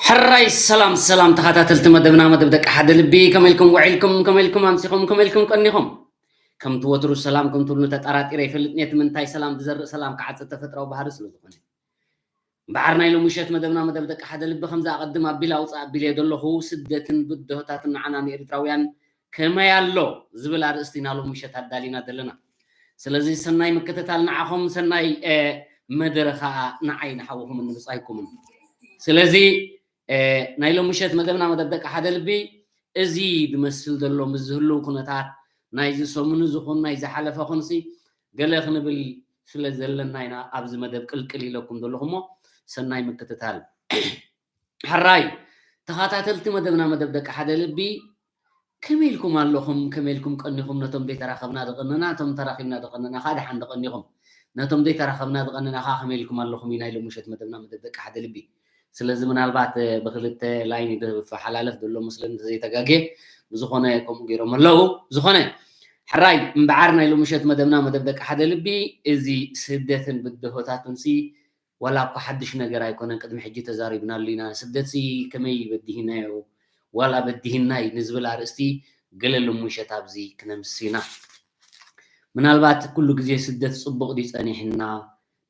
ሕራይ ሰላም ሰላም ተኸታተልቲ መደብና፣ መደብ ደቂ ሓደ ልቢ፣ ከመይ ኢልኩም ውዒልኩም? ከመይ ኢልኩም ኣምሲኹም? ከመይ ኢልኩም ቀኒኹም? ከምቲ ወትሩ ሰላም ከም ትብሉ ተጠራጢረ ይፈልጥ። ነቲ ምንታይ ሰላም ዝዘርእ ሰላም ክዓጽድ ተፈጥራዊ ባህሪ ስለ ዝኾነ። እምበዓር ናይ ሎሚ ምሸት መደብና፣ መደብ ደቂ ሓደ ልቢ፣ ከምዚ ኣቐድም ኣቢለ ኣውፅእ ኣቢለ ዘለኹ፣ ስደትን ብድሆታትን ንዓና ንኤርትራውያን ከመይ ኣሎ ዝብል ኣርእስቲ ኢና ሎሚ ምሸት ኣዳሊና ዘለና። ስለዚ ሰናይ ምክትታል ንዓኹም፣ ሰናይ መደረ ከዓ ንዓይ ንሓውኹምን ንብጻይኩምን። ስለዚ ናይ ሎሚ ምሸት መደብና፣ መደብ ደቂ ሓደ ልቢ፣ እዚ ዝመስል ዘሎ ምስ ዝህልው ኩነታት ናይዚ ሰሙን ዝኹን ናይ ዝሓለፈ ኹንሲ ገለ ክንብል ስለ ዘለና ኢና ኣብዚ መደብ ቅልቅል ኢለኩም ዘለኹ እሞ ሰናይ ምክትታል። ሕራይ ተኸታተልቲ መደብና፣ መደብ ደቂ ሓደ ልቢ፣ ከመይ ኢልኩም ኣለኹም? ከመይ ኢልኩም ቀኒኹም? ነቶም ዘይተራኸብና ዝቐነና፣ ነቶም ተራኺብና ዝቐነና ከዓ ደሓን ዝቐኒኹም። ነቶም ዘይተራኸብና ዝቐነና ከዓ ከመይ ኢልኩም ኣለኹም? እዩ ናይ ሎሚ ምሸት መደብና፣ መደብ ደቂ ሓደ ልቢ። ስለዚ ምናልባት ብክልተ ላይን ይፈሓላለፍ ዘሎ መስለኒ እንተዘይተጋግየ፣ ብዝኾነ ከምኡ ገይሮም ኣለዉ። ዝኾነ ሕራይ እምበዓር ናይ ሎሚ ምሸት መደብና፣ መደብ ደቂ ሓደ ልቢ፣ እዚ ስደትን ብድሆታቱንሲ ዋላ እኳ ሓድሽ ነገር ኣይኮነን፣ ቅድሚ ሕጂ ተዛሪብናሉ ኢና። ስደትሲ ከመይ በዲህናዮ ዋላ በዲህናይ ንዝብል ኣርእስቲ ገለ ሎሚ ምሸት ኣብዚ ክነምስ ኢና። ምናልባት ኩሉ ግዜ ስደት ጽቡቕ ድዩ ጸኒሕና?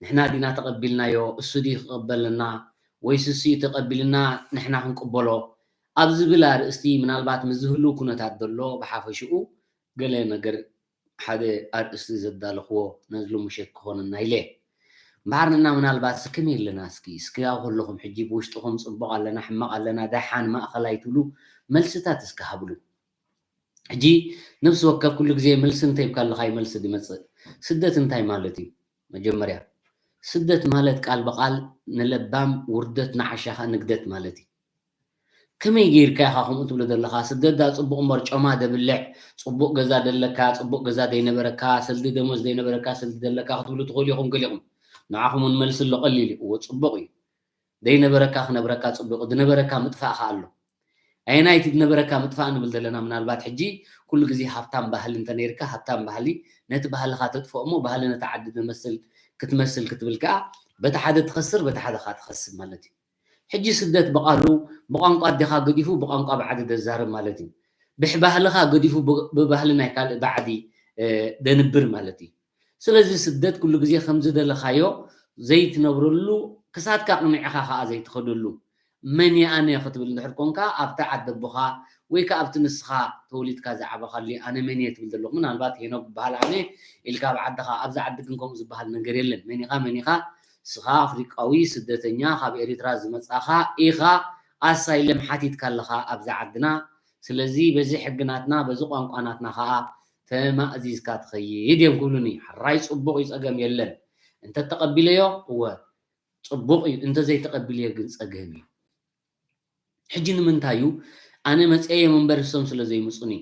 ንሕና ዲና ተቐቢልናዮ? እሱ ድዩ ክቕበለና? ወይስ እሱ እዩ ተቐቢልና ንሕና ክንቅበሎ? ኣብ ዝብል ኣርእስቲ ምናልባት ምስ ዝህሉ ኩነታት ዘሎ ብሓፈሽኡ ገለ ነገር ሓደ ኣርእስቲ ዘዳለኽዎ ነዚ ሎሚ ምሸት ክኾነና ኢለ። እምበኣር ንሕና ምናልባት እስኪ ከመይ ኣለና? እስኪ፣ እስኪ ኣብ ከለኹም ሕጂ ብውሽጥኹም ጽቡቕ ኣለና፣ ሕማቕ ኣለና፣ ደሓን፣ ማእኸላይ ትብሉ መልስታት እስኪ ሃብሉ። ሕጂ ነፍሲ ወከፍ ኩሉ ግዜ መልሲ እንተይብካ ኣለኻ እዩ መልሲ ዝመጽእ። ስደት እንታይ ማለት እዩ? መጀመርያ ስደት ማለት ቃል ብቓል ንለባም ውርደት ንዓሻ ኸኣ ንግደት ማለት እዩ። ከመይ ጌርካ ኢኻ ከምኡ ትብሎ ዘለኻ? ስደት ደኣ ጽቡቕ እምበር ጮማ ደብልዕ፣ ጽቡቕ ገዛ ደለካ፣ ጽቡቕ ገዛ ደይነበረካ፣ ሰልዲ ደሞዝ ደይነበረካ፣ ሰልዲ ደለካ ክትብሉ ትኽእሉ ኢኹም ገሊኹም። ንዓኹም እውን መልሲ ኣሎ ቀሊል እዩ። እወ ጽቡቕ እዩ። ደይነበረካ ክነብረካ ጽቡቕ፣ ድነበረካ ምጥፋእ ከኣ ኣሎ። ኣየናይ እቲ ድነበረካ ምጥፋእ ንብል ዘለና? ምናልባት ሕጂ ኩሉ ግዜ ሃብታም ባህሊ እንተ ነይርካ፣ ሃብታም ባህሊ ነቲ ባህልኻ ተጥፍኦ እሞ ባህሊ ነቲ ዓዲ ዝመስል ክትመስል ክትብል ከኣ በቲ ሓደ ትኸስር፣ በቲ ሓደ ከኣ ትኸስብ ማለት እዩ። ሕጂ ስደት ብቓሉ ብቋንቋ ኣዴኻ ገዲፉ ብቋንቋ ብዓዲ ደዛርብ ማለት እዩ። ብሕባህልኻ ገዲፉ ብ-፣ ብባህሊ ናይ ካልእ ባዕዲ፣ እ፣ ደንብር ማለት እዩ። ስለዚ ስደት ኩሉ ግዜ ከም ዝደለኻዮ ዘይትነብረሉ፣ ክሳድካ ቅኒዕኻ ኸኣ ዘይትኸደሉ፣ መን እየ ኣነ ክትብል እንድሕር ኮንካ፣ ኣብቲ ዓዲ ኣቦኻ ወይ ከኣ ኣብቲ ንስኻ ተወሊድካ ዝዓበኻሉ፣ ኣነ መን እየ ትብል ዘለኹ። ምናልባት ሄኖክ ዝበሃል ኣነ ኢልካ ኣብ ዓድኻ፣ ኣብዚ ዓዲ ግን ከምኡ ዝበሃል ነገር የለን። መን ኢኻ፣ መን ኢኻ? ንስኻ ኣፍሪቃዊ ስደተኛ፣ ካብ ኤሪትራ ዝመጻኻ ኢኻ፣ ኣሳይለም ሓቲትካ ኣለኻ ኣብዚ ዓድና። ስለዚ በዚ ሕጊ ናትና፣ በዚ ቋንቋ ናትና ኸኣ ተማእዚዝካ ትኸይድ እዮም ክብሉኒ። ሕራይ ጽቡቕ እዩ፣ ጸገም የለን። እንተ ተቐቢለዮ፣ እወ፣ ጽቡቕ እዩ። እንተ ዘይተቐቢለዮ ግን ጸገም እዩ። ሕጂ ንምንታይ እዩ ኣነ መጸየ እምበር እሶም ስለ ዘይምጹኒ?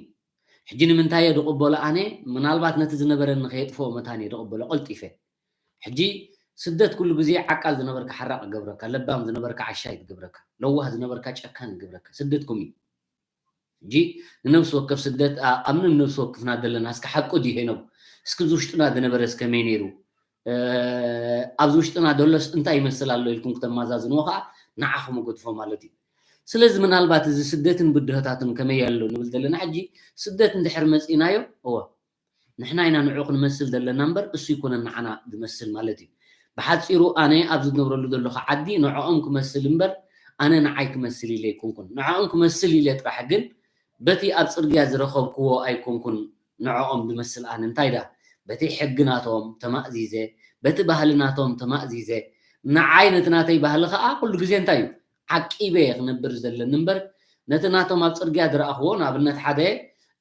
ሕጂ ንምንታይ እየ ዝቕበሎ ኣነ? ምናልባት ነቲ ዝነበረኒ ከየጥፍኦ መታን እየ ዝቕበሎ ቀልጢፈ። ሕጂ ስደት ኩሉ ግዜ ዓቃል ዝነበርካ ሓራቕ ይገብረካ፣ ለባም ዝነበርካ ዓሻ ይገብረካ፣ ለዋህ ዝነበርካ ጨካን ይገብረካ። ስደት ከምኡ እዩ። ሕጂ ንነብሲ ወከፍ ስደት ኣብ ነብሲ ወክፍና ዘለና እስከ ሓቁ ድዩ ሄኖም? እስኪ እዚ ውሽጥና ዝነበረስ ከመይ ነይሩ? ኣብዚ ውሽጥና ደሎስ እንታይ ይመስል ኣሎ ኢልኩም ክተማዛዝንዎ ከዓ ንዓኹም ገድፎ ማለት እዩ። ስለዚ ምናልባት እዚ ስደትን ብድሆታትን ከመይ ኣሎ ንብል ዘለና ሕጂ ስደት እንድሕር መፂእናዮ እወ ንሕና ኢና ንዑ ክንመስል ዘለና እምበር እሱ ይኮነን ንዓና ዝመስል ማለት እዩ። ብሓፂሩ ኣነ ኣብዚ ዝነብረሉ ዘለኹ ዓዲ ንዕኦም ክመስል እምበር ኣነ ንዓይ ክመስል ኢለ ኣይኮንኩን። ንዕኦም ክመስል ኢለ ጥራሕ ግን በቲ ኣብ ፅርግያ ዝረኸብክዎ ኣይኮንኩን ንዕኦም ዝመስል ኣነ እንታይ ዳ በቲ ሕጊ ናቶም ተማእዚዘ በቲ ባህሊ ናቶም ተማእዚዘ ንዓይ ነቲ ናተይ ባህሊ ከዓ ኩሉ ግዜ እንታይ እዩ ዓቂበ ክነብር ዘለኒ እምበር ነቲ ናቶም ኣብ ፅርግያ ዝረኣኽዎ ንኣብነት ሓደ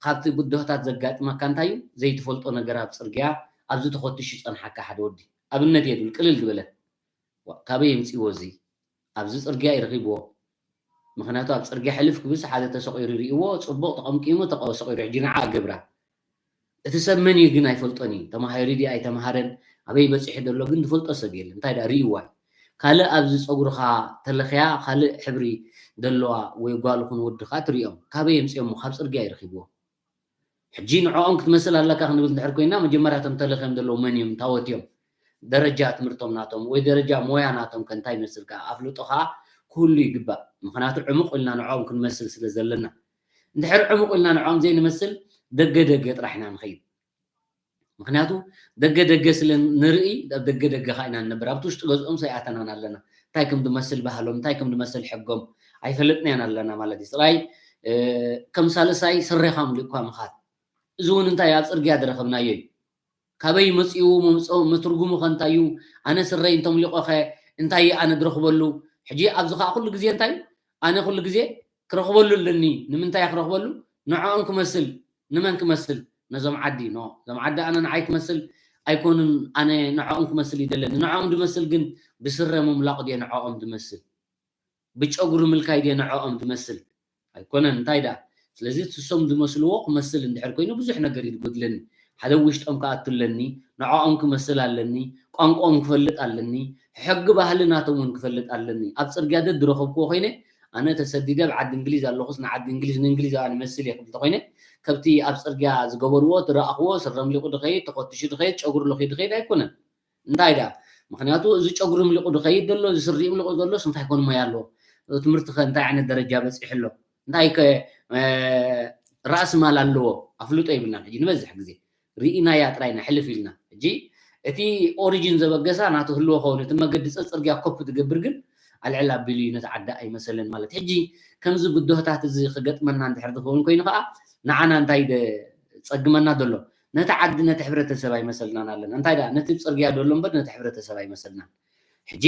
ካብቲ ብድሆታት ዘጋጥመካ እንታይ እዩ ዘይትፈልጦ ነገር ኣብ ፅርግያ ኣብዚ ተኸትሹ ዝፀንሓካ ሓደ ወዲ ኣብነት እየ ዝብል ቅልል ዝበለ ካበይ የምፅዎ እዚ ኣብዚ ፅርግያ ይረኺብዎ ምክንያቱ ኣብ ፅርግያ ሕልፍ ክብልስ ሓደ ተሰቂሩ ይርእዎ ፅቡቅ ተቐምቂሙ ተሰቂሩ ሕጂ ንዓ ገብራ እቲ ሰብ መን እዩ ግን ኣይፈልጦን እዩ ተማሃሪ ድዩ ኣይተማሃረን ኣበይ በፂሑ ዘሎ ግን ዝፈልጦ ሰብ የለን እንታይ ዳ ርእይዋ እዩ ካልእ ኣብዚ ፀጉርኻ ተለኽያ ካልእ ሕብሪ ዘለዋ ወይ ጓል ኹን ወዲ ከዓ ትርእዮም ካበይ የምፅኦሞ ካብ ፅርግያ ይረኺብዎ ሕጂ ንዕኦም ክትመስል ኣለካ ክንብል እንድሕር ኮይና መጀመርያ እቶም ተለኽዮም ዘለዉ መን እዮም እንታወት እዮም ደረጃ ትምህርቶም ናቶም ወይ ደረጃ ሞያ ናቶም ከ እንታይ ይመስል ከዓ ኣፍልጦ ከዓ ክህሉ ይግባእ ምክንያቱ ዕሙቕ ኢልና ንዕኦም ክንመስል ስለ ዘለና እንድሕር ዕሙቕ ኢልና ንዕኦም ዘይንመስል ደገ ደገ ጥራሕ ኢና ንኸይድ ምክንያቱ ደገ ደገ ስለ ንርኢ ኣብ ደገ ደገ ከዓ ኢና ንነብር ኣብቲ ውሽጢ ገዝኦም ሰይኣተናን ኣለና እንታይ ከም ድመስል ባህሎም እንታይ ከም ድመስል ሕጎም ኣይፈለጥናያን ኣለና ማለት እዩ ፅራይ ከም ሳልሳይ ስሬኻ ምልእኳ ምኻድ እዚ እውን እንታይ ኣብ ፅርግያ ዝረኸብናዮ እዩ ካበይ መፂኡ መምፅኦ መትርጉሙ ከ እንታይ እዩ ኣነ ስረይ እንተምሊቆኸ እንታይ ኣነ ዝረኽበሉ ሕጂ ኣብዚ ከዓ ኩሉ ግዜ እንታይ ኣነ ኩሉ ግዜ ክረኽበሉ ኣለኒ ንምንታይ ክረኽበሉ ንዕኦም ክመስል ንመን ክመስል ነዞም ዓዲ ኖ እዞም ዓዲ ኣነ ንዓይ ክመስል ኣይኮኑን ኣነ ንዕኦም ክመስል ይደለኒ ንዕኦም ድመስል ግን ብስረ ምምላቕ ድየ ንዕኦም ድመስል ብጨጉሪ ምልካይ ድየ ንዕኦም ድመስል ኣይኮነን እንታይ ደኣ ስለዚ ትሶም ዝመስልዎ ክመስል እንድሕር ኮይኑ ብዙሕ ነገር እዩ ዝጎድለኒ ሓደ ውሽጦም ክኣቱ ኣለኒ ንዕኦም ክመስል ኣለኒ ቋንቋኦም ክፈልጥ ኣለኒ ሕጊ ባህሊ ናቶም እውን ክፈልጥ ኣለኒ ኣብ ፅርግያ ደድረኸብክዎ ኮይነ ኣነ ተሰዲደ ኣብ ዓዲ እንግሊዝ ኣለኹስ ንዓዲ እንግሊዝ ንእንግሊዛውያን ይመስል እየ ክብል ተኮይነ ከብቲ ኣብ ፅርግያ ዝገበርዎ ዝረኣኽዎ ስረ ምሊቑ ድኸይድ ተኮትሹ ድኸይድ ጨጉሪ ለኺ ድኸይድ ኣይኮነን እንታይ ደኣ ምክንያቱ እዚ ጨጉሪ ምሊቑ ድኸይድ ዘሎ እዚ ስሪኡ ምሊቑ ዘሎስ እንታይ ኮን ሞያ ኣለዎ ትምህርቲ ከ እንታይ ዓይነት ደረጃ በፂሑ ኣሎ እንታይ ከ ራእሲ ማል ኣለዎ ኣፍልጦ ይብልና ሕጂ ንበዝሕ ግዜ ርኢናያ ጥራይ ኢና ሕልፍ ኢልና ሕጂ እቲ ኦሪጂን ዘበገሳ ናቱ ህልዎ ከውን እቲ መገዲ ፀፅርግያ ኮፕ ትገብር ግን ኣልዕል ኣቢሉ እዩ ነቲ ዓዲ ኣይመሰለን ማለት ሕጂ ከምዚ ብድሆታት እዚ ክገጥመና እንድሕር ዝኸውን ኮይኑ ከዓ ንዓና እንታይ ፀግመና ዘሎ ነቲ ዓዲ ነቲ ሕብረተሰብ ኣይመሰልናን ኣለና እንታይ ደኣ ነቲ ፅርግያ ዘሎ እምበር ነቲ ሕብረተሰብ ኣይመሰልናን ሕጂ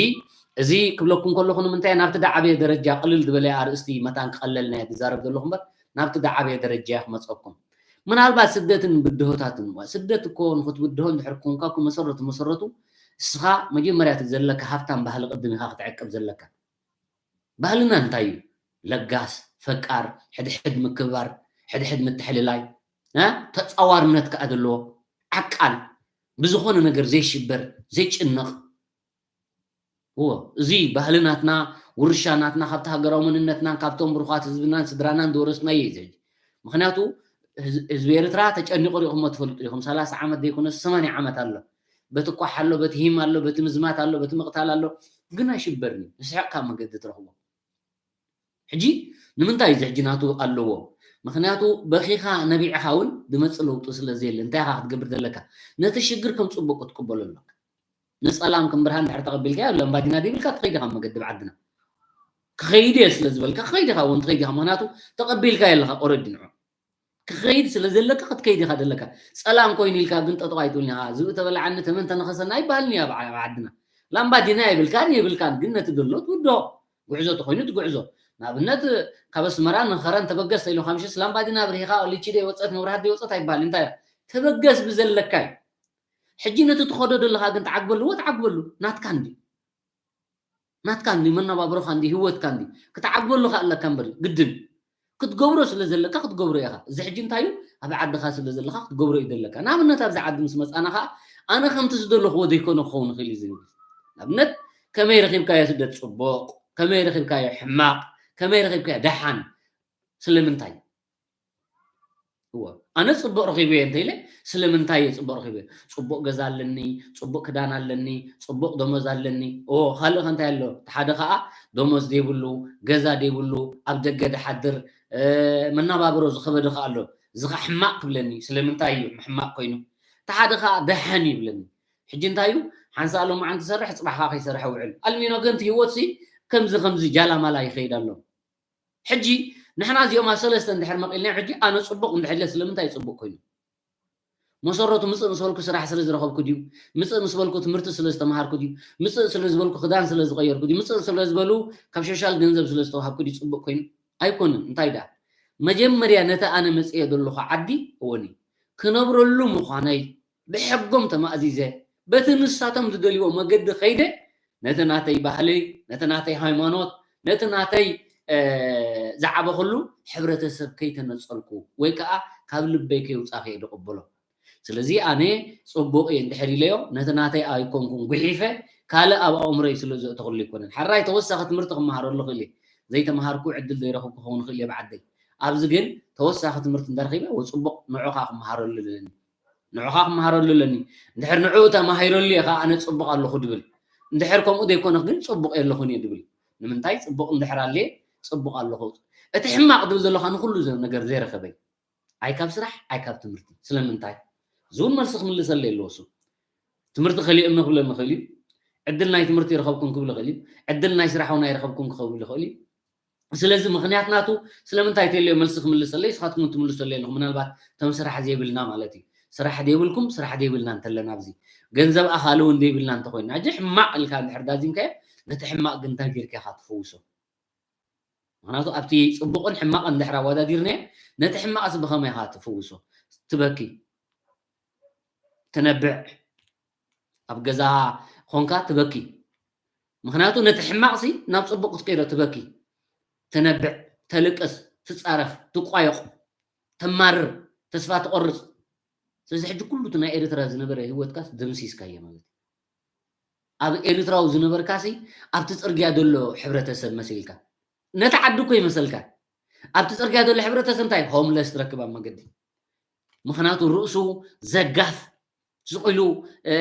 እዚ ክብለኩም ከለኹ ንምንታይ ናብቲ ዳዓበየ ደረጃ ቅልል ዝበለ ኣርእስቲ መታን ክቐለልና እየ ዝዛረብ ዘለኹ እምበር ናብቲ ዳዓበየ ደረጃ እየ ክመፀኩም ምናልባት ስደትን ብድሆታትን እዋ ስደት እኮ ንክትብድሆ እንድሕር ኮንካ እኮ መሰረቱ መሰረቱ እስኻ መጀመርያ እቲ ዘለካ ሃፍታም ባህሊ ቅድም ኢኻ ክትዕቅብ ዘለካ ባህልና እንታይ እዩ ለጋስ ፈቃር ሕድሕድ ምክብባር ሕድሕድ ምትሕልላይ ተፃዋርነት ከዓ ዘለዎ ዓቃል ብዝኾነ ነገር ዘይሽበር ዘይጭነቕ እዎ እዚ ባህሊ ናትና ውርሻ ናትና ካብቲ ሃገራዊ መንነትናን ካብቶም ብሩኻት ህዝብናን ስድራናን ዝወረስናዮ እዩ ዘጂ ምክንያቱ ህዝቢ ኤርትራ ተጨኒቑ ሪኢኹሞ ትፈልጡ ኢኹም ሰላሳ ዓመት ዘይኮነ ሰማንያ ዓመት ኣሎ በቲ ኳሕ ኣሎ በቲ ሂም ኣሎ በቲ ምዝማት ኣሎ በቲ ምቕታል ኣሎ ግን ኣይሽበርን እዩ ዝስሕቕ ካብ መገዲ ትረኽቦ ሕጂ ንምንታይ እዚ ሕጂ ናቱ ኣለዎ ምክንያቱ በኺኻ ነቢዕኻ እውን ድመፅእ ለውጢ ስለ ዘየለ እንታይ ኢኻ ክትገብር ዘለካ ነቲ ሽግር ከም ፅቡቅ ክትቅበሎ ኣለካ ንፀላም ከም ብርሃን ድሕር ተቐቢልካ ኣብ ለምባዲና ዲብልካ ትኸይድ ኢኻ መገዲ ብዓድና ክኸይድ እየ ስለ ዝበልካ ክኸይድ ኢኻ እውን ትኸይድ ኢኻ ምክንያቱ ተቐቢልካ የለኻ ኦረዲ ንዑ ክኸይድ ስለ ዘለካ ክትከይድ ኢኻ ዘለካ ፀላም ኮይኑ ኢልካ ግን ጠጠው ኣይትብልን ኢኻ ዝብኢ ተበላዓኒ ተመን ተነኸሰና ኣይበሃልን እዩ ኣብ ዓድና ላምባዲና የብልካን የብልካን ግን ነቲ ዘሎ ትውድኦ ጉዕዞ ተኮይኑ ትጉዕዞ ንኣብነት ካብ ኣስመራ ንኸረን ተበገስ ተኢሉ ካምሽስ ላምባዲና ብሪኻ ሊቺ ደይ ወፀት መብራህት ደይ ወፀት ኣይበሃል እንታይ ተበገስ ብዘለካ እዩ ሕጂ ነቲ ትኸዶ ዘለካ ግን ተዓግበሉ ወ ተዓግበሉ ናትካ እንዲ ናትካ እንዲ መነባብሮካ እንዲ ህወትካ እንዲ ክትዓግበሉ ከኣለካ እምበር ግድን ክትገብሮ ስለ ዘለካ ክትገብሮ ኢኻ እዚ ሕጂ እንታይ እዩ ኣብ ዓድኻ ስለ ዘለካ ክትገብሮ እዩ ዘለካ ንኣብነት ኣብዚ ዓዲ ምስ መፃና ከዓ ኣነ ከምቲ ዝደለኽዎ ዘይኮነ ክኸውን ይኽእል እዩ ዝብል ንኣብነት ከመይ ረኺብካዮ ስደት ጽቡቕ፣ ከመይ ረኺብካዮ ሕማቕ፣ ከመይ ረኺብካዮ ደሓን፣ ስለምንታይ? እወ፣ ኣነ ጽቡቕ ረኺበ እየ እንተኢለ፣ ስለምንታይ እየ ጽቡቕ ረኺበ? ጽቡቕ ገዛ ኣለኒ፣ ጽቡቕ ክዳን ኣለኒ፣ ጽቡቕ ደሞዝ ኣለኒ። እወ፣ ካልእ ከ እንታይ ኣሎ? እቲ ሓደ ከኣ ደሞዝ ዘይብሉ፣ ገዛ ዘይብሉ፣ ኣብ ደገ ድሓድር፣ እ፣ መናባብሮ ዝኸበደ ከኣ ኣሎ። እዚ ከኣ ሕማቕ ክብለኒ፣ ስለምንታይ እዩ ሕማቕ ኮይኑ? እቲ ሓደ ከኣ ደሓን ይብለኒ። ሕጂ እንታይ እዩ? ሓንሳእ ሎማዓንቲ ይሰርሕ፣ ጽባሕ ከኣ ከይሰርሐ ውዕል። ኣልሚኖ ግን እቲ ህይወትሲ ከምዚ ከምዚ ጃላማላ ይኸይድ ኣሎ። ሕጂ ንሕና እዚኦም ኣብ ሰለስተ እንድሕር መቒልና፣ ሕጂ ኣነ ጽቡቕ እንድሕር ኢለ ስለምንታይ እዩ ጽቡቕ ኮይኑ? መሰረቱ ምጽእ ምስ በልኩ ስራሕ ስለ ዝረኸብኩ ድዩ? ምጽእ ምስ በልኩ ትምህርቲ ስለ ዝተምሃርኩ ድዩ? ምጽእ ስለ ዝበልኩ ክዳን ስለ ዝቐየርኩ ድዩ? ምጽእ ስለ ዝበሉ ካብ ሶሻል ገንዘብ ስለ ዝተዋሃብኩ ድዩ ጽቡቕ ኮይኑ? ኣይኮንን። እንታይ ደኣ? መጀመርያ ነቲ ኣነ መጽየ ዘለኹ ዓዲ፣ እወኒ፣ ክነብረሉ ምዃነይ ብሕጎም ተማእዚዘ፣ በቲ ንሳቶም ዝደልይዎ መገዲ ከይደ፣ ነቲ ናተይ ባህሊ፣ ነቲ ናተይ ሃይማኖት፣ ነቲ ናተይ፣ እ፣ ዝዓበኹሉ ሕብረተሰብ ከይተነጸልኩ ወይ ከኣ ካብ ልበይ ከይውጻእ ከየ ዝቕበሎ። ስለዚ ኣነ ጽቡቕ እየ እንድሕር ኢለዮ፣ ነቲ ናተይ ኣይኮንኩን ጉሒፈ፣ ካልእ ኣብ ኣእምሮይ ስለ ዘእተኽሉ ኣይኮነን። ሓራይ ተወሳኺ ትምህርቲ ክመሃረሉ ክእል እየ። ዘይተምሃርኩ ዕድል ዘይረኸብኩ ክኸውን ክእል እየ ብዓደይ። ኣብዚ ግን ተወሳኺ ትምህርቲ እንተረኺበ፣ ወ-፣ ጽቡቕ ንዑኻ ክመሃረሉ ኣለኒ። ንዑኻ ክመሃረሉ ኣለኒ። እንድሕር ንዕኡ ተማሂረሉ እየ ከኣ ኣነ ጽቡቕ ኣለኹ ድብል። እንድሕር ከምኡ ዘይኮነ ግን ጽቡቕ የለኹን እየ ድብል። ንምንታይ? ጽቡቕ እንድሕር ኣልየ ጽቡቕ ኣለኹ። እቲ ሕማቕ ድብል ዘሎ ከኣ ንኹሉ ዘ-፣ ነገር ዘይረኸበ እዩ። ኣይ ካብ ስራሕ፣ ኣይ ካብ ትምህርቲ። ስለምንታይ? እዚ እውን መልሲ ክምልሰለይ ኣለዎ እሱ። ትምህርቲ ከሊኦምኒ ክብለኒ ይኽእል እዩ። ዕድል ናይ ትምህርቲ ይረኸብኩን ክብል ይኽእል እዩ። ዕድል ናይ ስራሕ እውን ኣይረኸብኩን ክብል ይኽእል እዩ። ስለዚ ምኽንያት ናቱ ስለምንታይ ተልዮ መልሲ ክምልሰለይ፣ ንስኻትኩም እውን ትምልሰለይ ኣለኹም። ምናልባት እቶም ስራሕ ዘይብልና ማለት እዩ። ስራሕ ዘይብልኩም፣ ስራሕ ዘይብልና እንተለና ኣብዚ ገንዘብ ኣኻሊ እውን ዘይብልና እንተኾይንና፣ ሕጂ ሕማቕ ኢልካ እንድሕር ዳዚምካዮ፣ ነቲ ሕማቕ ግን እንታይ ጌርካ ኢኻ ትፍውሶ? ምኽንያቱ ኣብቲ ጽቡቕን ሕማቕን እንድሕር ኣወዳዲርናዮ፣ ነቲ ሕማቕስ ብኸመይ ኢኻ ትፍውሶ? ትበኪ፣ ትነብዕ፣ ኣብ ገዛ ኾንካ ትበኪ። ምኽንያቱ ነቲ ሕማቕሲ ናብ ጽቡቕ ክትቀይሮ ትበኪ። ትነብዕ፣ ተልቅስ፣ ትጻረፍ፣ ትቋየቕ፣ ተማርር፣ ተስፋ ትቖርጽ። ስለዚ ሕጂ ኩሉ እቲ ናይ ኤርትራ ዝነበረ ህይወትካስ ደምሲስካዮ ማለት እዩ። ኣብ ኤርትራዊ ዝነበርካሲ ኣብቲ ጽርግያ ዘሎ ሕብረተሰብ መሲልካ። ነቲ ዓዲ እኮ ይመሰልካ። ኣብቲ ጽርግያ ዘሎ ሕብረተሰብ እንታይ? ሆምለስ ትረክብ ኣብ መገዲ። ምኽንያቱ ርእሱ ዘጋፍ፣ ስቕ ኢሉ፣ እ፣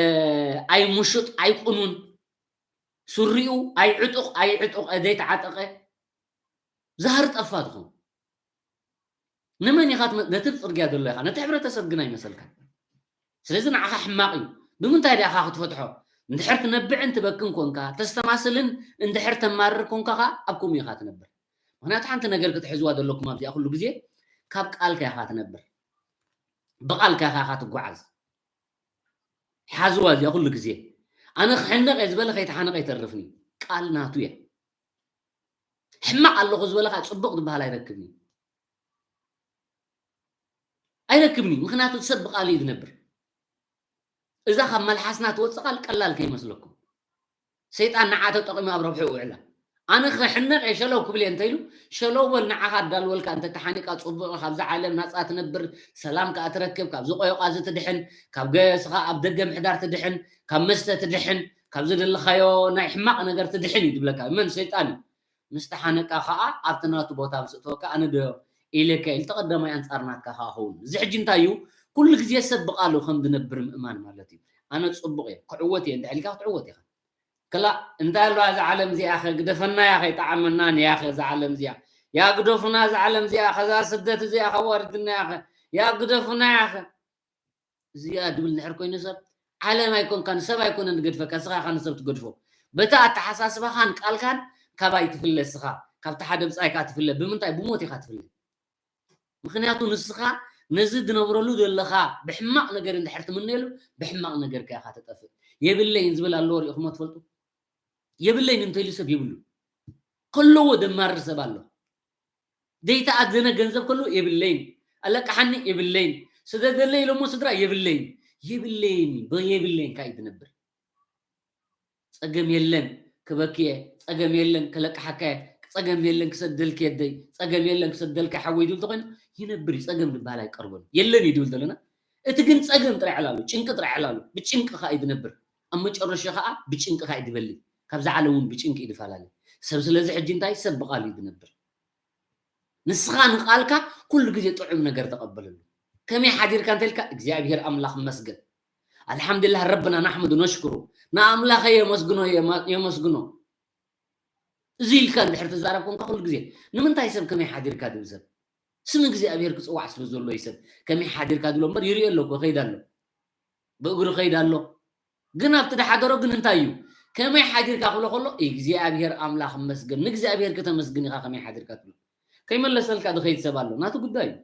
ኣይሙሹጥ ኣይቁኑን፣ ሱሪኡ ኣይዕጡቕ ኣይዕጡቕ ዘይተዓጠቐ፣ ዛህሪ ጠፋ ትኾን። ንመን ኢኻ ትመ-፣ ነቲ ጽርግያ ዘሎ ኢኻ፣ ነቲ ሕብረተሰብ ግን ኣይመሰልካን። ስለዚ ንዓኻ ሕማቕ እዩ። ብምንታይ ዲኣ ኢኻ ክትፈትሖ? እንድሕር ትነብዕን ትበክን ኮንካ፣ ተስተማስልን እንድሕር ተማርር ኮንካ ኸኣ ኣብ ከምኡ ኢኻ ትነብር። ምኽንያቱ ሓንቲ ነገር ክትሕዝዋ ዘለኩም ኣብዚኣ ኩሉ ግዜ፣ ካብ ቃልካ ኢኻ ትነብር። ብቓልካ ኢኻ፣ ኢኻ ትጓዓዝ። ሓዝዋ እዚኣ ኩሉ ግዜ። ኣነ ክሕነቕ እየ ዝበለ ከይተሓነቐ ኣይተርፍን እዩ። ቃል ናቱ እያ። ሕማቕ ኣለኹ ዝበለ ኸኣ ጽቡቕ ዝበሃል ኣይረክብን እዩ። ኣይረክብን እዩ። ምኽንያቱ ሰብ ብቓሉ እዩ ዝነብር። እዛ ካብ መልሓስና ትወጽእ ቃል ቀላል ከይመስለኩም። ሰይጣን ንዓ ተጠቒሙ ኣብ ረብሑ ይውዕላ። ኣነ ክሕነቕ እየ ሸለው ክብል እየ እንተ ኢሉ፣ ሸለው በል ንዓኻ ኣዳልወልካ እንተ ተሓኒቃ ጽቡቕ፣ ካብዛ ዓለም ናጻ ትነብር፣ ሰላም ከኣ ትረክብ፣ ካብዚ ቆዮቓ እዚ ትድሕን፣ ካብ ገስኻ ኣብ ደገ ምሕዳር ትድሕን፣ ካብ መስተ ትድሕን፣ ካብ ዝደለኻዮ ናይ ሕማቕ ነገር ትድሕን እዩ ዝብለካ። መን? ሰይጣን እዩ። ምስ ተሓነቃ ኸኣ ኣብቲ ናቱ ቦታ ምስ እተወካ፣ ኣነ ዶ ኢለካ ኢሉ፣ እቲ ቀዳማይ ኣንጻር ናትካ ኸኣ ኸውን። እዚ ሕጂ እንታይ እዩ? ኩሉ ግዜ ሰብ ብቓሉ ከም ዝነብር ምእማን ማለት እዩ። ኣነ ጽቡቕ እየ፣ ክዕወት እየ እንድሕር ኢልካ ክትዕወት ኢኻ። ክላእ እንታይ ኣለዋ እዛ ዓለም እዚኣ ኸ? ግደፈና ያኸ፣ ይጠዓመናን ያኸ እዛ ዓለም እዚኣ። ያ ግደፉና እዛ ዓለም እዚኣ ኸ፣ እዛ ስደት እዚኣ ኸ፣ ዋርድና ያኸ። ያ ግደፉና ያኸ። እዚኣ ድብል እንድሕር ኮይኑ ሰብ፣ ዓለም ኣይኮንካን፣ ሰብ ኣይኮነን ዝገድፈካ፣ ንስኻ ኢኻ ንሰብ ትገድፎ። በቲ ኣተሓሳስባኻን ቃልካን ካባይ ትፍለ፣ ንስኻ ካብቲ ሓደ ብጻይካ ትፍለ። ብምንታይ? ብሞት ኢኻ ትፍለ። ምኽንያቱ ንስኻ ነዚ ዝነብረሉ ዘለኻ ብሕማቕ ነገር እንድሕር ትምነየሉ፣ ብሕማቕ ነገርካ ኢኻ ትጠፍእ። የብለይን ዝብል ኣለዎ ሪኢኹሞ ትፈልጡ? የብለይን እንተኢሉ ሰብ የብሉ። ከለዎ ደማርር ሰብ ኣሎ። ዘይተኣዘነ ገንዘብ ከሎ የብለይን፣ ኣለቃሓኒ የብለይን፣ ስደደለይ ኢሎሞ ስድራ የብለይን። የብለይን፣ ብየብለይን ከኣ እዩ ዝነብር። ጸገም የለን ክበክየ፣ ጸገም የለን ክለቅሓካየ፣ ጸገም የለን ክሰደልኪ የደይ፣ ጸገም የለን ክሰደልካ ሓወይ ድብል ተኾይኑ ይነብር እዩ። ጸገም ዝበሃል ኣይቀርቦን። የለን እዩ ድብል ዘለና። እቲ ግን ጸገም ጥራይ ዕላሉ፣ ጭንቂ ጥራይ ዕላሉ፣ ብጭንቂ ከኣ እዩ ዝነብር። ኣብ መጨረሻ ከዓ ብጭንቂ ከዓ እዩ ዝበሊ። ካብዛ ዓለም እውን ብጭንቂ እዩ ዝፈላለ። ሰብ ስለዚ ሕጂ እንታይ ሰብ ብቃሉ እዩ ዝነብር። ንስኻ ንቃልካ ኩሉ ግዜ ጥዑም ነገር ተቐበለሉ። ከመይ ሓዲርካ እንተልካ እግዚኣብሔር ኣምላኽ መስገን። ኣልሓምዱሊላህ ረብና ናሕምዱ ነሽክሩ። ንኣምላኸ የመስግኖ የማ- የመስግኖ። እዚ ኢልካ እንድሕር ትዛረብ ኮንካ ኩሉ ግዜ ንምንታይ ሰብ ከመይ ሓዲርካ ድብል ሰብ ስም እግዚኣብሔር ክፅዋዕ ስለ ዘሎ እዩ ሰብ ከመይ ሓዲርካ ድብሎ እምበር ይሪኦ ኣሎ እኮ ከይድ ኣሎ ብእግሩ ከይድ ኣሎ ግን ኣብቲ ድሓደሮ ግን እንታይ እዩ ከመይ ሓዲርካ ክብሎ ከሎ እግዚኣብሔር ኣምላኽ መስገን ንእግዚኣብሔር ከተመስግን ኢኻ ከመይ ሓዲርካ ትብሎ ከይመለሰልካ ድኸይድ ሰብ ኣሎ ናቱ ጉዳይ እዩ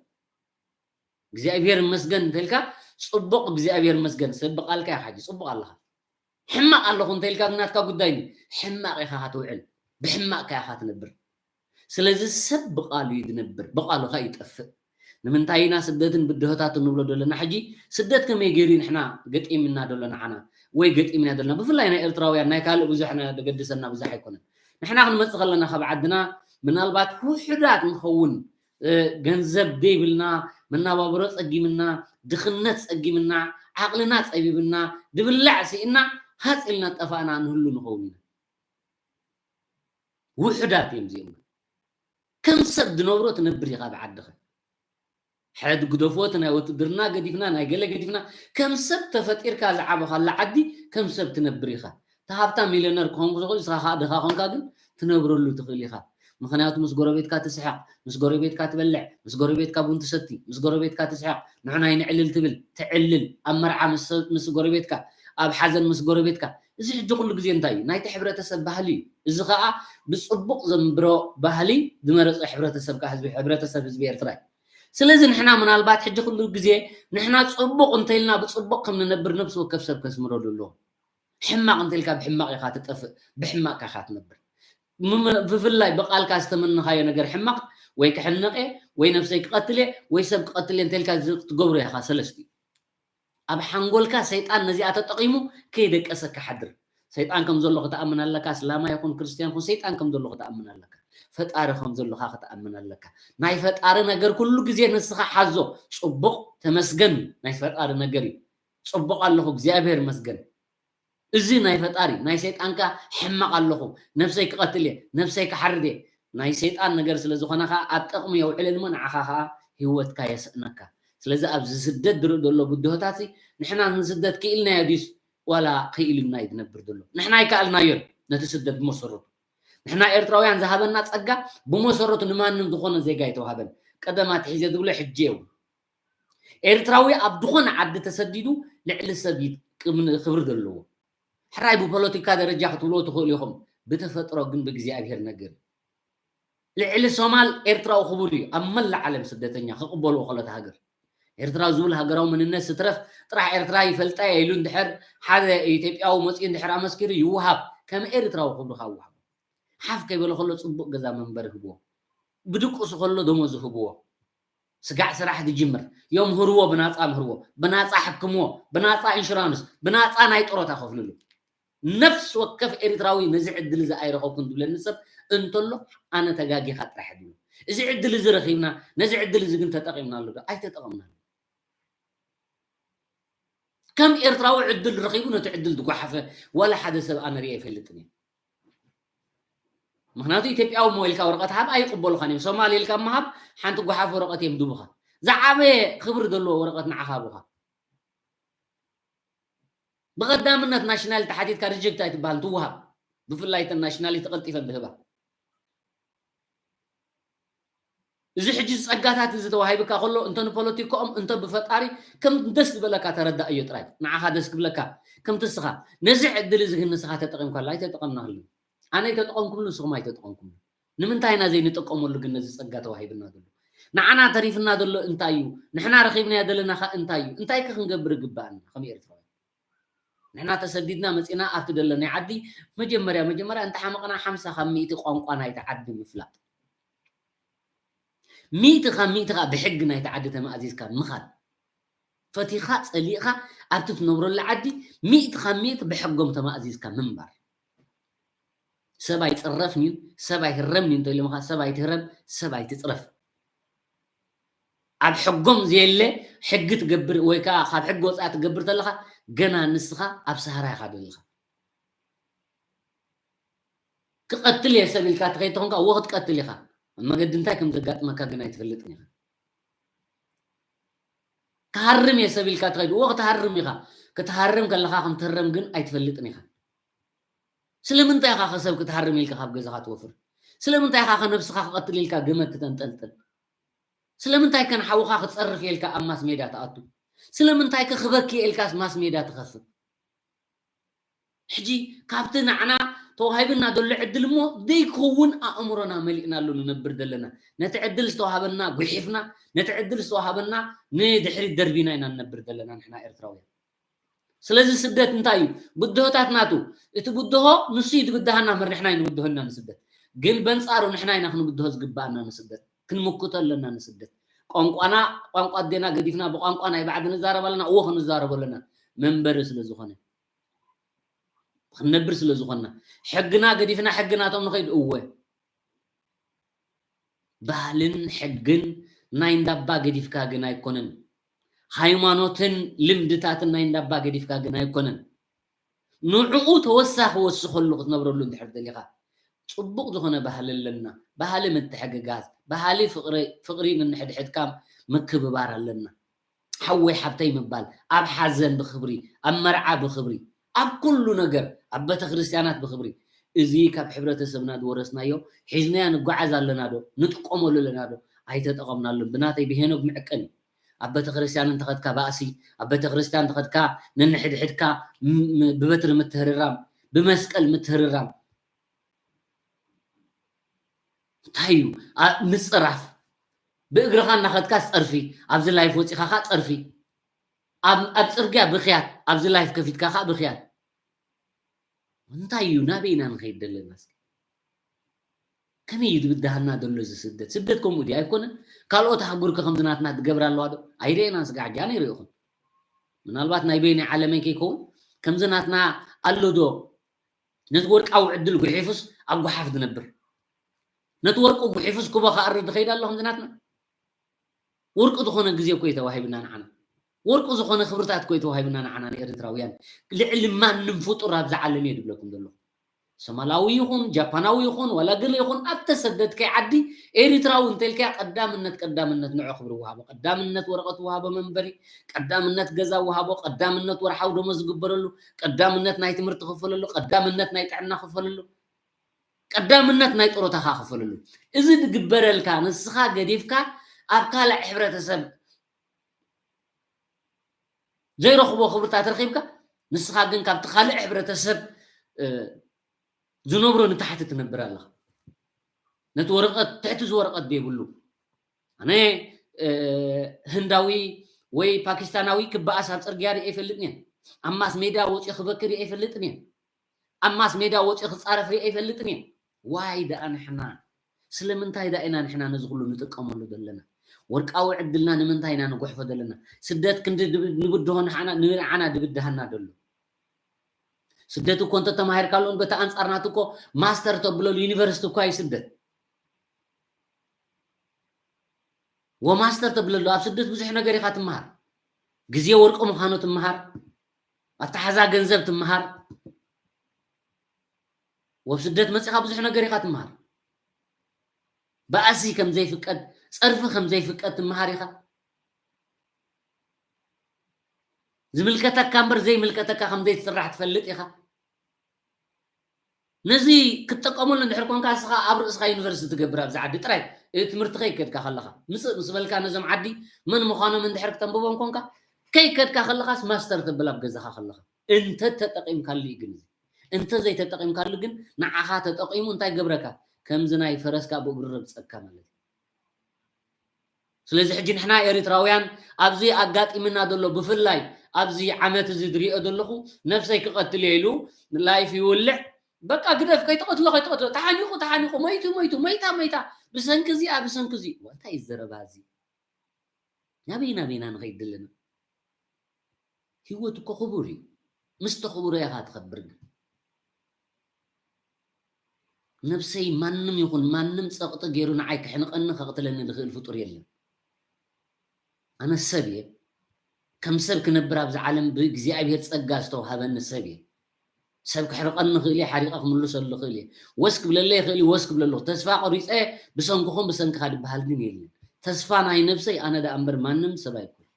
እግዚኣብሔር ይመስገን እንተልካ ፅቡቅ እግዚኣብሔር ይመስገን ሰብ ብቃልካ ኢኻ ሕጂ ፅቡቅ ኣለኻ ሕማቅ ኣለኹ እንተልካ ግን ናትካ ጉዳይ እዩ ሕማቅ ኢኻ ትውዕል ብሕማቅ ኢኻ ትነብር ስለዚ ሰብ ብቃሉ እዩ ዝነብር ብቃሉ ኸ ይጠፍእ ንምንታይ ኢና ስደትን ብድሆታትን ንብሎ ዘለና ሕጂ ስደት ከመይ ገይሩ ንሕና ገጢምና ዘሎ ንዓና ወይ ገጢምና ዘለና ብፍላይ ናይ ኤርትራውያን ናይ ካልእ ብዙሕ ገድሰና ብዙሕ ኣይኮነን ንሕና ክንመፅእ ከለና ካብ ዓድና ምናልባት ውሕዳት ንኸውን ገንዘብ ደይብልና መናባብሮ ፀጊምና ድኽነት ፀጊምና ዓቕልና ፀቢብና ድብላዕ ስኢና ሃፅ ኢልና ጠፋእና ንህሉ ንኸውን ኢና ውሕዳት እዮም እዚኦም ከም ሰብ ዝነብሮ ትነብር ኢኻ ብዓድኻ ሕድ ግደፎ እቲ ናይ ውትድርና ገዲፍና ናይ ገለ ገዲፍና ከም ሰብ ተፈጢርካ ዝዓበኻላ ዓዲ ከም ሰብ ትነብር ኢኻ ተሃብታ ሚልዮነር ክኾንኩ ዝኽእል ንስኻ ከዓ ድኻ ኮንካ ግን ትነብረሉ ትኽእል ኢኻ ምኽንያቱ ምስ ጎረቤትካ ትስሕቕ ምስ ጎረቤትካ ትበልዕ ምስ ጎረቤትካ ቡን ትሰቲ ምስ ጎረቤትካ ትስሕቕ ንዑናይ ንዕልል ትብል ትዕልል ኣብ መርዓ ምስ ጎረቤትካ ኣብ ሓዘን ምስ ጎረቤትካ እዚ ሕጂ ኩሉ ግዜ እንታይ እዩ ናይቲ ሕብረተሰብ ባህሊ እዩ እዚ ከዓ ብፅቡቕ ዘንብሮ ባህሊ ዝመረፀ ሕብረተሰብ ከዓ ህዝቢ ሕብረተሰብ ህዝቢ ኤርትራ እዩ ስለዚ ንሕና ምናልባት ሕጂ ኩሉ ግዜ ንሕና ፅቡቕ እንተኢልና ብፅቡቕ ከም ንነብር ነብሲ ወከፍ ሰብ ከስምረሉ ኣለዎ ሕማቕ እንተልካ ብሕማቕ ኢኻ ትጠፍእ ብሕማቕካ ኢኻ ትነብር ብፍላይ ብቃልካ ዝተመነኻዮ ነገር ሕማቕ ወይ ክሕነቕ እየ ወይ ነብሰይ ክቐትል እየ ወይ ሰብ ክቐትል እየ እንተልካ ትገብሮ ኢኻ ሰለስቲ ኣብ ሓንጎልካ ሰይጣን ነዚኣ ተጠቒሙ ከይደቀሰካ ሓድር ሰይጣን ከም ዘሎ ክትኣምን ኣለካ እስላማ ይኹን ክርስትያን ይኹን ሰይጣን ከም ዘሎ ክትኣምን ኣለካ ፈጣሪ ከም ዘለካ ክትኣምን ኣለካ ናይ ፈጣሪ ነገር ኩሉ ግዜ ንስኻ ሓዞ ፅቡቕ ተመስገን ናይ ፈጣሪ ነገር እዩ ፅቡቕ ኣለኹ እግዚኣብሔር መስገን እዚ ናይ ፈጣሪ ናይ ሰይጣንካ ሕማቕ ኣለኹ ነብሰይ ክቐትል እየ ነብሰይ ክሓርድ እየ ናይ ሰይጣን ነገር ስለ ዝኾነ ከዓ ኣብ ጥቕሚ የውዕለል እሞ ንዓኻ ከዓ ህይወትካ የስእነካ ስለዚ ኣብዚ ስደት ዝርኢ ዘሎ ብድሆታት ንሕና ንስደት ክኢልናዮ ድዩስ ዋላ ክኢሉና እዩ ዝነብር ዘሎ ንሕና ኣይከኣልናዮን ነቲ ስደት ብመሰረቱ ንሕና ኤርትራውያን ዝሃበና ጸጋ ብመሰረቱ ንማንም ዝኾነ ዜጋ ኣይተዋሃበን ቀደም ኣትሒዘ ዝብሎ ሕጂ የው ኤርትራዊ ኣብ ዝኾነ ዓዲ ተሰዲዱ ልዕሊ ሰብ ክብሪ ዘለዎ ሕራይ ብፖለቲካ ደረጃ ክትብልዎ ትኽእሉ ኢኹም ብተፈጥሮ ግን ብእግዚኣብሄር ነገር ልዕሊ ሶማል ኤርትራዊ ክቡር እዩ ኣብ መላእ ዓለም ስደተኛ ክቕበልዎ ከሎ ሃገር ኤርትራ ዝብል ሃገራዊ መንነት ስትረፍ ጥራሕ ኤርትራ ይፈልጣ ኢሉ እንድሕር ሓደ ኢትዮጵያዊ መፅኡ እንድሕር ኣመስኪሩ ይወሃብ ከም ኤርትራዊ ክብሪ ካብ ወሃብ ሓፍ ከይበለ ከሎ ፅቡቅ ገዛ መንበሪ ህብዎ ብድቁሱ ከሎ ደሞዙ ህብዎ ስጋዕ ስራሕ ዝጅምር የምህርዎ ብናፃ ምህርዎ ብናፃ ሕክምዎ ብናፃ ኢንሹራንስ ብናፃ ናይ ጥሮታ ከፍልሉ ነፍሲ ወከፍ ኤርትራዊ ነዚ ዕድል እዚ ኣይረኸብኩን ዝብለኒ ሰብ እንተሎ ኣነ ተጋጊኻ ጥራሕ ድዩ እዚ ዕድል እዚ ረኺብና ነዚ ዕድል እዚ ግን ተጠቂምናሉ ዶ ኣይተጠቐምናሉ ከም ኤርትራዊ ዕድል ረኺቡ ነቲ ዕድል ዝጓሓፈ ዋላ ሓደ ሰብ ኣነ ሪኤ ኣይፈልጥን እየ ምክንያቱ ኢትዮጵያዊ ሞ ኢልካ ወረቀት ሃብ ኣይቅበሉኻን እዮም ሶማል ኢልካ ምሃብ ሓንቲ ጓሓፍ ወረቀት እዮም ድቡኻ ዝዓበየ ክብሪ ዘለዎ ወረቀት ንዓኻ ሃቡኻ ብቐዳምነት ናሽናሊቲ ሓቲትካ ሪጀክት ኣይትበሃል ትወሃብ ብፍላይ ተን ናሽናሊቲ ቀልጢፈን ዝህባ እዚ ሕጂ ጸጋታት እዚ ተዋሂብካ ከሎ እንተ ንፖለቲካኦም እንተ ብፈጣሪ ከም ደስ ዝበለካ ተረዳእዮ ጥራይ ንዓኻ ደስ ክብለካ ከምቲ ስኻ ነዚ ዕድል እዚ ግን ንስኻ ተጠቒምካሉ ኣይተጠቐምናሉ ኣነ ኣይተጠቐምኩምሉ ንስኹም ኣይተጠቐምኩምሉ ንምንታይ ኢና ዘይንጥቀመሉ ግን ነዚ ጸጋ ተዋሂብና ዘሎ ንዓና ተሪፍና ዘሎ እንታይ እዩ ንሕና ረኺብናዮ ዘለና ኸ እንታይ እዩ እንታይ ከ ክንገብር ይግባኣና ከም ኤርትራውያን ንሕና ተሰዲድና መፂና ኣብቲ ደለናይ ዓዲ መጀመርያ መጀመርያ እንተሓመቕና ሓምሳ ካብ ሚእቲ ቋንቋ ናይቲ ዓዲ ምፍላጥ ሚእቲ ካብ ሚእቲ ከዓ ብሕጊ ናይቲ ዓዲ ተማእዚዝካ ምኻድ ፈቲኻ ፀሊእኻ ኣብቲ ትነብረሉ ዓዲ ሚእቲ ካብ ሚእቲ ብሕጎም ተማእዚዝካ ምንባር ሰብ ኣይፅረፍን እዩ ሰብ ኣይህረምን እዩ እንተኢሎምኻ ሰብ ኣይትህረም ሰብ ኣይትፅረፍ ኣብ ሕጎም ዘየለ ሕጊ ትገብር ወይ ከዓ ካብ ሕጊ ወፃኢ ትገብር ተለካ ገና ንስኻ ኣብ ሰሃራ ኢኻ ደለኻ። ክቐትል እየ ሰብ ኢልካ ትኸይድ ተኾንካ፣ እወ ክትቀትል ኢኻ። ኣብ መገዲ እንታይ ከም ዘጋጥመካ ግን ኣይትፈልጥን ኢኻ። ክሃርም እየ ሰብ ኢልካ ትኸይድ፣ እወ ክትሃርም ኢኻ። ክትሃርም ከለኻ ከም ትህረም ግን ኣይትፈልጥን ኢኻ። ስለምንታይ ኢኻ ከሰብ ክትሃርም ኢልካ ካብ ገዛኻ ትወፍር? ስለምንታይ ኢኻ ከነብስኻ ክቐትል ኢልካ ገመድ ክተንጠልጥል? ስለምንታይ ከንሓውኻ ክጸርፍ ኢልካ ኣብ ማስ ሜዳ ትኣቱ? ስለምንታይ ከ ክበኪ ኢልካስ ማስ ሜዳ ትኸፍት? ሕጂ ካብቲ ንዓና ተዋሂብና ዘሎ ዕድል እሞ ዘይክውን ኣእምሮና መሊእናሉ ንነብር ዘለና። ነቲ ዕድል ዝተዋሃበና ጉሒፍና፣ ነቲ ዕድል ዝተዋሃበና ንድሕሪት ደርቢና ኢና ንነብር ዘለና ንሕና ኤርትራውያን። ስለዚ ስደት እንታይ እዩ? ብድሆታት ናቱ። እቲ ብድሆ ንሱ እዩ ዝብድሃና እምበር ንሕና ኣይንብድሆና ንስደት። ግን በንጻሩ ንሕና ኢና ክንብድሆ ዝግባኣና ንስደት። ክንምክቶ ኣለና ንስደት። ቋንቋና፣ ቋንቋ ኣዴና ገዲፍና ብቋንቋ ናይ ባዕዲ ንዛረብ ኣለና። እዎ ክንዛረብ ኣለና። መንበሪ ስለ ዝኾነ። ክንነብር ስለ ዝኾንና። ሕግና ገዲፍና ሕግናቶም ንኸይድ እወ። ባህልን ሕግን ናይ እንዳባ ገዲፍካ ግን ኣይኮነን። ሃይማኖትን ልምድታትን ናይ እንዳባ ገዲፍካ ግን ኣይኮነን። ንዕኡ ተወሳኺ ወስኸሉ ክትነብረሉ እንድሕር ደሊኻ። ጽቡቕ ዝኾነ ባህሊ ኣለና። ባህሊ ምትሕግጋዝ፣ ባህሊ ፍቕሪ፣ ፍቕሪ ንንሕድሕድካ ምክብባር ኣለና። ሓወይ ሓብተይ ምባል፣ ኣብ ሓዘን ብኽብሪ፣ ኣብ መርዓ ብኽብሪ፣ ኣብ ኩሉ ነገር፣ ኣብ ቤተክርስትያናት ብኽብሪ። እዚ ካብ ሕብረተሰብና ዝወረስናዮ ሒዝናዮ ንጓዓዝ ኣለና ዶ? ንጥቀመሉ ኣለና ዶ? ኣይተጠቐምናሉን። ብናተይ ብሄኖግ ምዕቀን እዩ። ኣብ ቤተክርስትያን እንተኸድካ ባእሲ፣ ኣብ ቤተክርስትያን እንተኸድካ ነንሕድሕድካ ም-፣ ም-፣ ብበትሪ ምትህርራም፣ ብመስቀል ምትህርራም። እንታይ እዩ? ኣ-፣ ምጽራፍ። ብእግርኻ እናኸድካ ጸርፊ፣ ኣብዚ ላይፍ ወጺኻ ኸኣ ጸርፊ። ኣብ፣ ኣብ ጽርግያ ብኽያት፣ ኣብዚ ላይፍ ከፊትካ ኸኣ ብኽያት። እንታይ እዩ? ናበይ ኢና ንኸይድ ዘለና እስኪ? ከመይ እዩ ዝብድሃና ዘሎ እዚ ስደት? ስደት ከምኡ ድዩ ኣይኮነን? ካልኦት ኣህጉር ከ ከምዚ ናትና ትገብር ኣለዋ ዶ? ኣይረኤናን ስጋዕ ሕጂ፣ ኣነ ኣይረእኹን። ምናልባት ናይ በይነይ ዓለመይ ከይከውን ከምዚ ናትና ኣሎ ዶ? ነቲ ወርቃዊ ዕድል ጉሒፉስ ኣብ ጓሓፍ ዝነብር። ነቲ ወርቂ ጉሒፉስ ኩቦ ክኣርድ ዝኸይድ ኣሎ ከምዚ ናትና። ወርቂ ዝኾነ ግዜ እኮ እዩ ተዋሂብና ንዓና። ወርቂ ዝኾነ ክብርታት እኮ እዩ ተዋሂብና ንዓና ንኤርትራውያን። ልዕሊ ማንም ፍጡር ኣብዛ ዓለም እየ ዝብለኩም ዘለኹ። ሶማላዊ ይኹን፣ ጃፓናዊ ይኹን፣ ዋላ ገለ ይኹን፣ ኣብ ተሰደድካይ ዓዲ ኤርትራዊ እንተልካያ ቀዳምነት፣ ቀዳምነት ንዑ ክብሪ ወሃቦ። ቀዳምነት ወረቐት ወሃቦ መንበሪ፣ ቀዳምነት ገዛ ወሃቦ፣ ቀዳምነት ወርሓዊ ደሞዝ ዝግበረሉ፣ ቀዳምነት ናይ ትምህርቲ ክፈለሉ፣ ቀዳምነት ናይ ጥዕና ክፈለሉ፣ ቀዳምነት ናይ ጥሮታኻ ክፈለሉ። እዚ ዝግበረልካ ንስኻ ገዲፍካ ኣብ ካልእ ሕብረተሰብ ዘይረኽቦ ክብርታት ረኺብካ፣ ንስኻ ግን ካብቲ ካልእ ሕብረተሰብ፣ እ፣ ዝነብሮ ንታሕቲ ትነብር ኣለኻ። ነቲ ወረቐት፣ ትሕቲ እዚ ወረቐት ዘይብሉ። ኣነ፣ እ፣ ህንዳዊ ወይ ፓኪስታናዊ ክበኣስ ኣብ ጽርግያ ርእየ ኣይፈልጥን እየ። ኣብ ማስ ሜድያ ወጺኡ ክበኪ ርእየ ኣይፈልጥን እየ። ኣብ ማስ ሜድያ ወጺኡ ክጻረፍ ርእየ ኣይፈልጥን እየ። ዋይ ደኣ ንሕና? ስለምንታይ ደኣ ኢና ንሕና ነዚ ኩሉ ንጥቀመሉ ዘለና? ወርቃዊ ዕድልና ንምንታይ ኢና ንጉሕፎ ዘለና? ስደት ክንዲ ድብ-፣ ንብድሆ ንሓና-፣ ንዓና ድብድሃና ደሎ? ስደት እኮ እንተተማሂርካሉ፣ በቲ ኣንጻር ናቱ እኮ ማስተር ተብለሉ ዩኒቨርሲቲ እኳ እዩ ስደት። ወማስተር ተብለሉ፣ ኣብ ስደት ብዙሕ ነገር ኢኻ ትመሃር። ግዜ ወርቂ ምዃኑ ትመሃር። ኣተሓዛ ገንዘብ ትመሃር። ወብ ስደት መጺኻ ብዙሕ ነገር ኢኻ ትመሃር። ባእሲ ከም ዘይፍቀድ፣ ጸርፊ ከም ዘይፍቀድ ትመሃር ኢኻ። ዝምልከተካ እምበር ዘይምልከተካ ከም ዘይትስራሕ ትፈልጥ ኢኻ። ነዚ ክትጥቀመሉ እንድሕር ኮንካ፣ ንስኻ ኣብ ርእስኻ ዩኒቨርሲቲ ትገብር ኣብዚ ዓዲ ጥራይ፣ እ፣ ትምህርቲ ከይከድካ ከለኻ። ምጽእ ምስ በልካ ነዞም ዓዲ መን ምዃኖም እንድሕር ክተንብቦም ኮንካ፣ ከይከድካ ከለኻስ ማስተር ተብል ኣብ ገዛኻ ከለኻ። እንተ ተጠቒምካሉ እዩ ግን እዚ። እንተ ዘይተጠቒምካሉ ግን ንዓኻ ተጠቒሙ እንታይ ገብረካ? ከምዚ ናይ ፈረስካ ብእግሩ ረግጸካ ማለት እዩ። ስለዚ ሕጂ ንሕና ኤርትራውያን ኣብዚ ኣጋጢምና ዘሎ ብፍላይ ኣብዚ ዓመት እዚ ዝሪኦ ዘለኹ ነፍሰይ ክቐትል እየ ኢሉ ላይፍ ይውልዕ። በቃ ግደፍ፣ ከይትቐትሎ፣ ከይትቐትሎ። ተሓኒቑ፣ ተሓኒቑ፣ መይቱ፣ መይቱ፣ መይታ፣ መይታ። ብሰንኪ እዚኣ፣ ብሰንኪ እዚ። እንታይ እዩ ዘረባ እዚ? ናበይ፣ ናበይ ኢና ንኸይድ ዘለና? ህይወት እኮ ክቡር እዩ። ምስ ተኽብሮ ኢኻ ትኸብር። ግን ነብሰይ ማንም ይኹን ማንም ጸቕጢ ገይሩ ንዓይ ከሕንቐኒ ከቕትለኒ ዝኽእል ፍጡር የለን። ኣነ ሰብ እየ። ከም ሰብ ክነብር ኣብዚ ዓለም ብእግዚኣብሔር ጸጋ ዝተዋሃበኒ ሰብ እየ። ሰብ ክሕርቐኒ ይኽእል እየ፣ ሓሪቐ ክምልሰሉ ይኽእል እየ። ወስ ክብለለይ ይኽእል እዩ፣ ወስ ክብለሉ። ተስፋ ቆሪጸ ብሰንክኹም ብሰንክኻ ዝበሃል ግን የለን። ተስፋ ናይ ነብሰይ ኣነ ደኣ እምበር ማንም ሰብ ኣይኮን።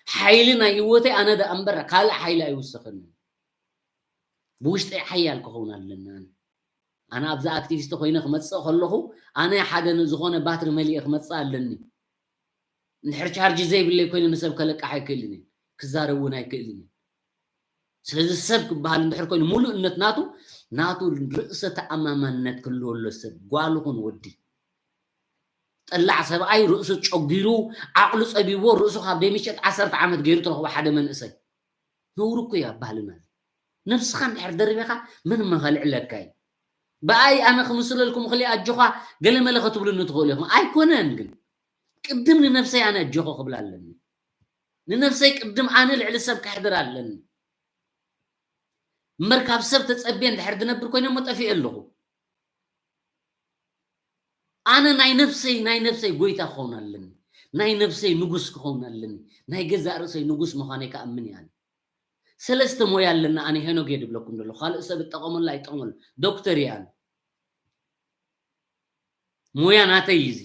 ሓይሊ ናይ ህይወተይ ኣነ ደኣ እምበር ካልእ ሓይሊ ኣይውሰኸንን። ብውሽጠይ ሓያል ክኸውን ኣለኒ ኣነ። ኣነ ኣብዛ ኣክቲቪስት ኮይነ ክመጽእ ከለኹ ኣነ ሓደ ዝኾነ ባትሪ መሊኤ ክመጽእ ኣለኒ። እንድሕር ቻርጅ ዘይብለይ ኮይነ ንሰብ ከለቅሕ ኣይክእልን እየ፣ ክዛረብ እውን ኣይክእልን እየ። ስለዚ ሰብ ክበሃል እንድሕር ኮይኑ ሙሉእነት ናቱ ናቱ ርእሰ ተኣማማንነት ክህልዎ ኣሎ ሰብ ጓል ኹን ወዲ። ጠላዕ ሰብኣይ ርእሱ ጨጒሩ ዓቕሉ ጸቢብዎ ርእሱ ካብ ደይ ምሸጥ ዓሰርተ ዓመት ገይሩ ትረኽቦ ሓደ መንእሰይ። ነውሪ እኮ እዩ ኣብ ባህልና። ነብስኻ እንድሕር ደሪበኻ መን እሞ ከልዕለካ እዩ? ብኣይ ኣነ ክምስለልኩም ክሊ ኣጆኻ ገለ መለ ክትብሉኒ ትኽእሉ ኢኹም። ኣይኮነን ግን ቅድም ንነብሰይ ኣነ ኣጆኹ ክብል ኣለኒ። ንነብሰይ ቅድም ኣነ ልዕሊ ሰብ ከሕድር ኣለኒ። እምበር ካብ ሰብ ተጸብየ እንድሕር ዝነብር ኮይነ እሞ ጠፊኤ ኣለኹ። ኣነ ናይ ነብሰይ ናይ ነብሰይ ጎይታ ክኸውን ኣለኒ። ናይ ነብሰይ ንጉስ ክኸውን ኣለኒ። ናይ ገዛእ ርእሰይ ንጉስ ምዃነይ ክኣምን እየ ኣነ። ሰለስተ ሞያ ኣለና ኣነ ሄኖግ እየ ድብለኩም ዘለኹ። ካልእ ሰብ እጠቐመሉ ኣይጠቐመሉ። ዶክተር እየ ኣነ። ሞያ ናተይ እዩ እዚ።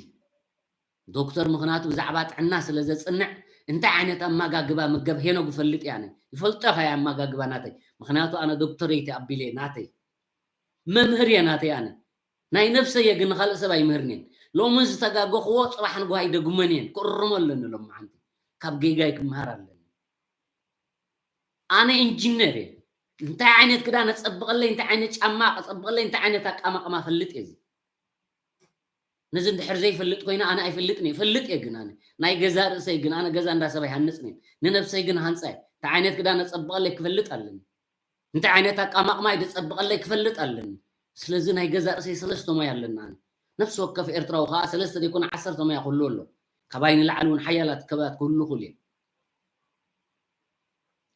ዶክተር ምኽንያቱ ብዛዕባ ጥዕና ስለ ዘጽንዕ እንታይ ዓይነት ኣመጋግባ ምገብ ሄኖግ እፈልጥ እየ ኣነ። ይፈልጦ እየ ኣመጋግባ ናተይ። ምኽንያቱ ኣነ ዶክተረይቲ ኣቢለ እየ ናተይ። መምህር እየ ናተይ ኣነ። ናይ ነብሰይ እየ ግን ንኻልእ ሰብ ኣይምህርን እየን። ሎሚ ዝተጋገኽዎ ጽባሕ ንግሆ ኣይደግሞን እየን። ክእርሞ ኣለኒ ሎምዓንቲ። ካብ ጌጋይ ክመሃር ኣለኒ። ኣነ ኢንጂነር እየ። እንታይ ዓይነት ክዳን ኣጸብቐለይ፣ እንታይ ዓይነት ጫማ ኣጸብቐለይ፣ እንታይ ዓይነት ኣቃማቕማ እፈልጥ እየ እዚ። ነዚ እንድሕር ዘይፈልጥ ኮይነ ኣነ ኣይፈልጥን እየ። እፈልጥ እየ ግን ኣነ ናይ ገዛ ርእሰይ ግን ኣነ ገዛ እንዳ ሰብ ኣይሃንጽን እየ። ንነብሰይ ግን ሃንጻ እየ። እንታይ ዓይነት ክዳን ኣጸብቐለይ ክፈልጥ ኣለኒ። እንታይ ዓይነት ኣቃማቕማ እዩ ዘጸብቐለይ ክፈልጥ ኣለኒ። ስለዚ ናይ ገዛ ርእሰይ ሰለስተ ሞያ ኣለና። ነፍሲ ወከፍ ኤርትራዊ ከኣ ሰለስተ ዘይኮነ ዓሰርተ ሞያ ክህልዎ ኣሎ። ካባይ ንላዕሊ እውን ሓያላት ክበባት ክህሉ ይኽእሉ እዮም።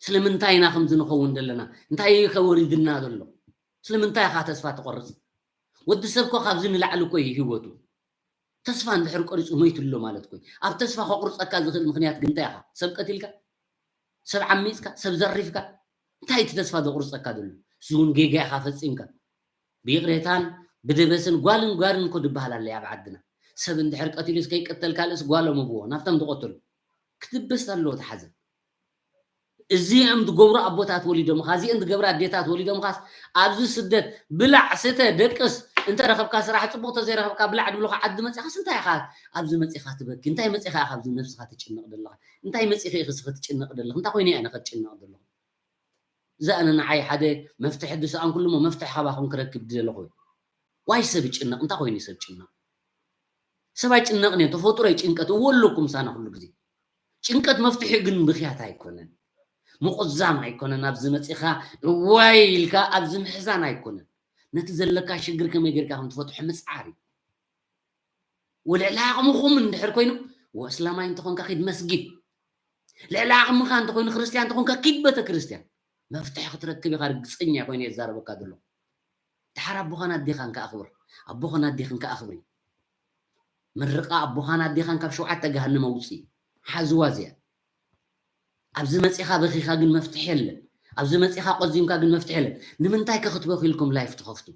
ስለምንታይ ኢና ከምዚ ንኸውን ዘለና? እንታይ እዩ ከ ወሪድና ዘሎ? ስለምንታይ ኢኻ ተስፋ ትቖርጽ? ወዲ ሰብ እኮ ካብዚ ንላዕሊ እኮ እዩ ህይወቱ። ተስፋ እንድሕር ቆሪጹ ሞይቱ ኣሎ ማለት እኮ እዩ። ኣብ ተስፋ ከቑርጸካ ዝኽእል ምኽንያት ግን እንታይ ኢኻ? ሰብ ቀቲልካ? ሰብ ዓሚጽካ? ሰብ ዘሪፍካ? እንታይ እቲ ተስፋ ዘቑርጸካ ዘሎ? እዚ እውን ጌጋ ኢኻ ፈጺምካ። ብይቕሬታን ብደበስን ጓልን ጓርን እኮ ዝበሃል ኣሎ ኣብ ዓድና። ሰብ እንድሕር ቀቲሉስ ከይቅተል ካልእስ ጓሎም ኣብዎ ናብቶም ዝቐተሉ ክትበስ ኣለዎ እቲ ሓዘን። እዚኦም ዝገብሩ ኣቦታት ወሊዶምኻ፣ እዚኦም ዝገብራ ኣዴታት ወሊዶምኻስ ኣብዚ ስደት ብላዕ፣ ስተ፣ ደቅስ፣ እንተ ረኸብካ ስራሕ ጽቡቕ፣ እንተ ዘይረኸብካ ብላዕ ድብሉኻ ዓዲ መጺኻስ እንታይ ኢኻ ኣብዚ መጺኻ ትበኪ? እንታይ መጺኻ ኢኻ ኣብዚ ነብስኻ ትጭነቕ ዘለኻ? እንታይ መጺኺ ኢኺ እስኺ ትጭነቕ ዘለኺ? እንታይ ኮይነ እየ ኣነ ከትጭነቕ ዘለኹ? እዛ ኣነ ንዓይ ሓደ መፍትሒ ዝሰኣንኩሉ እሞ መፍትሒ ካባኹም ክረክብ ዝደለኹ እዩ። ዋይ ሰብ ይጭነቕ? እንታይ ኮይኑ እዩ ሰብ ጭነቕ? ሰብ ኣይጭነቕን እየ፣ ተፈጥሮ እዩ ጭንቀት። እዎ ኣለኩም ሳና ኩሉ ግዜ። ጭንቀት መፍትሒ ግን ምኽያት ኣይኮነን። ምቑዛም ኣይኮነን። ኣብዚ መጺኻ እዋይ ኢልካ ኣብዚ ምሕዛን ኣይኮነን። ነቲ ዘለካ ሽግር ከመይ ጌርካ ከም ትፈትሖ ምጽዓር እዩ። ወልዕሊ ዓቕምኹም እንድሕር ኮይኑ፣ ወ-፣ እስላማይ እንተኾንካ ኪድ መስጊድ። ልዕሊ ዓቕምኻ እንተኾይኑ ክርስትያን እንተኾንካ ኪድ ቤተ ክርስትያን። መፍትሒ ክትረክብ ኢኻ፣ ርግጸኛ ኮይነ እየ ዝዛረበካ ዘለኹ። ድሓር ኣቦኻን ኣዴኻን ከኣ ኣኽብር። ኣቦኻን ኣዴኽን ከኣ ኣኽብሪ። ምርቓ ኣቦኻን ኣዴኻን ካብ ሸውዓተ ገሃነም ኣውጽኢ። ሓዝዋ እዚኣ። ኣብዚ መጺኻ በኺኻ ግን መፍትሒ የለን። ኣብዚ መጺኻ ቆዚምካ ግን መፍትሒ የለን። ንምንታይ ከ ክትበኺ ኢልኩም ላይፍ ትኸፍቱ?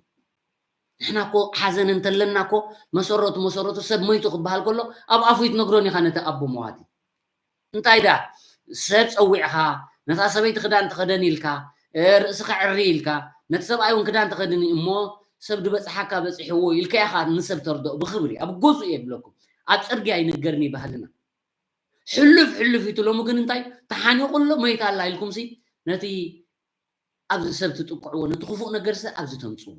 ንሕና እኮ ሓዘን እንተለና እኮ መሰረቱ መሰረቱ ሰብ ሞይቱ ክበሃል ከሎ ኣብ ኣፉ ይትነግሮን ኢኻ ነቲ ኣቦ መዋቲ። እንታይ ደኣ ሰብ ጸዊዕኻ ነታ ሰበይቲ ክዳን ተኸደን ኢልካ፣ እ፣ ርእስኻ ዕሪ ኢልካ ነቲ ሰብኣይ እውን ክዳን ተኸድኒ እሞ ሰብ ዝበጽሓካ በጺሕዎ ኢልካ ኢኻ ንሰብ ተርድኦ ብኽብሪ ኣብ ገዝኡ እየ ብለኩም። ኣብ ጽርግያ ኣይንገርን እዩ ባህልና። ሕሉፍ ሕሉፍ እዩ እቲ ሎሚ ግን እንታይ ተሓኒቑ ኣሎ ሞይታ ኣላ ኢልኩምሲ ነቲ ኣብዚ ሰብ ትጥቅዕዎ ነቲ ክፉእ ነገርሲ ኣብዚ ተምጽዎ።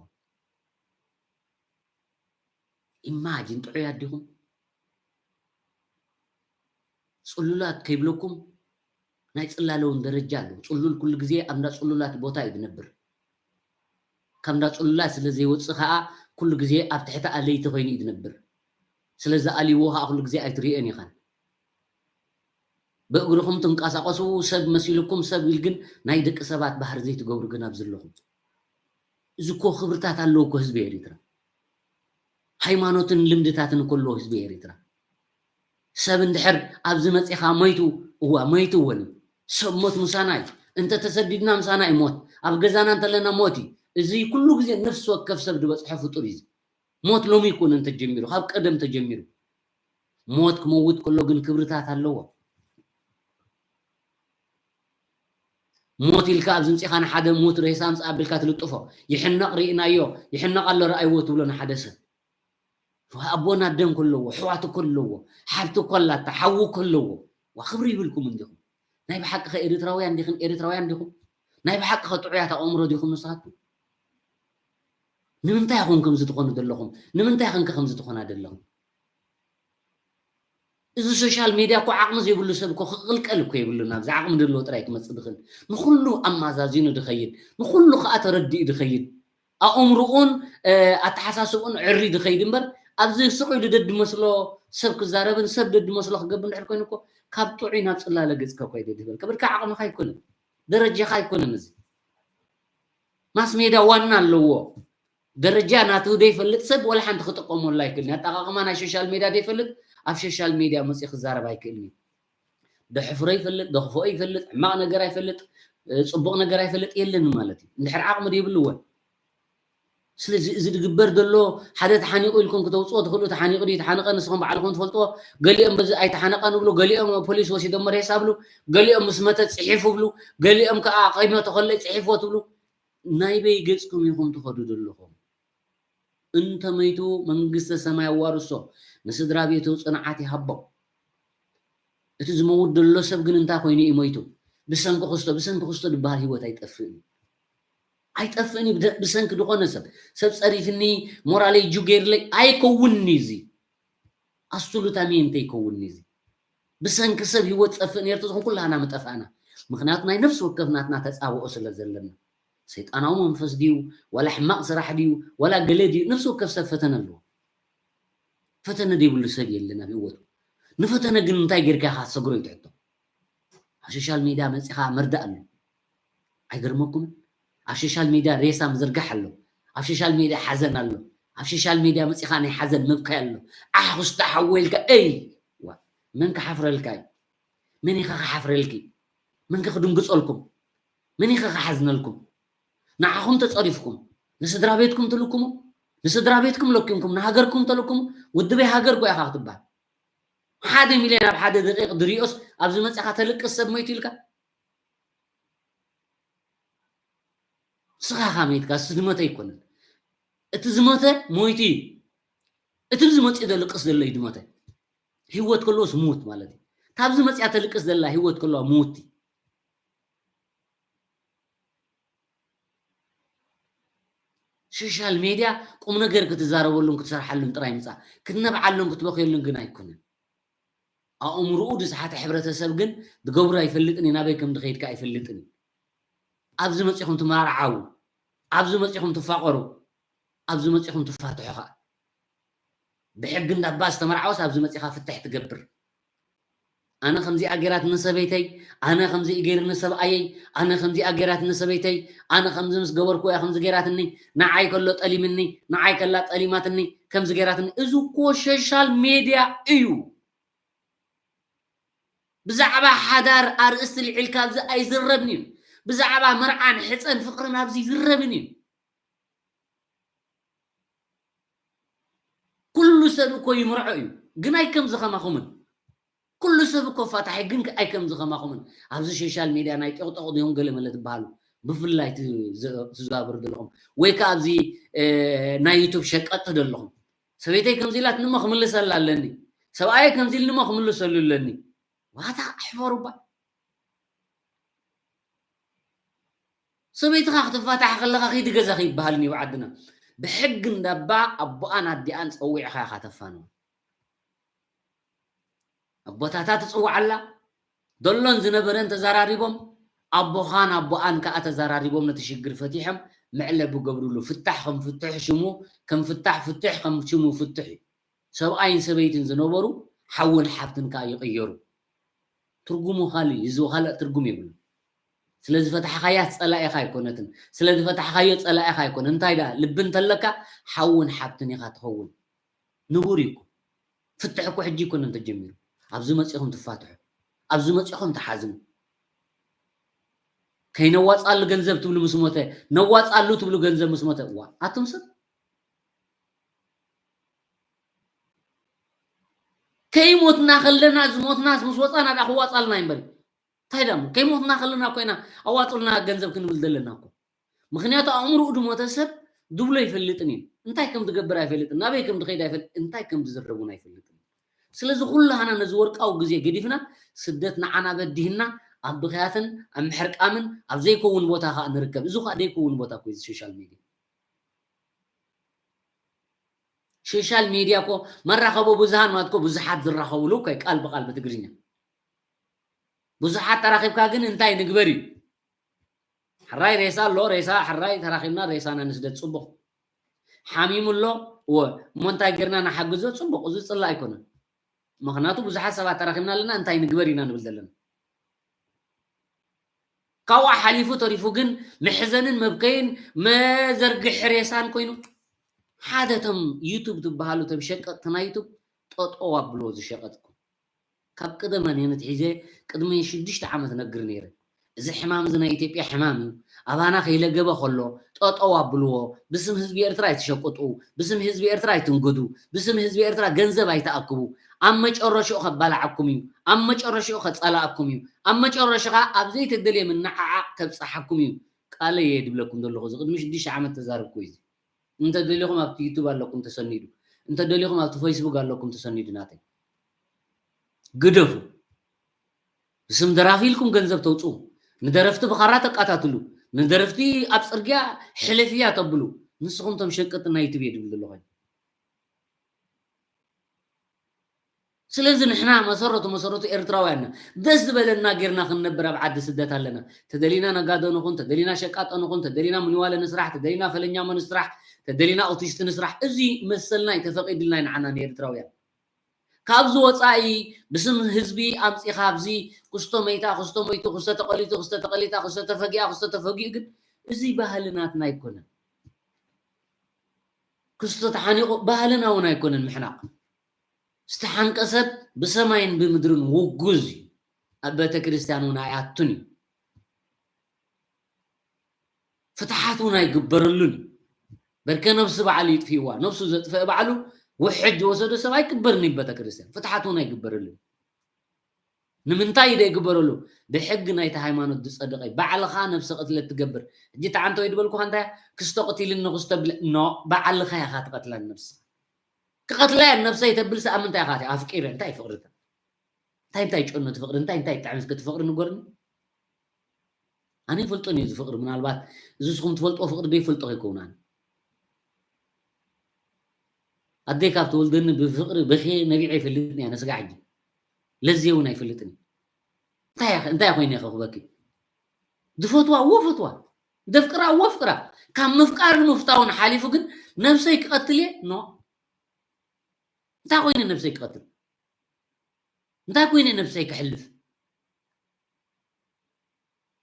ኢማጂን ጥዑያት ዲኹም? ጽሉላት ከይብለኩም ናይ ጽላለ እውን ደረጃ ኣለዎ። ጽሉል ኩሉ ግዜ ኣብ እንዳ ጽሉላት ቦታ እዩ ዝነብር። ካብ እንዳ ጽሉላት ስለ ዘይወጽእ ከኣ ኩሉ ግዜ ኣብ ትሕቲ ኣለይቲ ኮይኑ እዩ ዝነብር። ስለዚ ኣልይዎ ከኣ ኩሉ ግዜ ኣይትርእዮን ኢኻን። ብእግርኹም ትንቀሳቐሱ ሰብ መሲልኩም ሰብ ኢል ግን ናይ ደቂ ሰባት ባህሪ ዘይትገብሩ ግን ኣብዚ ኣለኹም። እዚ እኮ ክብርታት ኣለዎ እኮ ህዝቢ ኤሪትራ። ሃይማኖትን ልምድታትን እኮ ኣለዎ ህዝቢ ኤሪትራ። ሰብ እንድሕር ኣብዚ መጺኻ ሞይቱ፣ እዋ ሞይቱ እወን እዩ። ሰብ ሞት ምሳና እዩ። እንተ ተሰዲድና ምሳና እዩ ሞት። ኣብ ገዛና እንተለና ሞት እዩ። እዚ ኩሉ ግዜ ነፍሲ ወከፍ ሰብ ዝበጽሖ ፍጡር እዩ። ሞት ሎሚ ይኮነን ተጀሚሩ፣ ካብ ቀደም ተጀሚሩ። ሞት ክመውት ከሎ ግን ክብርታት ኣለዎ። ሞት ኢልካ ኣብዚ ምጺኻ ንሓደ ሞት ሬሳ ኣምጽእ ኣቢልካ ትልጥፎ። ይሕነቕ ርኢናዮ፣ ይሕነቕ ኣሎ ረኣይዎ ትብሎ ንሓደ ሰብ። ኣቦና ኣደን ከለዎ፣ ኣሕዋት ከለዎ፣ ሓብቲ እኮ ኣላታ፣ ሓዉ ከለዎ፣ ዋ ክብሪ ይብልኩም እንዲኹም። ናይ ብሓቂ ከ ኤርትራውያን ዲኽን ኤርትራውያን ዲኹም? ናይ ብሓቂ ከ ጥዑያት ኣእምሮ ዲኹም ንስኻትኩም? ንምንታይ ኢኹም ከምዚ ትኾኑ ዘለኹም? ንምንታይ ኢኽን ከ ከምዚ ትኾና ዘለኹም? እዚ ሶሻል ሜድያ እኮ ዓቕሚ ዘይብሉ ሰብ እኮ ክቕልቀል እኮ የብሉን። ኣብዚ ዓቕሚ ዘለዎ ጥራይ ክመጽእ ዝኽእል፣ ንኹሉ ኣማዛዚኑ ዝኸይድ፣ ንኹሉ ከኣ ተረዲኡ ዝኸይድ፣ ኣእምርኡን ኣተሓሳስብኡን ዕሪ ዝኸይድ እምበር፣ ኣብዚ ስቕ ኢሉ ደድመስሎ ሰብ ክዛረብን ሰብ ደድመስሎ ክገብር እንድሕር ኮይኑ እኮ፣ ካብ ጥዑይ ናብ ጽላለ ገጽካ እኮ ይደድበል። ክብርካ ዓቕምኻ ኣይኮነን፣ ደረጃኻ ኣይኮነን። እዚ ማስ ሜድያ ዋና ኣለዎ። ደረጃ ናቱ ዘይፈልጥ ሰብ ወላ ሓንቲ ክጥቀመሉ ኣይክእልን። ኣጠቓቕማ ናይ ሶሻል ሜድያ ዘይፈልጥ ኣብ ሶሻል ሜድያ መፅዩ ክዛረብ ኣይክእልን እዩ። ደሕፍሮ ይፈልጥ፣ ደኽፍኦ ይፈልጥ፣ ሕማቕ ነገር ኣይፈልጥ፣ እ፣ ፅቡቕ ነገር ኣይፈልጥ የለን ማለት እዩ። እንድሕር ዓቕሚ ዘይብሉ እወ። ስለዚ እዚ ዝግበር ዘሎ ሓደ ተሓኒቑ ኢልኩም ክተውፅኦ ትኽእሉ፣ ተሓኒቑ ድዩ ተሓነቐ ንስኹም ባዕልኹም ትፈልጥዎ። ገሊኦም በዚ ኣይተሓነቐን ይብሉ፣ ገሊኦም ፖሊስ ወሲዶም ሬሳ ይብሉ፣ ገሊኦም ምስ መተ ፅሒፉ ይብሉ፣ ገሊኦም ከዓ ከይመተ ከሎ ፅሒፍዎ ትብሉ። ናይ በይ ገፅኩም ኢኹም ትኸዱ ዘለኹም? እንተመይቱ መንግስተ ሰማይ ኣዋርሶ፣ ንስድራ ቤቱ ጽንዓት ይሃቦ። እቲ ዝመውት ዘሎ ሰብ ግን እንታይ ኮይኑ እዩ ሞይቱ? ብሰንኪ ክስቶ፣ ብሰንኪ ክስቶ ዝበሃል ህይወት ኣይጠፍእን እዩ። ኣይጠፍእን እዩ። ብደ-፣ ብሰንኪ ዝኾነ ሰብ፣ ሰብ ጸሪፍኒ፣ ሞራለይ ጁ ገይርለይ ኣይከውንን እዩ እዚ። ኣሱሉታሚ እንተይከውንን እዩ እዚ። ብሰንኪ ሰብ ህይወት ጸፍእ ነይርቶ ዝኾን ኩላህና ምጠፋእና። ምኽንያቱ ናይ ነፍሲ ወከፍ ናትና ተጻብኦ ስለ ዘለና። ሰይጣናዊ መንፈስ ድዩ? ዋላ ሕማቕ ስራሕ ድዩ? ዋላ ገለ ድዩ? ነፍሲ ወከፍ ሰብ ፈተነ ኣለዎ። ፈተነ ዘይብሉ ሰብ የለን ኣብ ህይወቱ። ንፈተነ ግን እንታይ ጌርካ ኢኻ ትሰግሮ እዩ እቲ ሕቶ። ኣብ ሶሻል ሜድያ መጺኻ መርዳእ ኣሎ። ኣይገርመኩምን? ኣብ ሶሻል ሜድያ ሬሳ ምዝርጋሕ ኣሎ። ኣብ ሶሻል ሜድያ ሓዘን ኣሎ። ኣብ ሶሻል ሜድያ መጺኻ ናይ ሓዘን ምብካይ ኣሎ። ዓኽ ውስጥ ሓወ ኢልካ፣ እይ! ዋ፣ መን ክሓፍረልካ እዩ? መን ኢኻ ክሓፍረልኪ? መን ከ ክድንግጸልኩም? መን ኢኻ ክሓዝነልኩም? ንዓኹም ተጸሪፍኩም፣ ንስድራ ቤትኩም ትልክሙ፣ ንስድራ ቤትኩም ለኪምኩም፣ ንሃገርኩም ተልክሙ፣ ውድበይ ሃገርኩ ኢኻ ክትበሃል። ሓደ ሚልዮን ኣብ ሓደ ደቂቕ ድሪኦስ ኣብዚ መጺኻ ተልቅስ ሰብ ሞይቱ ኢልካ? ንስኻ ኢኻ ሞይትካ፣ እሱ ዝሞተ ኣይኮነን። እቲ ዝሞተ ሞይቱ እዩ። እቲ ዝመጽእ ዘልቅስ ዘሎ እዩ ዝሞተ። ህይወት ከለዎስ ምዉት ማለት እዩ። ካብዚ መጽያ ተልቅስ ዘላ ህይወት ከለዋ ምዉት እዩ። ሶሻል ሜድያ ቁም ነገር ክትዛረበሉን ክትሰርሓሉን ጥራይ ምጻእ። ክትነብዓሉን ክትበኽየሉን ግን ኣይኮነን። ኣእምርኡ ዝሰሓተ ሕብረተሰብ ግን ዝገብሮ ኣይፈልጥን እዩ፣ ናበይ ከም ዝኸይድ ከኣ ኣይፈልጥን እዩ። ኣብዚ መጺኹም ትመራዓው፣ ኣብዚ መጺኹም ትፋቐሩ፣ ኣብዚ መጺኹም ትፋትሑ ከኣ። ብሕጊ እንዳባ ዝተመርዓወስ ኣብዚ መጺኻ ፍትሕ ትገብር። ኣነ ከምዚኣ ገይራትኒ ሰበይተይ፣ ኣነ ከምዚ ገይርኒ ሰብኣየይ፣ ኣነ ከምዚኣ ገይራትኒ ሰበይተይ፣ ኣነ ከምዚ ምስ ገበርኩ እያ ከምዚ ገይራትኒ፣ ንዓይ ከሎ ጠሊምኒ፣ ንዓይ ከላ ጠሊማትኒ፣ ከምዚ ገይራትኒ። እዚ እኮ ሶሻል ሜድያ እዩ። ብዛዕባ ሓዳር ኣርእስቲ ልዒልካ ኣብዚ ኣይዝረብን እዩ። ብዛዕባ መርዓን ሕፀን ፍቕርን ኣብዚ ይዝረብን እዩ። ኩሉ ሰብ እኮ ይምርዖ እዩ፣ ግን ኣይከምዚ ከማኹምን። ኩሉ ሰብ እኮ ፋታሒ፣ ግን ኣይከምዚ ከማኹምን። ኣብዚ ሶሻል ሜድያ ናይ ጦቕጦቕ ድዮም ገለመለ ትበሃሉ፣ ብፍላይ ትዘ-፣ ትዘዋወሩ ዘለኹም፣ ወይ ከኣ ኣብዚ፣ እ፣ ናይ ዩቱብ ሸቀጥቲ ዘለኹም፣ ሰበይተይ ከምዚ ኢላትኒ እሞ ክምልሰላ ኣለኒ፣ ሰብኣየ ከምዚ ኢልኒ እሞ ክምልሰሉ ኣለኒ። ዋታ ኣሕፈሩባ። ሰበይትኻ ክትፋታሕ ከለኻ ኺዲ ገዛኺ ይበሃል እዩ ዓድና። ብሕጊ እንዳባ ኣቦኣን ኣዲኣን ጸዊዕኻ ኢኻ ተፋንዋ። ኣቦታታ ትጽውዓላ፣ ዘሎን ዝነበረን ተዘራሪቦም፣ ኣቦኻን ኣቦኣን ከኣ ተዘራሪቦም ነቲ ሽግር ፈቲሖም መዕለቢ ገብርሉ። ፍታሕ ከም ፍትሕ ሽሙ፣ ከም ፍታሕ ፍትሕ ከም ሽሙ ፍትሕ እዩ። ሰብኣይን ሰበይትን ዝነበሩ ሓውን ሓብትን ከኣ ይቕየሩ። ትርጉሙ ካልእ እዩ፣ እዚ ካልእ ትርጉም የብሉን። ስለ ዝፈታሕካያ ጸላኢኻ ኣይኮነትን፣ ስለ ዝፈታሕካዮ ጸላኢኻ ኣይኮነን። እንታይ ደኣ ልቢ እንተለካ ሓውን ሓብትን ኢኻ ትኸውን። ንቡር እዩ እኮ። ፍትሕ እኮ ሕጂ ኣይኮነን ተጀሚሩ። ኣብዚ መጺኹም ትፋትሑ፣ ኣብዚ መጺኹም ትሓዝኑ። ከይነዋፃሉ ገንዘብ ትብሉ ምስ ሞተ፣ ነዋፃሉ ትብሉ ገንዘብ ምስ ሞተ፣ ዋ ኣቱም ሰብ ከይሞትና ከለና ዝሞትናስ ምስ ወፃና ዳ ክዋፃልና እዩ እምበሪ። እንታይ ዳሞ ከይሞትና ከለና ኮይና ኣዋፅልና ገንዘብ ክንብል ዘለና እኮ። ምክንያቱ ኣእምርኡ ድሞተ ሰብ ድብሎ ኣይፈልጥን እዩ። እንታይ ከም ዝገብር ኣይፈልጥን፣ ናበይ ከም ዝኸይድ ኣይፈልጥ፣ እንታይ ከም ዝዝረብ እውን ኣይፈልጥን። ስለዚ ኩላህና ነዚ ወርቃዊ ግዜ ገዲፍና ስደት ንዓና በዲህና ኣብ ብኽያትን ኣብ ምሕርቃምን ኣብ ዘይከውን ቦታ ከዓ ንርከብ። እዚ ከዓ ዘይከውን ቦታ እኮ እዩ እዚ ሶሻል ሚድያ። ሶሻል ሚድያ እኮ መራኸቦ ብዙሃን ማለት እኮ ብዙሓት ዝራኸብሉ እኮ እዩ ቃል ብቃል ብትግርኛ። ብዙሓት ተራኺብካ ግን እንታይ ንግበር እዩ? ሕራይ ሬሳ ኣሎ፣ ሬሳ ሕራይ ተራኺብና ሬሳና ንስደድ፣ ጽቡቕ። ሓሚሙ ኣሎ፣ እወ፣ እሞ እንታይ ጌርና ንሓግዞ? ጽቡቕ፣ እዚ ጽላእ ኣይኮነን። ምኽንያቱ ብዙሓት ሰባት ተራኺብና ኣለና፣ እንታይ ንግበር ኢና ንብል ዘለና። ካብኡ ሓሊፉ ተሪፉ ግን መሕዘንን መብከይን መዘርግሒ ሬሳን ኮይኑ፣ ሓደ እቶም ዩቱብ ትበሃሉ፣ እቶም ሸቀጥቲ ናይ ዩቱብ ጠጠው ኣብልዎ፣ ዝሸቀጥኩም። ካብ ቅደም ኣንየነት ሒዘ ቅድሚ ሽዱሽተ ዓመት ነግር ነይረ። እዚ ሕማም እዚ ናይ ኢትዮጵያ ሕማም እዩ። ኣባና ከይለገበ ከሎ ጠጠው ኣብልዎ። ብስም ህዝቢ ኤርትራ ኣይትሸቅጡ፣ ብስም ህዝቢ ኤርትራ ኣይትንገዱ፣ ብስም ህዝቢ ኤርትራ ገንዘብ ኣይትኣክቡ። ኣብ መጨረሽኡ ከባላዓኩም እዩ፣ ኣብ መጨረሽኡ ከጸላኣኩም እዩ፣ ኣብ መጨረሽኻ ኣብ ዘይተደልየ ምንዓዓቕ ከብጽሓኩም እዩ። ቃለይ እየ ድብለኩም ዘለኹ፣ እዚ ቅድሚ ሽዱሽተ ዓመት ተዛረብኩ እዩ። እንተ ደሊኹም ኣብቲ ዩቱብ ኣለኩም ተሰኒዱ፣ እንተ ደሊኹም ኣብቲ ፌስቡክ ኣለኩም ተሰኒዱ ናተይ። ግደፉ። ብስም ደራፊ ኢልኩም ገንዘብ ተውፅኡ፣ ንደረፍቲ ብኻራ ተቃታትሉ፣ ንደረፍቲ ኣብ ፅርግያ ሕለፍያ ተብሉ፣ ንስኹም ቶም ሸቅጥ ናይ ዩቱብ እየ ድብል ዘለኹ። ስለዚ ንሕና መሰረቱ መሰረቱ ኤርትራውያን ኢና። ደስ ዝበለና ጌርና ክንነብር ኣብ ዓዲ ስደት ኣለና። ተደሊና ነጋዶ ንኹን፣ ተደሊና ሸቃጦ ንኹን፣ ተደሊና ምንዋለ ንስራሕ፣ ተደሊና ፈለኛሞ ንስራሕ፣ ተደሊና ኦቲስት ንስራሕ። እዚ መሰልና እዩ፣ ተፈቂድልና እዩ ንዓና ንኤርትራውያን። ካብዚ ወፃኢ ብስም ህዝቢ ኣምፂኻ ኣብዚ ክስቶ መይታ፣ ክስቶ መይቱ፣ ክስቶ ተቐሊቱ፣ ክስቶ ተቐሊታ፣ ክስቶ ተፈጊኣ፣ ክስቶ ተፈጊኡ ግን እዚ ባህሊ ናትና ኣይኮነን። ክስቶ ተሓኒቑ ባህልና እውን ኣይኮነን ምሕናቕ። ዝተሓንቀ ሰብ ብሰማይን ብምድርን ውጉዝ እዩ። ኣብ ቤተ ክርስቲያን እውን ኣይኣቱን እዩ። ፍትሓት እውን ኣይግበረሉን እዩ። በርከ ነብሲ በዓሉ ይጥፍእዋ። ነብሱ ዘጥፍአ በዓሉ ውሕጅ ዝወሰዶ ሰብ ኣይቅበርን እዩ ቤተ ክርስቲያን። ፍትሓት እውን ኣይግበረሉን። ንምንታይ እዩ ዘይግበረሉ? ብሕጊ ናይቲ ሃይማኖት ዝጸደቐ እዩ። ባዕልኻ ነብሰ ቅትለት ትገብር። ሕጂ ተዓንተ ወይ ዝበልኩኻ እንታይ እያ? ክስቶ ቅቲልኒ ክስቶ ብል-፣ ኖ፣ ባዕልኻ ኢኻ ትቐትላ ነብስኻ። ክቐትላ እየ ነብሰይ ተብል ሰኣብ ምንታይ ኢኻ ኣፍቂረ? እንታይ ፍቕሪ? እንታይ እንታይ ጨኖ ትፍቕሪ? እንታይ እንታይ ጥዕምት ክትፍቕሪ ንገርኒ? ኣነ ይፈልጦን እዩ እዚ ፍቕሪ። ምናልባት እዚ ንስኹም ትፈልጥዎ ፍቕሪ ዘይፈልጦ ከይከውን ኣነ። ኣደይ ካብ ትወልደኒ ብፍቕሪ በኽየ ነቢዐ ይፈልጥን እያ ነስጋ ሕጂ። ለዝየ እውን ኣይፈልጥን እዩ። እንታይ እያ-፣ እንታይ ኮይነ ኢኸ ክበኪ? ዝፈትዋ እዎ ፈትዋ። ዘፍቅራ እዎ ኣፍቅራ። ካብ ምፍቃር ምፍታውን ሓሊፉ ግን ነብሰይ ክቐትል እየ? ኖ። እንታይ ኮይነ ነብሰይ ክቐትል? እንታይ ኮይነ ነብሰይ ክሕልፍ?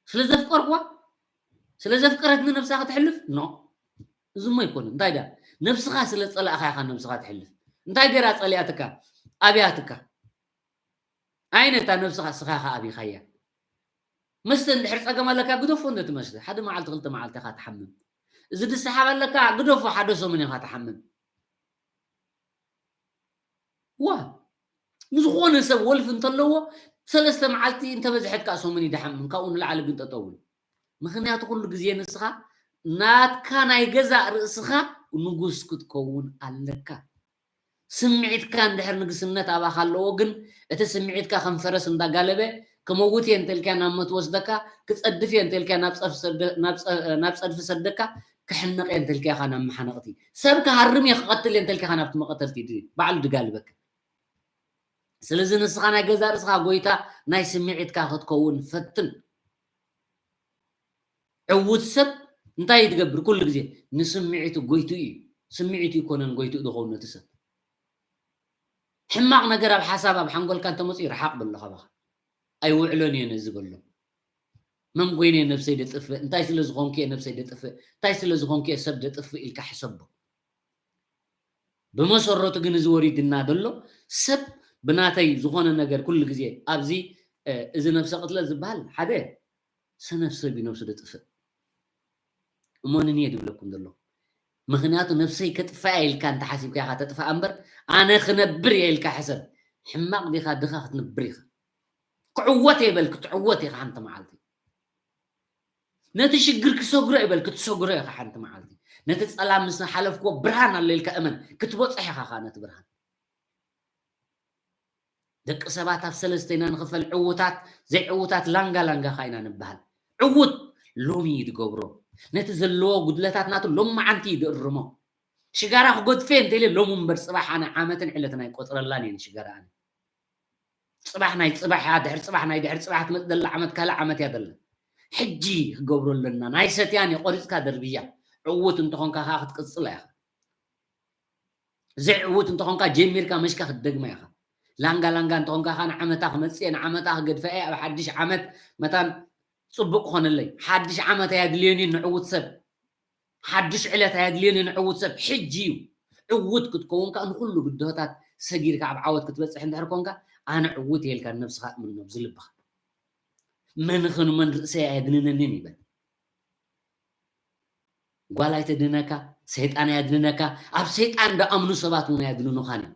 ስለ ዘፍቀርኩዋ? ስለ ዘፍቀረትኒ ነብሳ ክትሕልፍ? ኖ። እዚ እሞ ኣይኮነን። እንታይ ደኣ? ነብስኻ ስለ ዝጸላእኻ ኢኻ ነብስኻ ትሕልፍ። እንታይ ገይራ ጸሊኣትካ? ኣብያትካ። ኣይነታ ነብስኻ እስኻ ኢኻ ኣብይኻያ። መስተ እንድሕር ጸገም ኣለካ ግደፎ፣ እንደ ትመስተ ሓደ መዓልቲ ክልተ መዓልቲ ኢኻ ትሓምም። እዚ ድስሓብ ኣለካ ግደፎ፣ ሓደ ሰሙን ኢኻ ትሓምም። ዋ፣ ንዝኾነ ሰብ ወልፊ እንተለዎ ሰለስተ መዓልቲ እንተበዝሐት ከዓ ሰሙን እዩ ድሓምም፣ ካብኡ ንላዕሊ ግን ጠጠው ኢሉ። ምኽንያቱ ኩሉ ግዜ ንስኻ ናትካ ናይ ገዛእ ርእስኻ ንጉስ ክትከውን ኣለካ። ስምዒትካ እንድሕር ንግስነት ኣባኻ ኣለዎ፣ ግን እቲ ስምዒትካ ከም ፈረስ እንዳጋለበ ክመውት እየ እንተልካ ናብ ሞት ወስደካ፣ ክጸድፍ እየ እንተልካ ናብ ጸድፊ ሰደ-፣ ናብ ጸ-፣ ናብ ጸድፊ ሰደካ፣ ክሕነቕ እየ እንተልካ ኢኻ ናብ መሓነቕቲ። ሰብ ክሃርም እየ ክቐትል እየ እንተልካ ኢኻ ናብቲ መቐተልቲ ድ-፣ ባዕሉ ድጋልበካ። ስለዚ ንስኻ ናይ ገዛእ ርእስኻ ጎይታ ናይ ስምዒትካ ክትከውን ፈትን። ዕዉት ሰብ እንታይ እዩ ዝገብር? ኩሉ ግዜ ንስምዒቱ ጎይትኡ እዩ። ስምዒቱ ይኮነን ጎይትኡ ዝኸውን ነቲ ሰብ። ሕማቕ ነገር ኣብ ሓሳብ ኣብ ሓንጎልካ እንተመፅኡ ርሓቕ በሎ ካባኻ። ኣይውዕሎን እየ ነዚ በሎ። መን ኮይነ እየ ነብሰይ ደጥፍእ? እንታይ ስለ ዝኾንኩ እየ ነብሰይ ደጥፍእ? እንታይ ስለ ዝኾንኩ እየ ሰብ ደጥፍእ ኢልካ ሕሰቦ። ብመሰረቱ ግን እዚ ወሪድና ዘሎ ሰብ ብናተይ ዝኾነ ነገር ኩሉ ግዜ ኣብዚ፣ እ፣ እዚ ነብሰ ቅትለት ዝበሃል ሓደ ሰነፍ ሰብ እዩ ነብሱ ደጥፍእ። እሞንኒ እየ ድብለኩም ዘለኹ። ምኽንያቱ ነብሰይ ከጥፋእ እየ ኢልካ እንተሓሲብካ ኢኻ ተጥፋእ እምበር፣ ኣነ ክነብር እየ ኢልካ ሕሰብ። ሕማቕ ዲኻ ድኻ ክትነብር ኢኻ። ክዕወት እየ በል ክትዕወት ኢኻ ሓንቲ መዓልቲ። ነቲ ሽግር ክሰግሮ እየ በል ክትሰግሮ ኢኻ ሓንቲ መዓልቲ። ነቲ ጸላም ምስ ሓለፍክዎ ብርሃን ኣሎ ኢልካ እመን ክትበጽሕ ኢኻ ኸኣ ነቲ ብርሃን። ደቂ ሰባት ኣብ ሰለስተ ኢና ንኽፈል፣ ዕዉታት፣ ዘይዕዉታት፣ ላንጋ ላንጋ ኸኣ ኢና ንበሃል። ዕዉት ሎሚ እዩ ዝገብሮ። ነቲ ዘለዎ ጉድለታት ናቱ ሎማዓንቲ እዩ ዝእርሞ። ሽጋራ ክገድፎ እየ እንተኢለ ሎሚ እምበር ጽባሕ ኣነ ዓመትን ዕለትን ኣይቆጽረላን እየ ንሽጋራ ኣነ። ጽባሕ ናይ ጽባሕ እያ፣ ድሕሪ ጽባሕ ናይ ድሕሪ ጽባሕ ትመጽእ ዘላ ዓመት ካልእ ዓመት እያ ዘላ። ሕጂ ክገብሮ ኣለና። ናይ ሰትያን እየ ቆሪጽካ ደርብያ። ዕዉት እንተኾንካ ኸኣ ክትቅጽላ ኢኻ። ዘይዕዉት እንተኾንካ ጀሚርካ መሽካ ክትደግማ ኢኻ። ላንጋ ላንጋ እንተኾንካ ኸኣ ንዓመታ ክመጽእ እየ፣ ንዓመታ ክገድፋ እየ፣ ኣብ ሓድሽ ዓመት መታን ጽቡቕ ክኾነለይ። ሓድሽ ዓመት ኣየድልዮን እዩ ንዕዉት ሰብ። ሓድሽ ዕለት ኣየድልዮን እዩ ንዕዉት ሰብ። ሕጂ እዩ። ዕዉት ክትከውን ከኣ ንኹሉ ብድሆታት ሰጊርካ ኣብ ዓወት ክትበጽሕ እንድሕር ኮንካ፣ ኣነ ዕዉት እየ ኢልካ ንነብስኻ እምኖ፣ ኣብዚ ልብኻ። መን ኽንመን ርእሰይ ኣየድንነንን ይበል። ጓል ኣይተድህነካ፣ ሰይጣን ኣየድንነካ። ኣብ ሰይጣን ዝኣምኑ ሰባት እውን ኣየድንኑኻን እዮም።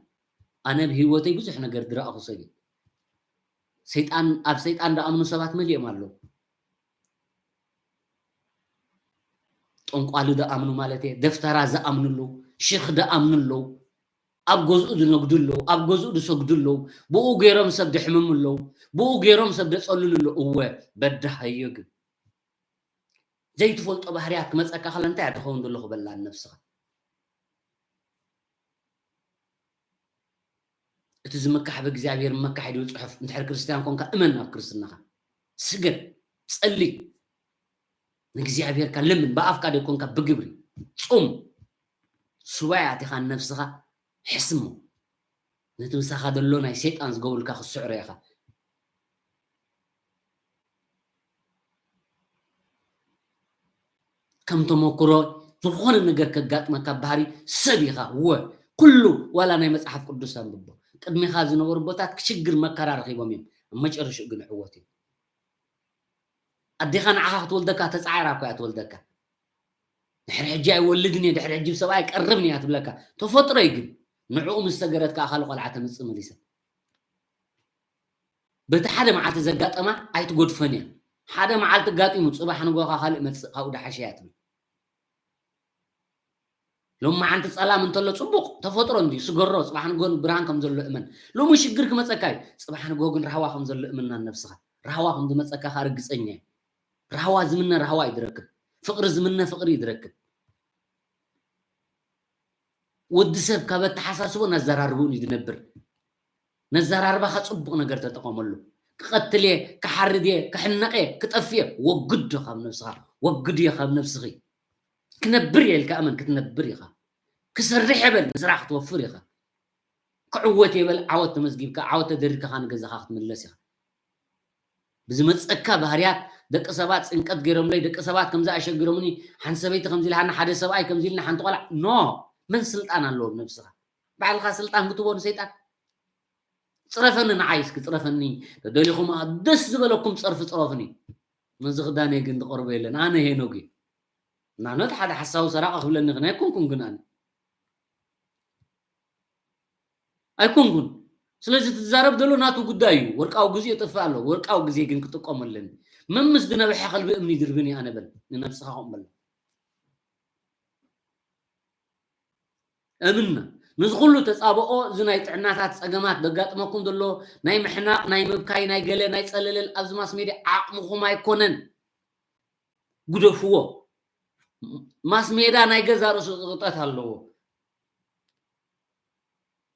ኣነ ኣብ ህይወተይ ብዙሕ ነገር ዝረኣኹ ሰብ እየ። ሰይጣን፣ ኣብ ሰይጣን ዝኣምኑ ሰባት መሊኦም ኣለዉ። ጠንቋሊ ዝኣምኑ ማለት እየ፣ ደፍተራ ዝኣምኑ ኣለዉ፣ ሽኽ ዝኣምኑ ኣለዉ፣ ኣብ ገዝኡ ዝነግዱ ኣለዉ፣ ኣብ ገዝኡ ዝሰግዱ ኣለዉ፣ ብኡ ገይሮም ሰብ ዘሕምሙ ኣለዉ፣ ብኡ ገይሮም ሰብ ዘጸልሉ ኣለዉ። እወ፣ በዳሃዮ ግን ዘይትፈልጦ ባህርያት ክመጸካ ከሎ እንታይ እያ ትኸውን ዘለኹ በላ ንነብስኻ። እቲ ዝምካሕ ብእግዚኣብሔር ምምካሕ እዩ ዝብል ጽሑፍ። እንድሕር ክርስትያን ኮንካ እመን ናብ ክርስትናኻ። ስገድ፣ ጸሊ፣ ንእግዚኣብሔርካ ለምን፣ ብኣፍካ ዘይኮንካ ብግብሪ። ጹም፣ ሱባኤ ኣቲኻ ንነብስኻ ሕስሞ። ነቲ ምሳኻ ዘሎ ናይ ሰይጣን ዝገብሩልካ ክትስዕሮ ኢኻ። ከም ተመክሮ ዝኾነ ነገር ከጋጥመካ ባህሪ ሰብ ኢኻ። እወ፣ ኩሉ ዋላ ናይ መጽሓፍ ቅዱስ ኣንብቦ። ቅድሜኻ ዝነበሩ ኣቦታት ሽግር መከራ ረኺቦም እዮም። ኣብ መጨረሽኡ ግን ዕወት እዩ። ኣዴኻ ንዓኻ ክትወልደካ ተጻዒራ እኮ እያ ትወልደካ። ድሕሪ ሕጂ ኣይወልድን እየ፣ ድሕሪ ሕጂ ብሰብኣይ ኣይቀርብን እያ ትብለካ። ተፈጥሮ እዩ ግን። ንዕኡ ምስ ሰገረት ከኣ ካልእ ቆልዓ ተምጽእ መሊሳ። በቲ ሓደ መዓልቲ ዘጋጠማ ኣይትገድፎን እያ። ሓደ መዓልቲ ኣጋጢሙ ጽባሕ ንግሆ ከኣ ካልእ መጽእ ካብኡ ደሓሸ እያ ትብል። ሎማዓንቲ ጸላም እንተሎ ጽቡቕ ተፈጥሮ እንድዩ፣ ስገሮ፣ ጽባሕ ንግሆ ብርሃን ከም ዘሎ እመን። ሎሚ ሽግር ክመጸካ እዩ፣ ጽባሕ ንግሆ ግን ራህዋ ከም ዘሎ እመን ናብ ነብስኻ። ራህዋ ከም ዝመጸካ ከኣ ርግጸኛ እየ። ራህዋ ዝምነ ራህዋ እዩ ዝረክብ፣ ፍቕሪ ዝምነ ፍቕሪ እዩ ዝረክብ። ወዲ ሰብ ካብ ኣተሓሳስቦ ናዘራርብኡን እዩ ዝነብር። ነዘራርባኻ ጽቡቕ ነገር ተጠቐመሉ። ክቐትል እየ፣ ክሓርድ እየ፣ ክሕነቕ እየ፣ ክጠፍእ እየ፣ ወግዶ ካብ ነብስኻ፣ ወግድዮ ካብ ነብስኺ። ክነብር እየ ኢልካ እመን፣ ክትነብር ኢኻ። ክሰርሕ እየ በል፣ ንስራሕ ክትወፍር ኢኻ። ክዕወት እየ በል፣ ዓወት ተመዝጊብካ፣ ዓወት ተደሪርካ ንገዛኻ ክትምለስ ኢኻ። ብዝመጸካ ባህርያት ደቂ ሰባት ጽንቀት ገይሮምለይ፣ ደቂ ሰባት ከምዚ ኣሸጊሮምኒ፣ ሓንቲ ሰበይቲ ከምዚ ኢልሃኒ፣ ሓደ ሰብኣይ ከምዚ ኢልና፣ ሓንቲ ቆልዓ፣ ኖ፣ መን ስልጣን ኣለዎ ብነብስኻ? ባዕልኻ ስልጣን ክትቦ ንሰይጣን? ጽረፈኒ ንዓይ እስኪ፣ ጽረፈኒ። ተደሊኹም ደስ ዝበለኩም ጸርፊ ጽረፉኒ። ነዚ ክዳነይ ግን ዝቐርቦ የለን። ኣነ ሄኖግ እየ። ናኖት ሓደ ሓሳዊ ሰራቒ ክብለኒ ግን ኣይኮንኩን ግን ኣነ። ኣይኮንኩን። ስለዚ ትዛረብ ዘሎ ናቱ ጉዳይ እዩ። ወርቃዊ ግዜ ይጥፍእ ኣሎ። ወርቃዊ ግዜ ግን ክጥቀሞ ኣለኒ። መምስ ዝነብሐ ከልቢ እምኒ ድርብን እዩ ኣነ በል። ንነብስኻ ከምኡ በል። እምና። ነዚ ኩሉ ተጻብኦ፣ እዚ ናይ ጥዕናታት ጸገማት ዘጋጥመኩም ዘሎ፣ ናይ ምሕናቕ፣ ናይ ምብካይ፣ ናይ ገለ፣ ናይ ጸለለል፣ ኣብዚ ማስ ሜድያ ዓቕምኹም ኣይኮነን። ግደፍዎ። ማስ ሜዳ ናይ ገዛ ርእሱ ጽቕጠት ኣለዎ።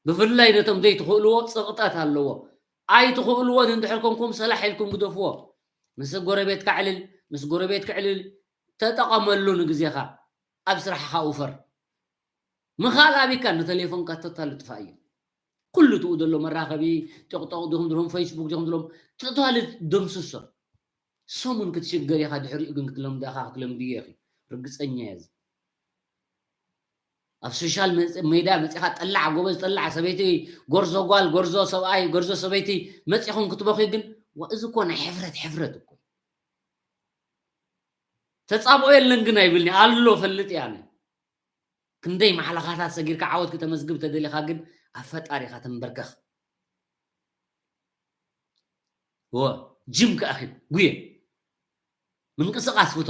ብፍላይ ነቶም ዘይትኽእልዎ ጽቕጠት ኣለዎ። ኣይትኽእልዎን እንድሕር ኮንኩም ሰላሕ ኢልኩም ግደፍዎ። ምስ ጎረቤትካ ዕልል፣ ምስ ጎረቤትካ ዕልል፣ ተጠቐመሉ ንግዜኻ። ኣብ ስራሕኻ ውፈር። ምኽኣል ኣቢካ ንተሌፎንካ ተታሉ ጥፋእ እዩ። ኩሉ ትኡ ዘሎ መራኸቢ፣ ጦቕጦቕ ዲኹም ድሮም፣ ፌስቡክ ዲኹም ድሮም፣ ተታሉ ደምስሶ። ሰሙን ክትሽገር ኢኻ፣ ድሕሪኡ ግን ክትለምዶ ኢኻ፣ ክትለምድዮ ኢኺ። ርግጸኛ እየ እዚ። ኣብ ሶሻል መጽ-፣ ሜድያ መጺኻ ጠላዕ ጎበዝ፣ ጠላዕ ሰበይቲ፣ ጎርዞ ጓል፣ ጎርዞ ሰብኣይ፣ ጎርዞ ሰበይቲ መጺኹም ክትበኽዩ ግን፣ ዋ፣ እዚ እኮ ናይ ሕፍረት፣ ሕፍረት እኮ እዩ። ተጻብኦ የለን ግን ኣይብልኒ ኣሎ ፈልጥ እየ ኣነ። ክንደይ ማሕለኻታት ሰጊርካ ዓወት ክተመዝግብ ተደሊኻ ግን ኣብ ፈጣሪኻ ተንበርከኽ። ወ ጅም ክኣኽል ጉየ ምንቅስቃስ ፍቶ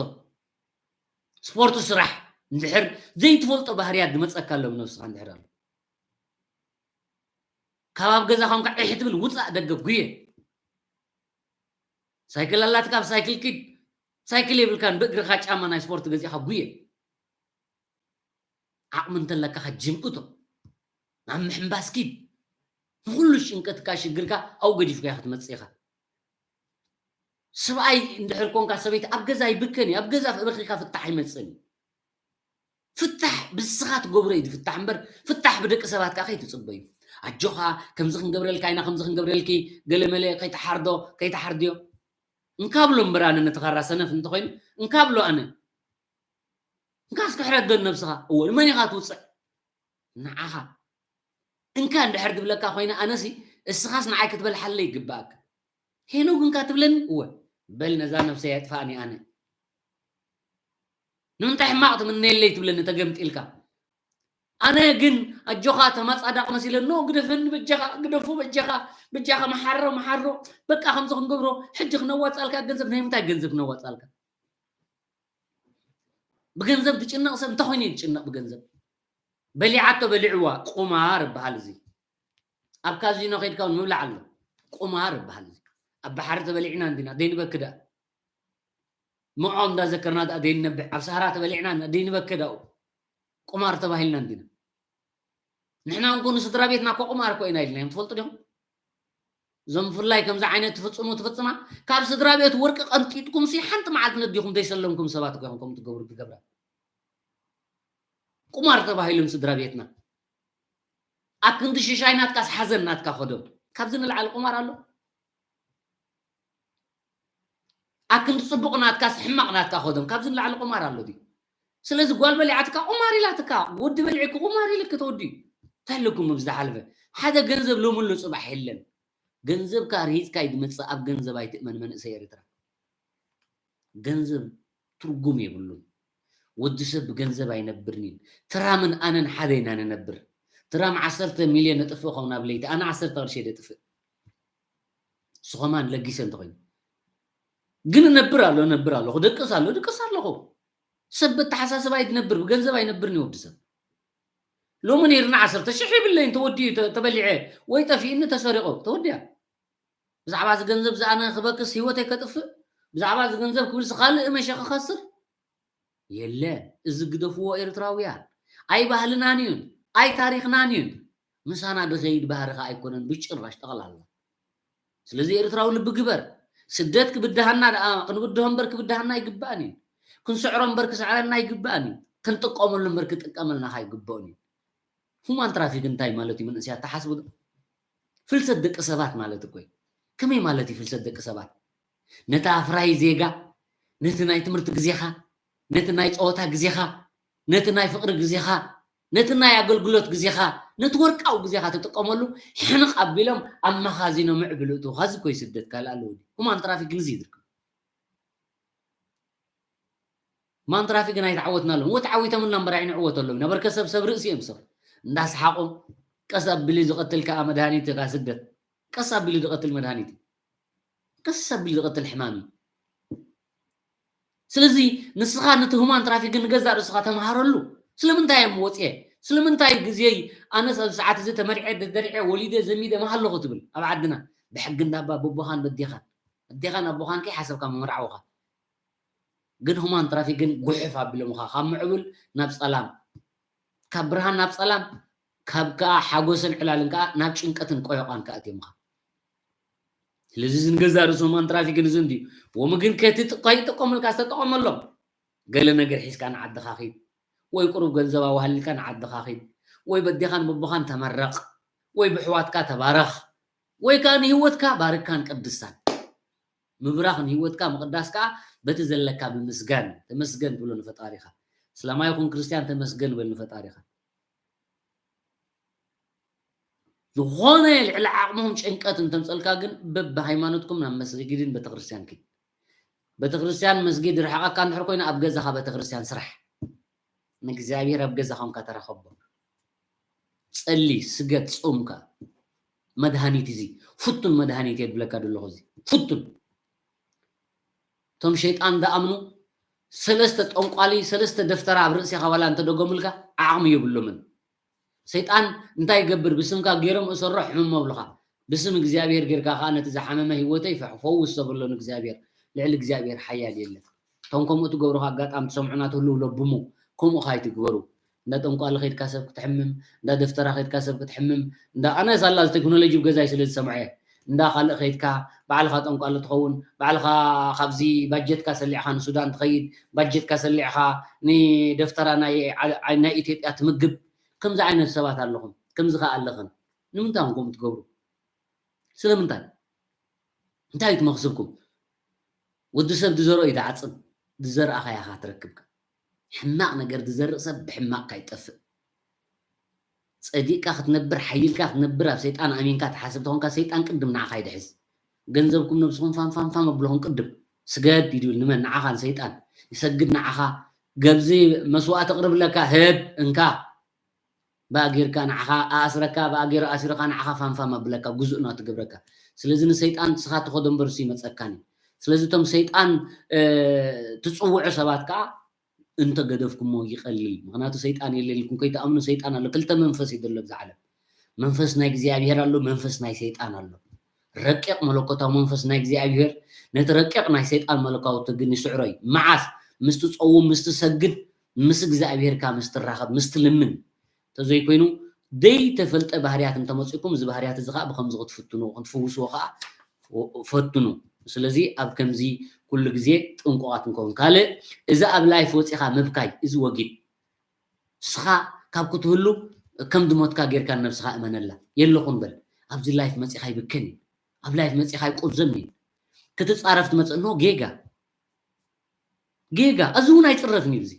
ስፖርት ስራሕ እንድሕር ዘይትፈልጦ ባህርያት ዝመፀካ ኣሎ ነብስኻ እንድሕር ኣሎ ካብ ኣብ ገዛ ኮንካ ዒሕ ትብል ውፃእ ደገ ጉየ ሳይክል ኣላትካ ብሳይክል ኪድ ሳይክል የብልካን ብእግርካ ጫማ ናይ ስፖርት ገዚእካ ጉየ ዓቕሚ እንተለካ ኸጅም እቶ ናብ ምሕምባስ ኪድ ንኩሉ ጭንቀትካ ሽግርካ ኣብኡ ገዲፍካ ክትመፅእ ኢኻ ሰብኣይ እንድሕር ኮንካ ሰበይቲ ኣብ ገዛ ይብከን እዩ ኣብ ገዛ በኺኻ ፍታሕ ኣይመፅእን እዩ ፍታሕ ብስኻ ትገብሮ እዩ ዝፍታሕ እምበር ፍታሕ ብደቂ ሰባት ከዓ ከይትፅበዩ ኣጆኻ ከምዚ ክንገብረልካ ኢና ከምዚ ክንገብረልኪ ገለመለ ከይትሓርዶ ከይትሓርድዮ እንካብሎ እምበር ኣነ ነቲ ካራ ሰነፍ እንተኮይኑ እንካብሎ ኣነ እንካ እስኪ ሕረዶን ነብስኻ እወ ንመን ኢኻ ትውፅዕ ንዓኻ እንካ እንድሕር ዝብለካ ኮይነ ኣነሲ እስኻስ ንዓይ ክትበልሓለ ይግባኣካ ሄኖግ እንካ ትብለኒ እወ በል ነዛ ነብሰይ ኣጥፋእኒ ኣነ ንምንታይ ሕማቕ ትምነየለይ ትብለኒ ተገምጢልካ ኣነ ግን ኣጆኻ ተማጻዳቕ መሲለ ኖ ግደፈኒ በጃኻ ግደፎ በጃኻ በጃኻ መሓሮ መሓሮ በቃ ከምዚ ክንገብሮ ሕጂ ክነዋጻልካ ገንዘብ ናይ ምንታይ ገንዘብ ክነዋጻልካ ብገንዘብ ትጭነቕ ሰብ እንታይ ኮይኑ እዩ ዝጭነቕ ብገንዘብ በሊዓቶ በሊዕዋ ቁማር ይበሃል እዚ ኣብ ካዚኖ ከይድካ እውን ምብላዕ ኣሎ ቁማር ይበሃል እዚ ኣብ ባሕሪ ተበሊዕና እንዲና ደይንበክዳ ምዖ እንዳዘከርና ደኣ ደይንነብዕ ኣብ ሳህራ ተበሊዕና ደይንበከ ደኡ ቁማር ተባሂልና እንዲና ንሕና እንኮ ንስድራ ቤትና እኮ ቁማር እኮ ኢና ኢልና እዮም ትፈልጡ ዲኹም እዞም ብፍላይ ከምዚ ዓይነት ትፍፅሙ ትፍፅማ ካብ ስድራ ቤት ወርቂ ቀንጢጥኩም ሲ ሓንቲ መዓልቲ ነዲኹም ዘይሰለምኩም ሰባት እኮ ኢኹም ከምኡ ትገብሩ ትገብራ ቁማር ተባሂሎም ስድራ ቤትና ኣብ ክንዲ ሽሻይ ናትካስ ሓዘን ናትካ ከዶም ካብዚ ንላዕሊ ቁማር ኣሎ ኣክንዲ ፅቡቕ ናትካስ ሕማቕ ናትካ ከዶም ካብዚ ንላዕሊ ቁማር ኣሎ ድዩ ስለዚ ጓል በሊዓትካ ቁማር ኢላትካ ወዲ በሊዕኪ ቁማር ኢልኪ ተወዲ እንታይ ኣለኩም ኣብ ዝሓለፈ ሓደ ገንዘብ ሎምሉ ፅባሕ የለን ገንዘብካ ርሂፅካ እዩ ዝመፅእ ኣብ ገንዘብ ኣይትእመን መንእሰይ ኤርትራ ገንዘብ ትርጉም የብሉን። ወዲ ሰብ ብገንዘብ ኣይነብርን እዩ። ትራምን ኣነን ሓደ ኢና ንነብር። ትራም ዓሰርተ ሚልዮን ነጥፍእ ኸውን ኣብ ለይቲ፣ ኣነ ዓሰርተ ቅርሺ እየ ደጥፍእ። ንሱ ኸማን ለጊሰ እንተኾይኑ። ግን እነብር ኣሎ፣ እነብር ኣለኹ፣ ደቅስ ኣሎ፣ ድቅስ ኣለኹ። ሰብ በተሓሳስብ ኣይትነብር፣ ብገንዘብ ኣይነብርን እዩ ወዲ ሰብ። ሎሚ ነይርና ዓሰርተ ሽሕ ይብለይ እንተወዲኡ ተ-፣ ተበሊዐ ወይ ጠፊእኒ ተሰሪቑ፣ ተወዲኣ። ብዛዕባ እዚ ገንዘብ እዚ ኣነ ክበክስ ህይወተይ ከጥፍእ፣ ብዛዕባ እዚ ገንዘብ ክብልሲ ካልእ መሸ ክኸስር? የለን። እዚ ግደፍዎ ኤርትራውያን። ኣይ ባህልናን እዩን፣ ኣይ ታሪኽናን እዩን። ምሳና ድኸይድ ባህሪ ኸኣ ኣይኮነን ብጭራሽ ጠቕላላ። ስለዚ ኤርትራዊ ልቢ ግበር። ስደት ክብድሃና ደኣ ክንብድሆ እምበር ክብድሃና ኣይግባእን እዩ። ክንስዕሮ እምበር ክስዕረና ኣይግባእን እዩ። ክንጥቀመሉ እምበር ክጥቀመልና ኸኣ ኣይግብኦን እዩ። ሁማን ትራፊክ እንታይ ማለት እዩ መንእሰያት ትሓስቡ ዶ? ፍልሰት ደቂ ሰባት ማለት እኮ እዩ። ከመይ ማለት እዩ ፍልሰት ደቂ ሰባት? ነቲ ኣፍራዪ ዜጋ፣ ነቲ ናይ ትምህርቲ ግዜኻ፣ ነቲ ናይ ጸወታ ግዜኻ፣ ነቲ ናይ ፍቕሪ ግዜኻ፣ ነቲ ናይ ኣገልግሎት ግዜኻ፣ ነቲ ወርቃዊ ግዜኻ ትጥቀመሉ ሕንቕ ኣቢሎም ኣብ መኻዚኖ ምዕብል እእትዉ። ኻዚ እኮ እዩ ስደት ካልእ ኣለዎ ድዩ? ሁማን ትራፊክ ግን እዚ እዩ ዝርከብ። ማን ትራፊክ ግን ኣይተዓወትናሎም። እወ ተዓዊቶምልና እምበር ኣይንዕወተሎም ኢና። በርከ ሰብ ሰብ ርእሲ እዮም ሰብ። እንዳሰሓቑ ቀስ ኣቢሉ ዝቐትል ከኣ መድሃኒት እካ ስደት። ቀስ ኣቢሉ ዝቐትል መድሃኒት እዩ። ቀስ ኣቢሉ ዝቐትል ሕማም እዩ። ስለዚ ንስኻ ነቲ ሁማን ትራፊክ ግን ንገዛእ ርእስኻ ተምሃረሉ። ስለምንታይ እየ ወፅየ? ስለምንታይ ግዜይ ኣነስ ኣብ ሰዓት እዚ ተመርዐ፣ ደደርዐ፣ ወሊደ፣ ዘሚደ ምሃለኹ ትብል ኣብ ዓድና? ብሕጊ እንዳባ በቦኻን በዴኻን። ኣዴኻን ኣቦኻን ከይሓሰብካ ምምርዓውኻ። ግን ሁማን ትራፊክ ግን ጉሕፍ ኣቢሎምኻ ካብ ምዕቡል ናብ ጸላም፣ ካብ ብርሃን ናብ ጸላም፣ ካብ ከኣ ሓጎስን ዕላልን ከኣ ናብ ጭንቀትን ቆዮቓን ከኣ ኣትዮምኻ። ስለዚ እዚ ንገዛእ ርእሱ ሁማን ትራፊክ ግን እዚ እንድዩ። ዎም ግን ከቲ ጥ-፣ ከይጥቀሙልካ ዝተጠቐመሎም ገለ ነገር ሒዝካ ንዓድኻ ኺድ፣ ወይ ቁሩብ ገንዘብ ኣዋህሊልካ ንዓድኻ ኺድ፣ ወይ በዴኻን በቦኻን ተመረቕ፣ ወይ ብሕዋትካ ተባረኽ፣ ወይ ከኣ ንህይወትካ ባርካን ቀድሳን። ምብራኽ ንህይወትካ ምቕዳስ ከኣ በቲ ዘለካ ብምስጋን፣ ተመስገን ትብሎ ንፈጣሪኻ። እስላማይ ይኹን ክርስትያን ተመስገን በል ንፈጣሪኻ። ዝኾነ ልዕሊ ዓቕሞም ጭንቀት እንተምፀልካ ግን በብሃይማኖትኩም ናብ መስጊድን ቤተክርስትያን ኪድ። ቤተክርስትያን መስጊድ ርሕቐካ እንድሕር ኮይኑ ኣብ ገዛኻ ቤተክርስትያን ስራሕ። ንእግዚኣብሔር ኣብ ገዛ ኮንካ ተራኸቦ። ጸሊ፣ ስገድ፣ ጾምካ። መድሃኒት እዚ ፍቱን መድሃኒት እየ ዝብለካ ዘለኹ። እዚ ፍቱን። እቶም ሸይጣን ዝኣምኑ ሰለስተ ጠንቋሊ፣ ሰለስተ ደፍተራ ኣብ ርእሲኻ ዋላ እንተደገሙልካ ዓቕሚ የብሎምን። ሰይጣን እንታይ ይገብር? ብስምካ ገይሮም እሰሮ ሕምም ኣብሉኻ። ብስም እግዚኣብሔር ጌርካ ከኣ ነቲ ዝሓመመ ህይወተይ ፈ-፣ ፈውስ ተብሎ ንእግዚኣብሔር። ልዕሊ እግዚኣብሔር ሓያል የለን። እቶም ከምኡ ትገብሩ ኣጋጣሚ ትሰምዑና ትህልው ለብሙ። ከምኡ ከይትግበሩ። እንዳ ጠንቋሊ ከይድካ ሰብ ክትሕምም፣ እንዳ ደፍተራ ከይድካ ሰብ ክትሕምም፣ እንዳ ኣነ ሳላ ቴክኖሎጂ ብገዛይ ስለ ዝሰምዐ እየ። እንዳ ካልእ ከይድካ ባዕልኻ ጠንቋሊ ትኸውን፣ ባዕልኻ ካብዚ ባጀትካ ሰሊዕኻ ንሱዳን ትኸይድ፣ ባጀትካ ሰሊዕኻ ንደፍተራ ናይ ዓ-፣ ናይ ኢትዮጵያ ትምግብ። ከምዚ ዓይነት ሰባት ኣለኹም፣ ከምዚ ከኣ ኣለኽን። ንምንታይ ኢኹም ከምኡ ትገብሩ? ስለምንታይ? እንታይ እዩ እቲ መኽስብኩም? ወዲ ሰብ ዝዘርኦ እዩ ዝዓጽድ፣ ዝዘርኣኻዮ ኢኻ ትረክብ። ሕማቕ ነገር ዝዘርእ ሰብ ብሕማቕ ኢኻ ይጠፍእ። ጸዲቕካ ክትነብር፣ ሓይልካ ክትነብር፣ ኣብ ሰይጣን ኣሚንካ ትሓስብ ተኾንካ፣ ሰይጣን ቅድም ንዓኻ ይድሕዝ። ገንዘብኩም ነብስኹም ፋም ፋም ፋም ኣብለኹም ቅድም። ስገድ ይብል ንመን? ንዓኻ ንሰይጣን። ይሰግድ ንዓኻ። ገብዚ መስዋእቲ ኣቕርብለካ፣ ህብ እንካ። ብኣ ጌርካ ንዓኻ ኣስረካ፣ ብኣ ጌሩ ኣሲሩኻ ንዓኻ ፋም ፋም ኣብለካ፣ ግዙእ ናቱ ገብረካ። ስለዚ ንሰይጣን ንስኻ ትኸዶ እምበር እሱ ይመጸካን እዩ። ስለዚ እቶም ሰይጣን፣ እ፣ ትጽውዑ ሰባት ከኣ እንተገደፍኩሞ ይቐልል። ምኽንያቱ ሰይጣን የለን ኢልኩም ከይትኣምኑ፣ ሰይጣን ኣሎ። ክልተ መንፈስ እዩ ዘሎ ኣብዚ ዓለም። መንፈስ ናይ እግዚኣብሔር ኣሎ፣ መንፈስ ናይ ሰይጣን ኣሎ። ረቂቕ መለኮታዊ መንፈስ ናይ እግዚኣብሔር ነቲ ረቂቕ ናይ ሰይጣን መለኮታዊ ግን ይስዕሮ እዩ። መዓስ? ምስ ትጸውም፣ ምስ ትሰግድ፣ ምስ እግዚኣብሔርካ ምስ ትራኸብ፣ ምስ ትልምን። እንተዘይኮይኑ፣ ዘይተፈልጠ ባህርያት እንተመጺእኩም፣ እዚ ባህርያት እዚ ኸኣ ብኸምዚ ክትፍትኑ፣ ክትፍውስዎ ኸኣ ፈትኑ። ስለዚ ኣብ ከምዚ ኩሉ ግዜ ጥንቁቓት ንከውን። ካልእ፣ እዚ ኣብ ላይፍ ወጺኻ ምብካይ፣ እዚ ወጊድ። ንስኻ ካብ ክትህሉ ከም ዝሞትካ ጌርካ ንነብስኻ እመነላ። የለኹን በል። ኣብዚ ላይፍ መጺኻ ይብከን እዩ። ኣብ ላይፍ መጺኻ ይቁዘም እዩ። ክትጻረፍ ትመጽእ፣ ኖ፣ ጌጋ። ጌጋ። እዚ እውን ኣይጽረፍን እዩ። እዚ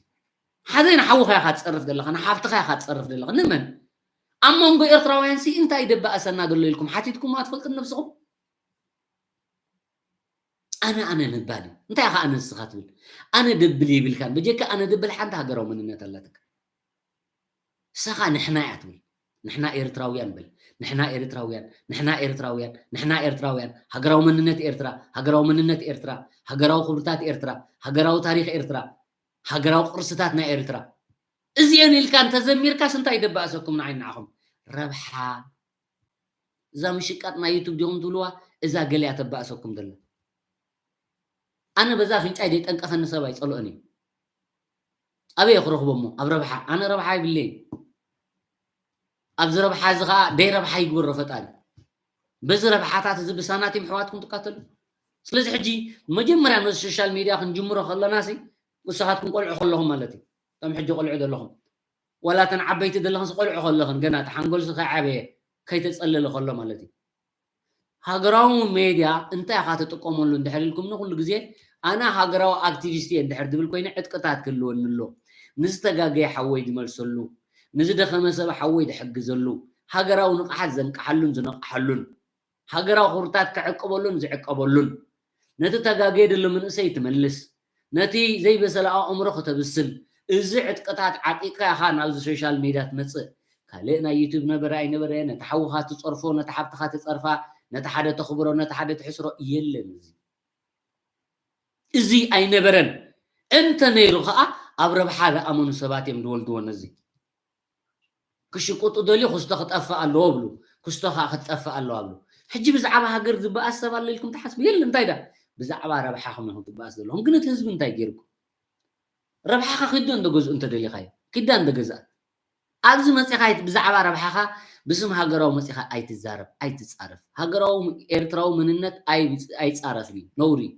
ሓደ ንሓውኻ ኢኻ ትጸርፍ ዘለኻ፣ ንሓብትኻ ኢኻ ትጸርፍ ዘለኻ። ንመን? ኣብ መንጎ ኤርትራውያን ሲ እንታይ ደባእሰና ዘሎ ኢልኩም ሓቲትኩም ትፈልጡ ነብስኹም? ኣነ፣ ኣነ ምባል እዩ። እንታይ ኢኻ ኣነ ንስኻ ትብል? ኣነ ደብል የብልካን። በጀካ ኣነ ደብል ሓንቲ ሃገራዊ መንነት ኣላትካ። ንስኻ ንሕና እያ ትብል። ንሕና ኤርትራውያን በል። ንሕና ኤርትራውያን፣ ንሕና ኤርትራውያን፣ ንሕና ኤርትራውያን። ሃገራዊ መንነት ኤርትራ፣ ሃገራዊ መንነት ኤርትራ፣ ሃገራዊ ክብርታት ኤርትራ፣ ሃገራዊ ታሪኽ ኤርትራ፣ ሃገራዊ ቅርስታት ናይ ኤርትራ። እዚኤን ኢልካ እንተዘሚርካስ እንታይ ደባእሰኩም ንዓይ ንዓኹም? ረብሓ። እዛ ምሽቃጥ ናይ ዩቱብ ዲኹም ትብልዋ? እዛ ገለ እያ ተባእሰኩም ዘላ። ኣነ በዛ ኣፍንጫይ ዘይጠንቀፈኒ ሰብ ኣይጸልኦን እዩ። ኣበይ እየ ክረኽቦ እሞ? ኣብ ረብሓ። ኣነ ረብሓ የብለይን። ኣብዚ ረብሓ እዚ ኸኣ ደይ ረብሓ ይግበሮ ፈጣሪ። በዚ ረብሓታት እዚ ብሳናቲም ኣሕዋትኩም ትቃተሉ። ስለዚ ሕጂ መጀመርያ ነዚ ሶሻል ሚድያ ክንጅምሮ ከለና ሲ ንስኻትኩም ቆልዑ ከለኹም ማለት እዩ። እቶም ሕጂ ቆልዑ ዘለኹም። ዋላ እተን ዓበይቲ ዘለኽንስ ቆልዑ ከለኽን ገና እቲ ሓንጎልሲ ከይዓበየ ከይተጸለለ ከሎ ማለት እዩ። ሃገራዊ ሜድያ እንታይ ኢኻ ትጥቀመሉ እንድሕር ኢልኩምኒ ኩሉ ግዜ ኣነ ሃገራዊ ኣክቲቪስት እየ እንድሕር ዝብል ኮይነ ዕጥቅታት ክህልወኒ ኣሎ። ንዝተጋገየ ሓወይ ዝመልሰሉ፣ ንዝደኸመ ሰብ ሓወይ ዝሕግዘሉ፣ ሃገራዊ ንቕሓት ዘንቅሓሉን ዝነቕሓሉን፣ ሃገራዊ ክብርታት ክዕቀበሉን ዝዕቀበሉን፣ ነቲ ተጋገየ ዘሎ መንእሰይ ትመልስ፣ ነቲ ዘይበሰለ ኣእምሮ ከተብስል፣ እዚ ዕጥቅታት ዓጢቕካ ኢኻ ናብዚ ሶሻል ሜድያ ትመጽእ። ካልእ ናይ ዩቱብ ነበረ ኣይነበረ፣ ነቲ ሓውኻ ትጸርፎ፣ ነቲ ሓብትኻ ትጸርፋ፣ ነቲ ሓደ ተኽብሮ፣ ነቲ ሓደ ትሕስሮ የለን። እዚ፣ እዚ ኣይነበረን። እንተ ነይሩ ኸኣ ኣብ ረብሓ ዝኣመኑ ሰባት እዮም ዝወልድዎ ነዚ። ክሽቁጡ ደልዩ ክስቶ ክጠፍእ ኣለዎ ብሉ፣ ክስቶ ኸኣ ክትጠፍእ ኣለዋ ብሉ። ሕጂ ብዛዕባ ሃገር ዝበኣስ ሰብ ኣሎ ኢልኩም ትሓስቡ? የለን። እንታይ ዳ ብዛዕባ ረብሓኹም ኢኹም ትበኣስ ዘለኹም። ግን እቲ ህዝቢ እንታይ ገይርኩም? ረብሓኻ ኪድ ዶ እንዶ ገዝኡ እንተ ደሊኻዮ? ኪድ ዳ እንዶ ገዝኣ። ኣብዚ መጺኻ ኣይት-፣ ብዛዕባ ረብሓኻ ብስም ሃገራዊ መጺኻ ኣይትዛረብ፣ ኣይትጻረፍ። ሃገራዊ ኤርትራዊ መንነት ኣይ-፣ ኣይጻረፍን እዩ። ነውሪ እዩ።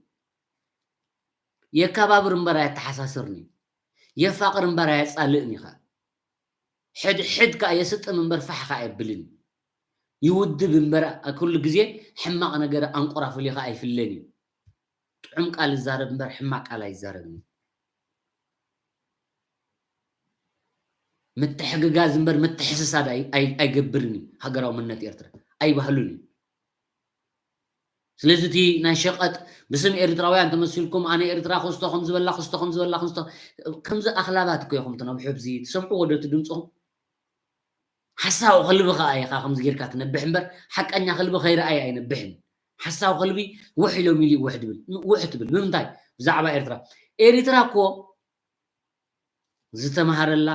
የካባብር እምበር ኣየተሓሳስርን እዩ። የፋቕር እምበር ኣየጻልእን እዩ ኸኣ። ሕድሕድ ከኣ የስጥም እምበር ፋሕ ከኣ ኣየብልን እዩ። ይውድብ እምበር ኩሉ ግዜ ሕማቕ ነገር ኣንቆራፍልዩ ከኣ ኣይፍለን እዩ። ጥዑም ቃል ይዛረብ እምበር ሕማቕ ቃል ኣይዛረብን እዩ። ምትሕግጋዝ እምበር ምትሕስሳድ ኣይ-፣ ኣይ-፣ ኣይገብርን እዩ። ሃገራዊ መንነት ኤርትራ ኣይባህሉን እዩ። ስለዚ እቲ ናይ ሸቐጥ ብስም ኤርትራውያን ተመሲልኩም ኣነ ኤርትራ ክስቶ ከም ዝበላ ክስቶ ከም ዝበላ ክስቶ ከምዚ ኣኽላባት እኮ ኢኹም ትነብሑ። ብዚ ትሰምዕዎ ዶ እቲ ድምፅኹም? ሓሳዊ ከልቢ ከኣ ኢኻ ከምዚ ጌርካ ትነብሕ እምበር ሓቀኛ ከልቢ ከይረኣየ ኣይነብሕን። ሓሳዊ ከልቢ ውሕ ኢሎም ኢሉ ውሕ ድብል ውሕ ትብል ብምንታይ? ብዛዕባ ኤርትራ። ኤርትራ እኮ ዝተምሃረላ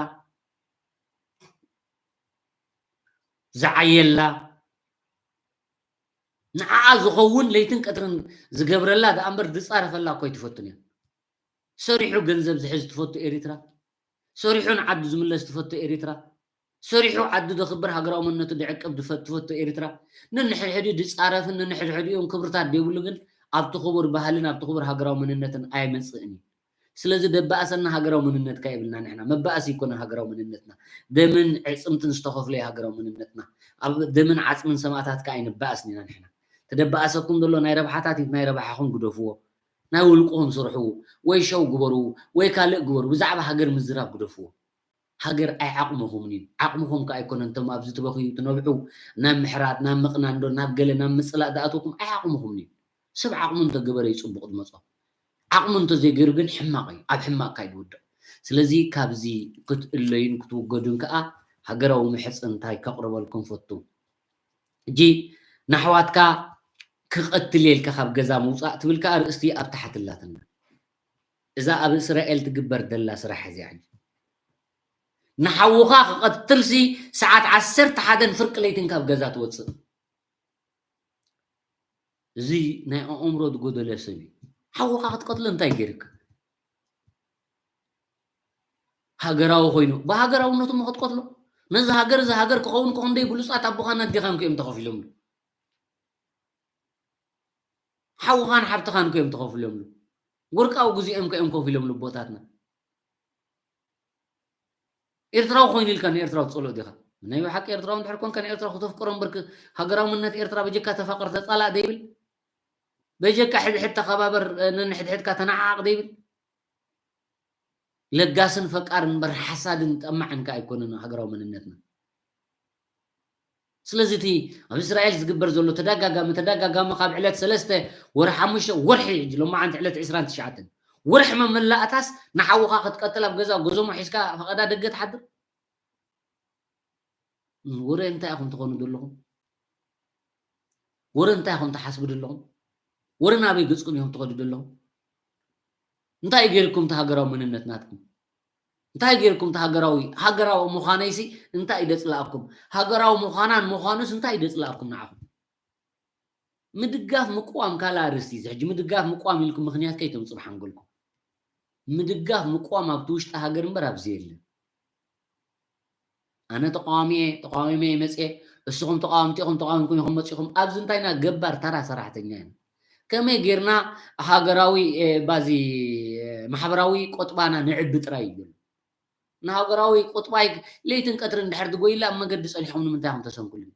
ዝዓየላ ንዓኣ ዝኸውን ለይትን ቀትርን ዝገብረላ ደኣ እምበር ዝፃረፈላ እኮ ኣይትፈቱን እያ። ሰሪሑ ገንዘብ ዝሕዝ ትፈቱ ኤሪትራ፣ ሰሪሑ ንዓዱ ዝምለስ ትፈቱ ኤሪትራ፣ ሰሪሑ ዓዱ ደኽብር ሃገራዊ መንነቱ ድዕቅብ ድፈ- ትፈቱ ኤሪትራ። ነንሕድሕዲኡ ድፃረፍን ነንሕድሕዲኦም ክብርታት ደይብሉ ግን ኣብቲ ክቡር ባህልን ኣብቲ ክቡር ሃገራዊ መንነትን ኣይመፅእን እዩ። ስለዚ ደባእሰና ሃገራዊ መንነትካ ይብልና ንሕና። መባእሲ ይኮነን ሃገራዊ መንነትና። ደምን ዕፅምትን ዝተኸፍሎ እዩ ሃገራዊ መንነትና። ኣብ ደምን ዓፅምን ሰማእታትካ ኣይንባእስን ኢና ንሕና። ተደባእሰኩም ዘሎ ናይ ረብሓታት እዩ፣ ናይ ረብሓኹም ግደፍዎ። ናይ ውልቅኹም ስርሑ፣ ወይ ሸው ግበሩ፣ ወይ ካልእ ግበሩ። ብዛዕባ ሃገር ምዝራብ ግደፍዎ። ሃገር ኣይዓቕምኹምን እዩ። ዓቕምኹም ከኣ ኣይኮነን እቶም ኣብዚ ትበኽዩ ትነብዑ ናብ ምሕራድ ናብ ምቕናንዶ ናብ ገለ ናብ ምጽላእ ዝኣተውኩም ኣይዓቕምኹምን እዩ። ሰብ ዓቕሙ እንተገበረ እዩ ጽቡቕ ዝመጾ። ዓቕሙ እንተዘይገይሩ ግን ሕማቕ እዩ። ኣብ ሕማቕ ካይ ዝውድቕ። ስለዚ ካብዚ ክትእለዩን ክትውገዱን ከኣ ሃገራዊ ምሕጽንታይ ከቕርበልኩም ፈቱ። ሕጂ ንኣሕዋትካ ክቐትል እየ ኢልካ ካብ ገዛ ምውጻእ ትብል ከኣ ኣርእስቲ ኣብ ታሕቲ ኣላትና። እዛ ኣብ እስራኤል ትግበር ዘላ ስራሕ እዚኣ ሕጂ ንሓውኻ ክቐትልሲ ሰዓት ዓሰርተ ሓደን ፍርቂ ለይትን ካብ ገዛ ትወጽእ። እዚ ናይ ኣእምሮ ዝጎደለ ሰብ እዩ። ሓውኻ ክትቀትሎ እንታይ ገይርካ? ሃገራዊ ኮይኑ ብሃገራውነቱ እሞ ክትቀትሎ ነዚ ሃገር እዚ ሃገር ክኸውን ክንደይ ብሉጻት ኣቦኻን ኣዴኻን እዮም ተኸፊሎምሉ። ሓውኻን ሓብትኻን እዮም ተኸፊሎምሉ። ወርቃዊ ግዜኦም እዮም ከፊሎምሉ ኣቦታትና። ኤርትራዊ ኮይኑ ኢልካ ንኤርትራዊ ትጸልኦ ዲኻ? ናይ ብሓቂ ኤርትራዊ እንድሕር ኮንካ ንኤርትራ ክተፍቅሮ እምበር ክ- ሃገራዊ መንነት ኤርትራ በጀካ ተፋቀር ተጻላእ ዘይብል፣ በጀካ ሕድሕድ ተኸባበር፣ እ፣ ነንሕድሕድካ ተነዓዓቕ ዘይብል፣ ለጋስን ፈቃርን እምበር ሓሳድን ጠማዕን ከ ኣይኮነን ሃገራዊ መንነትና። ስለዚ እቲ ኣብ እስራኤል ዝግበር ዘሎ ተደጋጋሚ ተደጋጋሚ ካብ ዕለት ሰለስተ ወርሒ ሓሙሽተ ወርሒ ሕጂ ሎማዓንቲ ዕለት ዕስራን ትሽዓተን ወርሒ መመላእታስ ንሓውኻ ክትቀትል ኣብ ገዛ ጎዞሞ ሒዝካ ፈቐዳ ደገ ትሓድር? ወረ እንታይ ኢኹም ትኾኑ ዘለኹም? ወረ እንታይ ኢኹም ትሓስቡ ዘለኹም? ወረ ናበይ ገጽኩም ኢኹም ትኸዱ ዘለኹም? እንታይ ገይርኩም እቲ ሃገራዊ መንነት ናትኩም? እንታይ ገይርኩም እቲ ሃገራዊ ሃገራዊ ምዃነይሲ እንታይ እዩ ደጽላኣኩም? ሃገራዊ ምዃናን ምዃኑስ እንታይ እዩ ደጽላኣኩም ንዓኹም? ምድጋፍ ምቅዋም ካልእ ኣርእስቲ እዩ። እዚ ሕጂ ምድጋፍ ምቅዋም ኢልኩም ምኽንያት ከይተምጽኡ ብሓንጎልኩም። ምድጋፍ ምቅዋም ኣብቲ ውሽጢ ሃገር እምበር ኣብዚ የለን። ኣነ ተቃዋሚ እየ፣ ተቃዋሚ እየ መፅየ፣ እስኹም ተቃወምቲ ኢኹም፣ ተቃዊምኩም ኢኹም መፂኹም። ኣብዚ እንታይና ገባር ተራ ሰራሕተኛ ኢና። ከመይ ጌርና ሃገራዊ፣ እ፣ ባዚ፣ እ፣ ማሕበራዊ ቆጥባና ንዕቢ ጥራይ እዩ ዘሎ። ንሃገራዊ ቁጥባይ ለይትን ቀትርን ድሕር ትጎይላ ኣብ መገዲ ጸኒሕኩም ንምንታይ ኢኹም ተሰንኩሉኒ?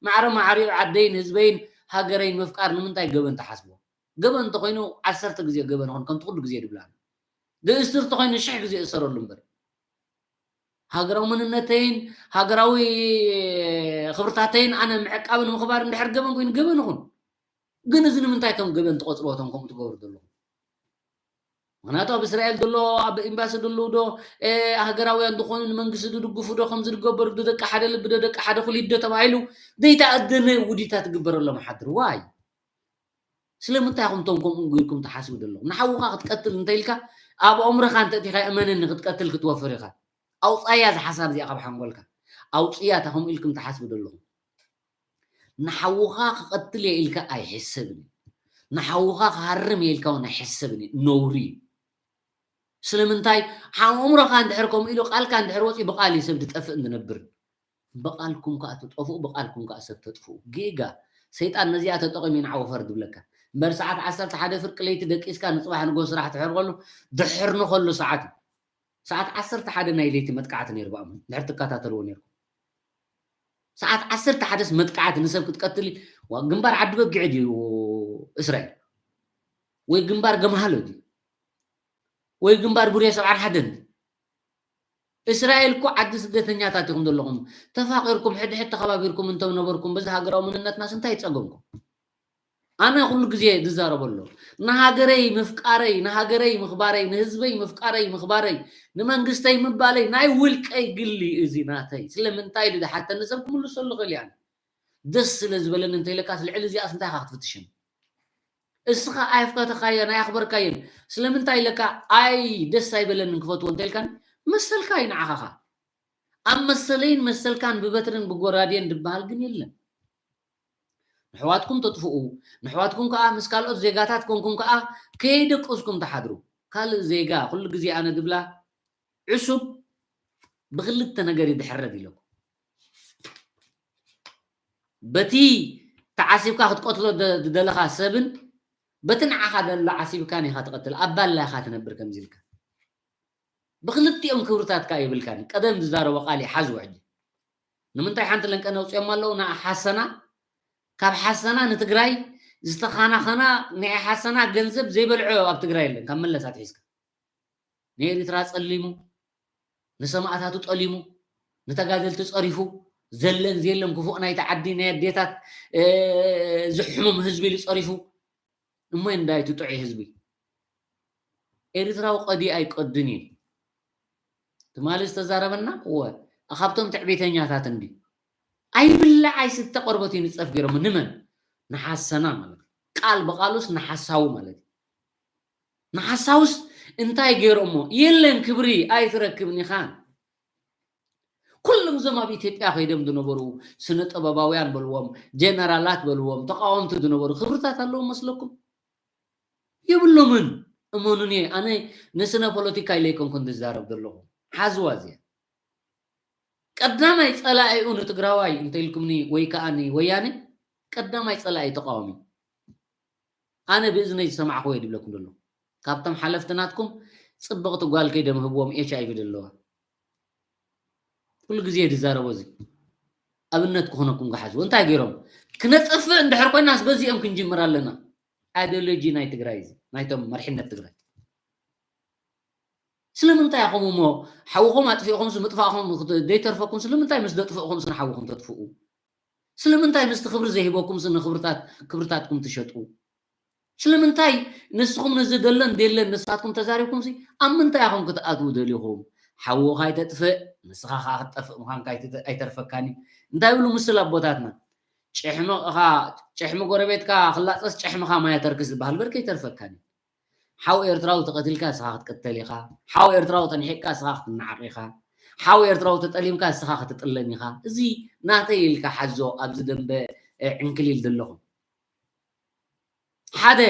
ማዕረ ማዕሪኡ ዓደይን ህዝበይን ሃገረይን ምፍቃር ንምንታይ ገበን ትሓስብዎ? ገበን እንተኾይኑ ዓሰርተ ግዜ ገበን ይኹን ከምቲ ኩሉ ግዜ ድብላና። ድእስር እንተኾይኑ ሽሕ ግዜ እሰረሉ እምበር። ሃገራዊ መንነተይን ሃገራዊ ክብርታተይን ኣነ ምዕቃብን ምኽባር እንድሕር ገበን ኮይኑ ገበን ይኹን። ግን እዚ ንምንታይ ከም ገበን ትቆጽርዎ እቶም ከምኡ ትገብሩ ዘለኹም? ምኽንያቱ ኣብ እስራኤል ዘሎ ኣብ ኤምባሲ ዘለዉ ዶ፣ እ፣ ሃገራውያን ዝኾኑ ንመንግስቲ ዝድግፉ ዶ ከምዚ ዝገበሩ ዶ ደቂ ሓደ ልቢ ዶ ደቂ ሓደ ኩሊት ዶ ተባሂሉ ዘይተኣደነ ውዲታት ትግበረሎም ሓድር ዋይ? ስለምንታይ ኢኹም እቶም ከምኡ ኢልኩም ትሓስቡ ዘለኹም? ንሓውኻ ክትቀትል እንተ ኢልካ ኣብ ኣእምሮኻ እንተ ኣእቲኻ እመነኒ ክትቀትል ክትወፍር ኢኻ። ኣውጻያ እዛ ሓሳብ እዚኣ ካብ ሓንጎልካ። ኣውጽያ እታ ከምኡ ኢልኩም ትሓስቡ ዘለኹም። ንሓውኻ ክቐትል እየ ኢልካ ኣይሕሰብን እዩ። ንሓውኻ ክሃርም እየ ኢልካ እውን ኣይሕሰብን እዩ። ነውሪ እዩ። ስለምንታይ? ኣእምሮኻ እንድሕር ከምኡ ኢሉ ቃልካ እንድሕር ወፂኡ ብቃል እዩ ሰብ ዝጠፍእን ዝነብርን። ብቃልኩም ከዓ ትጠፍኡ፣ ብቃልኩም ከዓ ሰብ ተጥፍኡ። ጌጋ። ሰይጣን ነዚኣ ተጠቒሙ እዩ ንዓ ወፈር ዝብለካ። እምበር ሰዓት ዓሰርተ ሓደ ፍርቂ ለይቲ ደቂስካ ንፅባሕ ንጎ ስራሕ ትሕር ከሉ ድሕር ንኸሉ ሰዓት እዩ። ሰዓት ዓሰርተ ሓደ ናይ ለይቲ መጥቃዕቲ ነይሩ ብኣም ድሕር ትከታተልዎ ነይርኩም። ሰዓት ዓሰርተ ሓደስ መጥቃዕቲ ንሰብ ክትቀትል ዋ ግንባር ዓዲ በጊዕ ድዩ እስራኤል? ወይ ግንባር ገምሃሎ ድዩ? ወይ ግንባር ቡሬ ሰብዓን ሓደን ድዩ? እስራኤል እኮ ዓዲ ስደተኛታት ኢኹም ዘለኹም። ተፋቒርኩም ሕድሕድ ተኸባቢርኩም እንተነበርኩም በዚ ሃገራዊ መንነትናስ እንታይ ጸገምኩም? ኣነ ኩሉ ግዜ ዝዛረበሎ ንሃገረይ ምፍቃረይ፣ ንሃገረይ ምኽባረይ፣ ንህዝበይ ምፍቃረይ ምኽባረይ፣ ንመንግስተይ ምባለይ ናይ ውልቀይ ግሊ እዚ ናተይ። ስለምንታይ ኢሉ ዝሓተኒ ሰብ ክምልሰሉ ክእል እየ። ኣነ ደስ ስለ ዝበለኒ እንተኢለካስ ልዕሊ እዚኣስ እንታይ ኢኻ ክትፍትሽን? እስኻ ኣይፍከተካየን ኣይኣኽበርካየን ስለምንታይ ኢለካ ኣይ ደስ ኣይበለንን ክፈትዎ እንተኢልካኒ መሰልካ እዩ ንዓኻኻ። ኣብ መሰለይን መሰልካን ብበትርን ብጎራዴን ዝበሃል ግን የለን። ንሕዋትኩም ተጥፍኡ፣ ንሕዋትኩም ከዓ ምስ ካልኦት ዜጋታት ኮንኩም ከዓ ከየደቀስኩም ትሓድሩ። ካልእ ዜጋ ኩሉ ግዜ ኣነ ድብላ ዕሱብ ብክልተ ነገር ይድሕረድ ኢለኩም። በቲ ተዓሲብካ ክትቀትሎ ዝደለኻ ሰብን በቲ ንዓኻ ደሎ ዓሲብካን ኢኻ ትቐትል። ኣብ ባላ ኢኻ ትነብር ከምዚ ኢልካ። ብክልቲኦም ክብርታትካ የብልካን። ቀደም ዝዛረቦ ቃል ይሓዝዎ ሕጂ። ንምንታይ ሓንቲ ለንቀ ነውፅኦም ኣለዉ? ንዓ ሓሰና፣ ካብ ሓሰና ንትግራይ ዝተኻናኸና ናይ ሓሰና ገንዘብ ዘይበልዖ ኣብ ትግራይ የለን። ካብ መለስ ኣትሒዝካ ንኤሪትራ ጸሊሙ፣ ንሰማእታቱ ጠሊሙ፣ ንተጋደልቲ ጸሪፉ፣ ዘለን ዘየለን ክፉእ ናይቲ ዓዲ ናይ ኣዴታት ዝሕሙም ህዝቢ ኢሉ ጸሪፉ። እሞ እንዳይ እቲ ጥዑይ ህዝቢ ኤሪትራዊ ቀዲ ኣይቀድን እዩ። ትማሊ ዝተዛረበና እወ ካብቶም ትዕቢተኛታት እንዲ ኣይብላዕ ኣይስተ ቆርበት ይንጸፍ ገይሮም ንመን ንሓሰና ማለት ቃል ብቃሉስ ንሓሳዊ ማለት ንሓሳውስ እንታይ ገይሮሞ የለን ክብሪ ኣይትረክብን ኢኻ። ኩሎም እዞም ኣብ ኢትዮጵያ ከይዶም ዝነበሩ ስነ ጥበባውያን በልዎም ጀነራላት በልዎም ተቃወምቲ ዝነበሩ ክብርታት ኣለዎም መስለኩም? የብሎምን። እመኑኒ ኣነ ንስነ ፖለቲካ ኢለ ኣይኮንኩን ዝዛረብ ዘለኹ። ሓዝዋ እዚኣ ቀዳማይ ጸላኢኡ ንትግራዋይ እንተኢልኩምኒ ወይ ከዓ ንወያነ ቀዳማይ ጸላኢ ተቃዋሚ ኣነ ብእዝነይ ዝሰማዕክዎ እየ ድብለኩም ዘሎ። ካብቶም ሓለፍቲ ናትኩም ጽብቕቲ ጓል ከይደም ህብዎም ኤች ኣይ ቪ ዘለዋ ኩሉ ግዜ ድዛረቦ እዚ ኣብነት ክኾነኩም ክሓዝዎ እንታይ ገይሮም ክነጥፍእ እንድሕር ኮይናስ በዚኦም ክንጅምር ኣለና። ኣይዲዮሎጂ ናይ ትግራይ እዚ ናይቶም መርሒነት ትግራይ ስለምንታይ ኢኹም እሞ ሓውኹም ኣጥፊእኹምስ ምጥፋእኹም ዘይተርፈኩም ስለምንታይ ምስ ዘጥፍእኹምስ ንሓውኹም ተጥፍኡ? ስለምንታይ ምስቲ ክብሪ ዘይህበኩምስ ንክብርታት ክብርታትኩም ትሸጡ? ስለምንታይ ንስኹም ነዚ ደለን ደለን ንስኻትኩም ተዛሪብኩምሲ ኣብ ምንታይ ኢኹም ክትኣትዉ ደሊኹም? ሓውኻ ኣይተጥፍእ ንስኻ ከዓ ክትጠፍእ ምዃንካ ኣይተርፈካን እዩ። እንታይ ይብሉ ምስል ኣቦታትና ጭሕሚ ጭሕሚ ጎረቤትካ ክላፀስ ጭሕምኻ ማያ ተርክስ ዝበሃል በር ከይተርፈካን እዩ። ሓው ኤርትራዊ ተቐቲልካ ንስኻ ክትቅተል ኢኻ። ሓው ኤርትራዊ ተንሒቅካ ንስኻ ክትነዓቕ ኢኻ። ሓው ኤርትራዊ ተጠሊምካ ንስኻ ክትጥለም ኢኻ። እዚ ናተይ ኢልካ ሓዞ ኣብዚ ደንበ ዕንክሊል ዘለኹም። ሓደ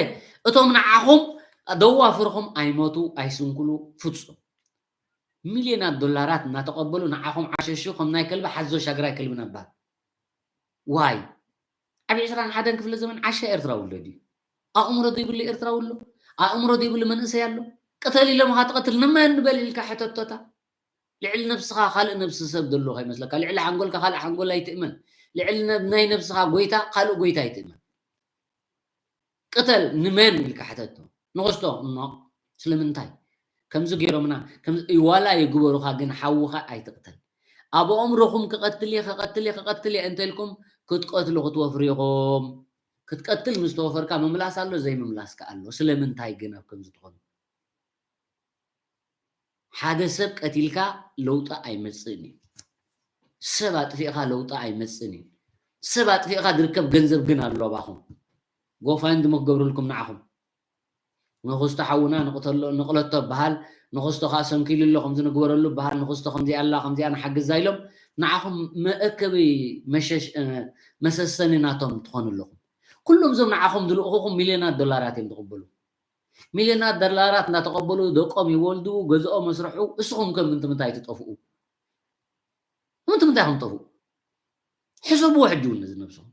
እቶም ንዓኹም ደዋፍርኹም ኣይመቱ ኣይስንኩሉ ፍጹም። ሚልዮናት ዶላራት እናተቐበሉ ንዓኹም ዓሸሹ ከም ናይ ከልቢ ሓዞ ሻግራይ ከልቢ ነባር። ዋይ ኣብ ዕስራን ሓደን ክፍለ ዘመን ዓሻ ኤርትራዊ ኣሎ ድዩ? ኣእምሮ ዘይብሉ ኤርትራዊ ኣሎ? ኣእምሮ ዘይብሉ መንእሰይ ኣሎ? ቅተል ኢሎምኻ ትቐትል ንመን ንበል ኢልካ ሕተቶታ። ልዕሊ ነብስኻ ካልእ ነብሲ ሰብ ዘሎ ከይመስለካ። ልዕሊ ሓንጎልካ ካልእ ሓንጎል ኣይትእመን። ልዕሊ ናይ ነብስኻ ጎይታ ካልእ ጎይታ ኣይትእመን። ቅተል ንመን ኢልካ ሕተቶ። ንኸስቶ እኖ ስለምንታይ ከምዚ ገይሮምና ዋላ ይግበሩኻ ግን ሓውኻ ኣይትቕተል። ኣብ ኣእምሮኹም ክቐትል እየ ክቐትል እየ ክቐትል እየ እንተልኩም ክትቀትሉ ክትወፍሩ ኢኹም። ክትቀትል ምስ ተወፈርካ ምምላስ ኣሎ ዘይምምላስካ ኣሎ። ስለምንታይ ግን ኣብ ከምዚ ትኾኑ? ሓደ ሰብ ቀቲልካ ለውጢ ኣይመጽእን እዩ። ሰብ ኣጥፊእኻ ለውጢ ኣይመጽእን እዩ። ሰብ ኣጥፊእኻ ዝርከብ ገንዘብ ግን ኣሎ ኣባኹም። ጎፋንድሚ ክገብርልኩም ንዓኹም። ንኽስቶ ሓውና ንቕተሎ ንቕለቶ በሃል ንኽስቶ ከዓ ሰንኪሉ ኣሎ ከምዚ ንግበረሉ በሃል ንኽስቶ ከምዚኣ ኣላ ከምዚኣ ንሓግዛ ኢሎም ንዓኹም መእከቢ መሰሰኒ ናቶም ትኾኑ ኣለኹም። ኩሎም እዞም ንዓኹም ዝልእኹኹም ሚልዮናት ዶላራት እዮም ዝቕበሉ። ሚልዮናት ዶላራት እናተቐበሉ ደቆም ይወልዱ፣ ገዝኦም መስርሑ፣ እስኹም ከ ምንትምንታይ ትጠፍኡ? ምንትምንታይ ከም ትጠፍኡ? ሕሰብዎ ሕጂ እውን ነዚ ነብስኹም።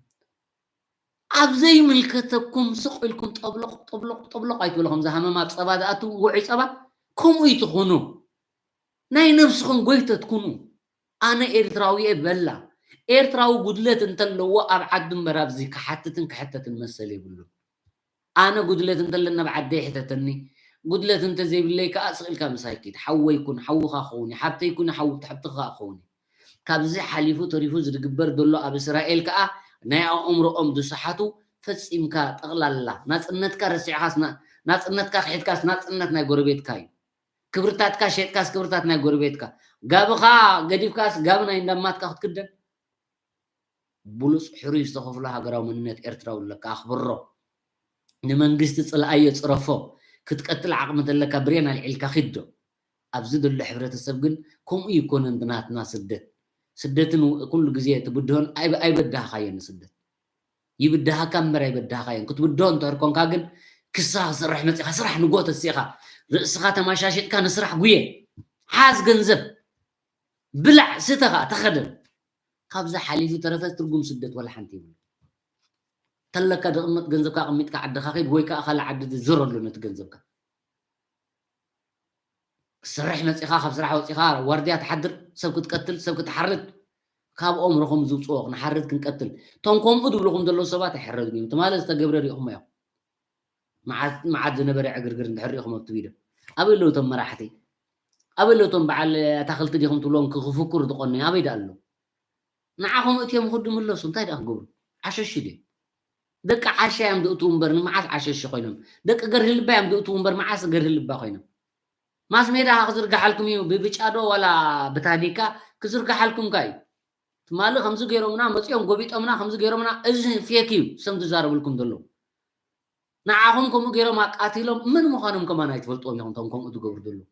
ኣብ ዘይምልከተኩም ስቕ ኢልኩም ጠብሎቕ ጠብሎቕ ጠብሎቕ ኣይትበሉ። ከምዚ ሃመማ ኣብ ጸባ ዝኣቱ ውዑይ ጸባ ከምኡ ይትኹኑ። ናይ ነብስኹም ጎይተት ኩኑ። ኣነ ኤርትራዊ እየ በላ። ኤርትራዊ ጉድለት እንተለዎ ኣብ ዓዱ እምበር ኣብዚ ክሓትትን ክሕተትን መሰል የብሉን። ኣነ ጉድለት እንተለኒ ኣብ ዓደይ ሕተተኒ፣ ጉድለት እንተዘይብለይ ከኣ ስቕ ኢልካ ምሳይ ኪድ። ሓወይ ኩን፣ ሓውኻ ክኸውን እዩ። ሓብተይ ኩኒ፣ ሓው-፣ ሓብትኻ ክኸውን እዩ። ካብዚ ሓሊፉ ተሪፉ ዝግበር ዘሎ ኣብ እስራኤል ከኣ ናይ ኣእምሮኦም ዝሰሓቱ ፈጺምካ ጠቕላላ ናጽነትካ ረሲዕኻስ ና- ናጽነትካ ክሒድካስ ናጽነት ናይ ጎረቤትካ እዩ። ክብርታትካ ሸጥካስ ክብርታት ናይ ጎረቤትካ፣ ጋብኻ ገዲፍካስ ጋብ ናይ እንዳማትካ ክትክደን። ብሉጽ ሕሩይ ዝተኸፍሎ ሃገራዊ መንነት ኤርትራዊ ኣለካ፣ ኣኽብሮ። ንመንግስቲ ጽልኣዮ፣ ጽረፎ። ክትቀትል ዓቕሚ ተለካ ብሬን ኣልዒልካ ኪድ ዶ። ኣብዚ ዘሎ ሕብረተሰብ ግን ከምኡ ይኮነን ናትና ስደት። ስደትን ኩሉ ግዜ እቲ ብድሆን ኣይበ- ኣይበዳህካዮን ንስደት። ይብዳሃካ እምበር ኣይበዳሃካዮን። ክትብድሆ እንተድር ኮንካ ግን ክስኻ ክሰርሕ መጺኻ ስራሕ ንግሆ ተሲኻ ርእስኻ ተማሻሽጥካ ንስራሕ ጉየ። ሓዝ ገንዘብ ብላዕ ስተ ኸኣ ተኸደን። ካብዚ ሓሊፉ ተረፈ ትርጉም ስደት ወላ ሓንቲ የብሉ። ተለካ ድቕመጥ ገንዘብካ ኣቐሚጥካ ዓድኻ ኸይድ ወይ ከዓ ካልእ ዓዲ ዝረሉ ነቲ ገንዘብካ። ክትሰርሕ መፂኻ ካብ ስራሕ ወፂኻ ዋርድያ ትሓድር ሰብ ክትቀትል ሰብ ክትሓርድ ካብ ኦምሮኹም ዝውፅኦ ክንሓርድ ክንቀትል እቶም ከምኡ ዝብልኹም ዘለዉ ሰባት ኣይሕረዱን እዮም ትማለ ዝተገብረ ሪኢኹም እዮም መዓት ዝነበረ ዕግርግር እንድሕር ሪኢኹም ኣብ ትቪዶ ኣበይ ኣለዉ እቶም መራሕቲ ኣበይ ኣለዉ እቶም በዓል ኣታክልቲ ዲኹም ትብሎም ክፍኩር ዝቆነዩ ኣበይ ዳ ኣለዉ ንዓኹም እትዮም ክዱ ምለሱ እንታይ ዳ ክገብሩ ዓሸሹ ድዮም ደቂ ዓሻ እዮም ዝእትዉ እምበር ንመዓስ ዓሸሹ ኮይኖም ደቂ ገርህልባ እዮም ዝእትዉ እምበር መዓስ ገርህልባ ኮይኖም ማስ ሜዳ ክዝርግሓልኩም እዩ ብብጫዶ ዋላ ብታኒካ ክዝርግሓልኩም ካ እዩ ትማሊ ከምዚ ገይሮምና መፂኦም ጎቢጦምና ከምዚ ገይሮምና እዚ ፌክ እዩ ሰም ዝዛረብልኩም ዘለዉ ንዓኹም ከምኡ ገይሮም ኣቃቲሎም መን ምዃኖም ከማን ኣይትፈልጥዎም ኢኹም እቶም ከምኡ ዝገብሩ ዘለዉ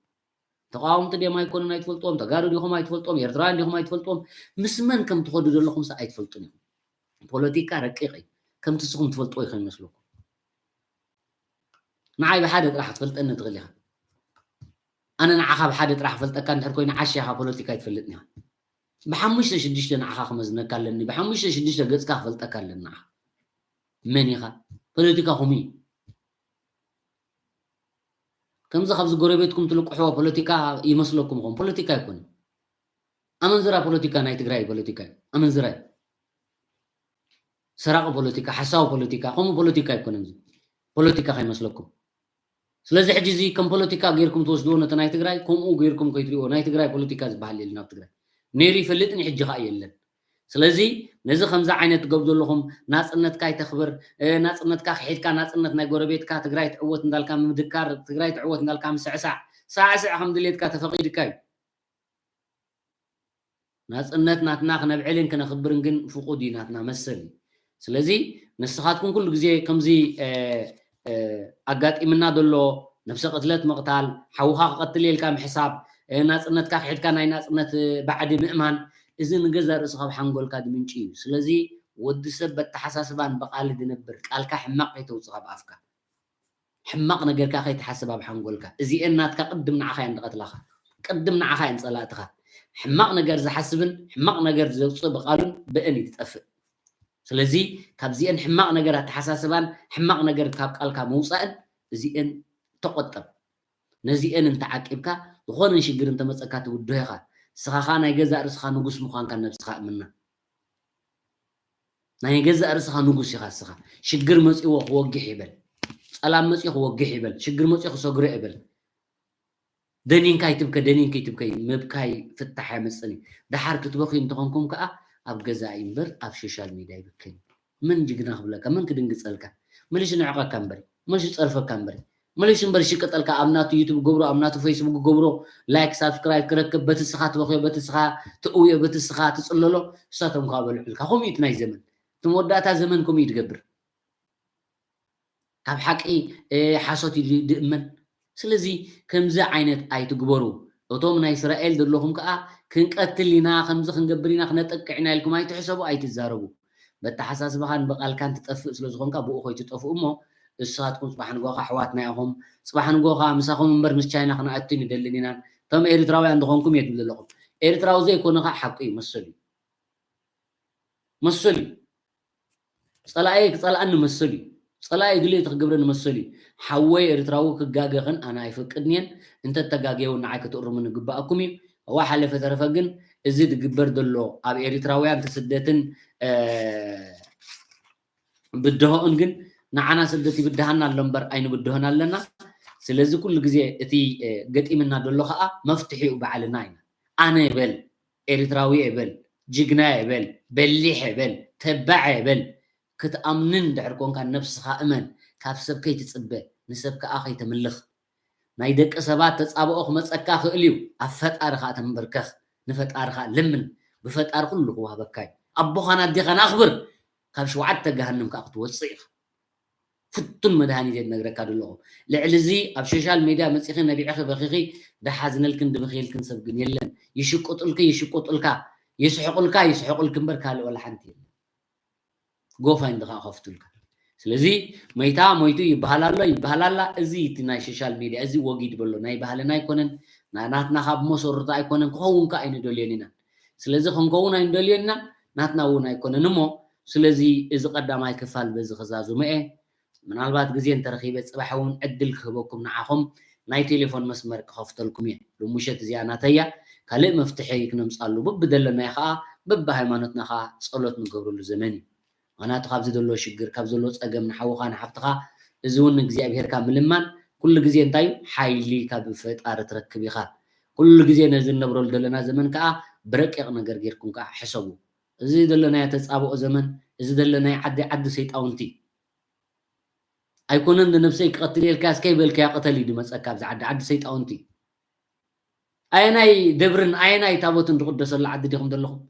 ተቃወምቲ ድዮም ኣይኮኑን ኣይትፈልጥዎም ተጋሩ ዲኹም ኣይትፈልጥዎም ኤርትራውያን ዲኹም ኣይትፈልጥዎም ምስ መን ከም ትኸዱ ዘለኹም ስ ኣይትፈልጡን ኢኹም ፖለቲካ ረቂቕ እዩ ከምቲ ስኹም ትፈልጥዎ እዩ ከይመስለኩም ንዓይ ብሓደ ጥራሕ ክትፈልጠኒ ትኽእል ኢኻ ኣነ ንዓኻ ብሓደ ጥራሕ ክፈልጠካ እንድሕር ኮይኑ ዓሻ ኢኻ ፖለቲካ ኣይትፈልጥን ኢኻ ብሓሙሽተ ሽዱሽተ ንዓኻ ክመዝነካ ኣለኒ ብሓሙሽተ ሽዱሽተ ገፅካ ክፈልጠካ ኣለኒ ንዓኻ መን ኢኻ ፖለቲካ ከምኡ እዩ ከምዚ ካብዚ ጎረቤትኩም ትልቅሕዎ ፖለቲካ ይመስለኩም ይኸውን ፖለቲካ ኣይኮነ ኣመንዝራ ፖለቲካ ናይ ትግራይ ፖለቲካ እዩ ኣመንዝራ እዩ ሰራቂ ፖለቲካ ሓሳዊ ፖለቲካ ከምኡ ፖለቲካ ኣይኮነን ፖለቲካ ከይመስለኩም ስለዚ ሕጂ እዚ ከም ፖለቲካ ጌርኩም ትወስድዎ ነቲ ናይ ትግራይ ከምኡ ጌርኩም ከይትሪእዎ ናይ ትግራይ ፖለቲካ ዝበሃል የለን ኣብ ትግራይ ነይሩ ይፈልጥን ሕጂ ከዓ የለን ስለዚ ነዚ ከምዚ ዓይነት ትገብሩ ዘለኹም ናፅነትካ ይተኽብር ናፅነትካ ክሒድካ ናፅነት ናይ ጎረቤትካ ትግራይ ትዕወት እንዳልካ ምድካር ትግራይ ትዕወት እንዳልካ ምስዕሳዕ ሳዕስዕ ከም ድሌትካ ተፈቒድካ እዩ ናፅነት ናትና ክነብዕልን ክነኽብርን ግን ፍቑድ እዩ ናትና መሰል እዩ ስለዚ ንስኻትኩም ኩሉ ግዜ ከምዚ ኣጋጢምና ዘሎ ነብሰ ቅትለት ምቕታል ሓውኻ ክቐትል የልካ ምሕሳብ ናፅነትካ ክሕድካ ናይ ናፅነት ባዕዲ ምእማን እዚ ንገዛ ርእስኻ ብሓንጎልካ ድምንጭ እዩ ስለዚ ወዲ ሰብ በተሓሳስባን ብቓሊ ድነብር ቃልካ ሕማቕ ከይተውፅእ ካብ ኣፍካ ሕማቕ ነገርካ ከይትሓስብ ኣብ ሓንጎልካ እዚኤን ናትካ ቅድም ንዓኻ እየን ዝቐትላኻ ቅድም ንዓኻ እየን ፀላእትኻ ሕማቕ ነገር ዝሓስብን ሕማቕ ነገር ዘውፅእ ብቓሉን ብእን እዩ ትጠፍእ ስለዚ ካብዚኤን ሕማቕ ነገር ኣተሓሳስባን ሕማቕ ነገር ካብ ቃልካ ምውፃእን እዚኤን ተቆጠብ ነዚኤን እንተዓቂብካ ዝኾነ ሽግር እንተመፀካ ትውድሆ ኢኻ ንስኻ ከዓ ናይ ገዛእ ርእስኻ ንጉስ ምዃንካ ነብስኻ እምና ናይ ገዛእ ርእስኻ ንጉስ ኢኻ እስኻ ሽግር መፂዎ ክወግሕ ይበል ፀላም መፂኡ ክወግሕ ይበል ሽግር መፂኡ ክሰግሮ ይበል ደኒንካ ይትብከ ደኒንካ ይትብከ ምብካይ ፍታሕ ኣየምፅን እዩ ደሓር ክትበኽዩ እንተኾንኩም ከዓ ኣብ ገዛ እዩ እምበር ኣብ ሶሻል ሚድያ ይብከን እዩ መን ጅግና ክብለካ መን ክድንግፀልካ መሊሹ ንዕቐካ እምበር መሊሹ ፀርፈካ እምበር መሊሹ እምበር ሽቅጠልካ ኣብ ናቱ ዩቱብ ገብሮ ኣብ ናቱ ፌስቡክ ገብሮ ላይክ ሳብስክራይብ ክረክብ በቲ ስኻ ትበኽዮ በቲ ስኻ ትእውዮ በቲ ስኻ ትፅለሎ እሳቶም ከዓ በልዑልካ ከምኡ እዩ ናይ ዘመን እቲ መወዳእታ ዘመን ከምኡ እዩ ትገብር ካብ ሓቂ ሓሶት እዩ ድእመን ስለዚ ከምዚ ዓይነት ኣይትግበሩ እቶም ናይ እስራኤል ዘለኹም ከዓ ክንቀትል ኢና ከምዚ ክንገብር ኢና ክነጠቅዕ ኢና ኢልኩም ኣይትሕሰቡ ኣይትዛረቡ በተሓሳስባኻን ብቓልካን ትጠፍእ ስለ ዝኾንካ ብኡ ከይትጠፍኡ እሞ ንስኻትኩም ፅባሕ ንጎኻ ኣሕዋትና ኢኹም ፅባሕ ንጎኻ ምሳኹም እምበር ምስ ቻይና ክንኣቱ ንደልን ኢና እቶም ኤርትራውያን ዝኾንኩም እየ ትብል ዘለኹም ኤርትራዊ ዘይኮነ ከዓ ሓቁ እዩ መሰሉ እዩ መሰሉ እዩ ፀላእየ ክፀልኣኒ መሰሉ እዩ ፀላእየ ድሌት ክገብረኒ መሰሉ እዩ ሓወይ ኤርትራዊ ክጋገኽን ኣነ ኣይፈቅድንየን እንተተጋገየውን ንዓይ ክትእርሙኒ ግባኣኩም እዩ እዋ ሓለፈ ተረፈ ግን እዚ ዝግበር ዘሎ ኣብ ኤርትራውያን ስደትን ብድሆኡን ግን ንዓና ስደት ይብድሃና ኣሎ እምበር ኣይንብድሆን ኣለና ስለዚ ኩሉ ግዜ እቲ ገጢምና ዘሎ ከዓ መፍትሒኡ ባዕልና ኢና ኣነ በል ኤርትራዊ በል ጅግና በል በሊሕ በል ተባዕ በል ክትኣምንን ድሕር ኮንካ ነብስኻ እመን። ካብ ሰብ ከይትጽበ፣ ንሰብ ከኣ ከይተምልኽ። ናይ ደቂ ሰባት ተጻብኦ ክመጸካ ክእል እዩ። ኣብ ፈጣሪ ከኣ ተንበርከኽ። ንፈጣሪ ከኣ ለምን። ብፈጣሪ ኩሉ ክወሃበካ እዩ። ኣቦኻን ኣዴኻን ኣኽብር። ካብ ሸውዓተ ገሃንም ከኣ ክትወጽእ ኢኻ። ፍቱን መድሃኒት እየ ዝነግረካ ዘለኹ። ልዕሊ እዚ ኣብ ሶሻል ሜድያ መጺኺ ነቢዕኺ በኺኺ ደሓዝነልክን ድብኽየልክን ሰብ ግን የለን። ይሽቁጥልኪ ይሽቁጥልካ፣ ይስሕቁልካ ይስሕቁልኪ እምበር ካልእ ወላ ሓንቲ የለን። ጎፋይንድ ከዓ ከፍቱልካ። ስለዚ መይታ ሞይቱ ይበሃል ኣሎ ይበሃል ኣላ። እዚ እቲ ናይ ሶሻል ሜድያ እዚ ወጊድ በሎ ናይ ባህልና ኣይኮነን፣ ና- ናትና ካብ መሰረቱ ኣይኮነን፣ ክኸውን ከዓ ኣይንደልዮን ኢና። ስለዚ ክንከውን ኣይንደልዮን ኢና፣ ናትና እውን ኣይኮነን እሞ። ስለዚ እዚ ቀዳማይ ክፋል በዚ ክዛዝሞ እየ። ምናልባት ግዜ እንተረኺበ ጽባሕ እውን ዕድል ክህበኩም ንዓኹም ናይ ቴሌፎን መስመር ክኸፍተልኩም እየ። ሎሚ ምሸት እዚኣ ናተያ ካልእ መፍትሒ ክነምጻሉ በብደለናዮ ከዓ በብሃይማኖትና ከዓ ጸሎት ንገብረሉ ዘመን እዩ። ምኽንያቱ ካብዚ ዘሎ ሽግር ካብ ዘሎ ጸገም ንሓውኻ ንሓፍትኻ እዚ እውን ንእግዚኣብሄርካ ምልማን ኩሉ ግዜ እንታይ እዩ ሓይሊ ካብ ፈጣሪ ትረክብ ኢኻ። ኩሉ ግዜ ነዚ እንነብረሉ ዘለና ዘመን ከዓ ብረቂቕ ነገር ጌርኩም ከዓ ሕሰቡ። እዚ ዘለናዮ ተጻብኦ ዘመን እዚ ዘለናዮ ዓዲ ዓዲ ሰይጣውንቲ ኣይኮነን ንነብሰይ ክቐትል ኢልካ እስከ ይበልካያ ቅተል እዩ ድመፀካ ኣብዚ ዓዲ ዓዲ ሰይጣውንቲ ኣየናይ ደብርን ኣየናይ ታቦትን ዝቕደሰሉ ዓዲ ዲኹም ዘለኹም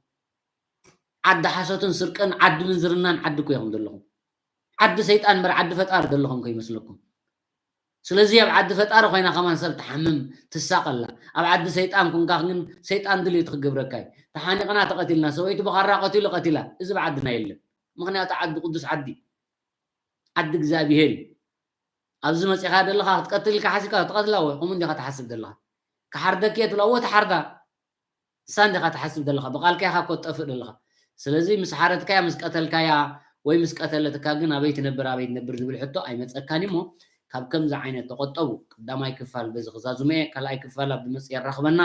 ዓዲ ሓሶትን ስርቅን ዓዲ ምንዝርናን ዓዲ እኮ ኢኹም ዘለኹም ዓዲ ሰይጣን እምበር ዓዲ ፈጣሪ ዘለኹም ከይመስለኩም ስለዚ ኣብ ዓዲ ፈጣሪ ኮይና ከማን ሰብ ትሓምም ትሳቐላ ኣብ ዓዲ ሰይጣን ኩንካ ግን ሰይጣን ድልዩ ትክግብረካ እዩ ተሓኒቕና ተቐቲልና ሰበይቱ ብኻራ ቀቲሉ ቀቲላ እዚ ብዓድና የለን ምኽንያቱ ዓዲ ቅዱስ ዓዲ ዓዲ እግዚኣብሄር እዩ ኣብዚ መፂኻ ዘለኻ ክትቀትል ኢልካ ሓሲብካ ትቐትላ ወይ ከምኡ እንዲኻ ትሓስብ ዘለኻ ክሓርደክ እየ ትብላ እወ ትሓርዳ ንሳ እንዲኻ ትሓስብ ዘለኻ ብቓልካ ኢኻ እኮ ትጠፍእ ዘለኻ ስለዚ ምስ ሓረድካያ ምስ ቀተልካያ ወይ ምስ ቀተለትካ ግን ኣበይ ትነብር ኣበይ ትነብር ዝብል ሕቶ ኣይመፀካን እሞ ካብ ከምዚ ዓይነት ተቆጠቡ ቀዳማይ ክፋል በዚ ክዛዝመ ካልኣይ ክፋል ኣብ ዝመፅእ የራኽበና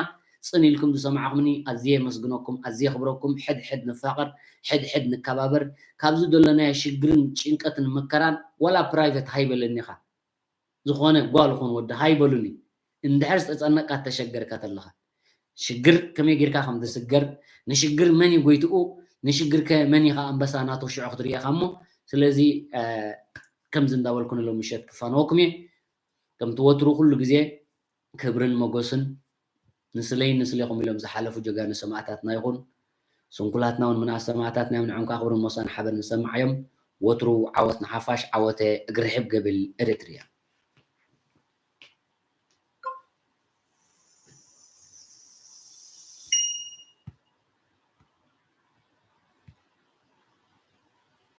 ጽን ኢልኩም ዝሰማዕኹምኒ ኣዝየ የመስግነኩም ኣዝየ የኽብረኩም ሕድ ሕድ ንፋቐር ሕድ ሕድ ንከባበር ካብዚ ዘለናዮ ሽግርን ጭንቀትን መከራን ዋላ ፕራይቨት ሃይበለኒ ኢኻ ዝኾነ ጓል ኹን ወዲ ሃይበሉኒ እንድሕር ዝተጸነቅካ ተሸገርካ ተለኻ ሽግር ከመይ ጌርካ ከም ዝስገር ንሽግር መን እዩ ጎይትኡ ንሽግር ከ መን ኢኻ ኣንበሳ ናቱ ሽዑ ክትርእየኻ እሞ ስለዚ ከምዚ እንዳበልኩ ንሎምሸት ክፋነወኩም እየ ከምቲ ወትሩ ኩሉ ግዜ ክብርን ሞጎስን ንስለይን ንስሌኹም ኢሎም ዝሓለፉ ጀጋኑ ሰማእታትና ይኹን። ስንኩላትና እውን ምንኣስ ሰማእታትና እዮም። ንዕኦም ከዓ ክብርን ሞሳን ሓበን ንሰማዕ እዮም። ወትሩ ዓወት ንሓፋሽ ዓወተ እግርሕብ ገብል ኤረትርያ።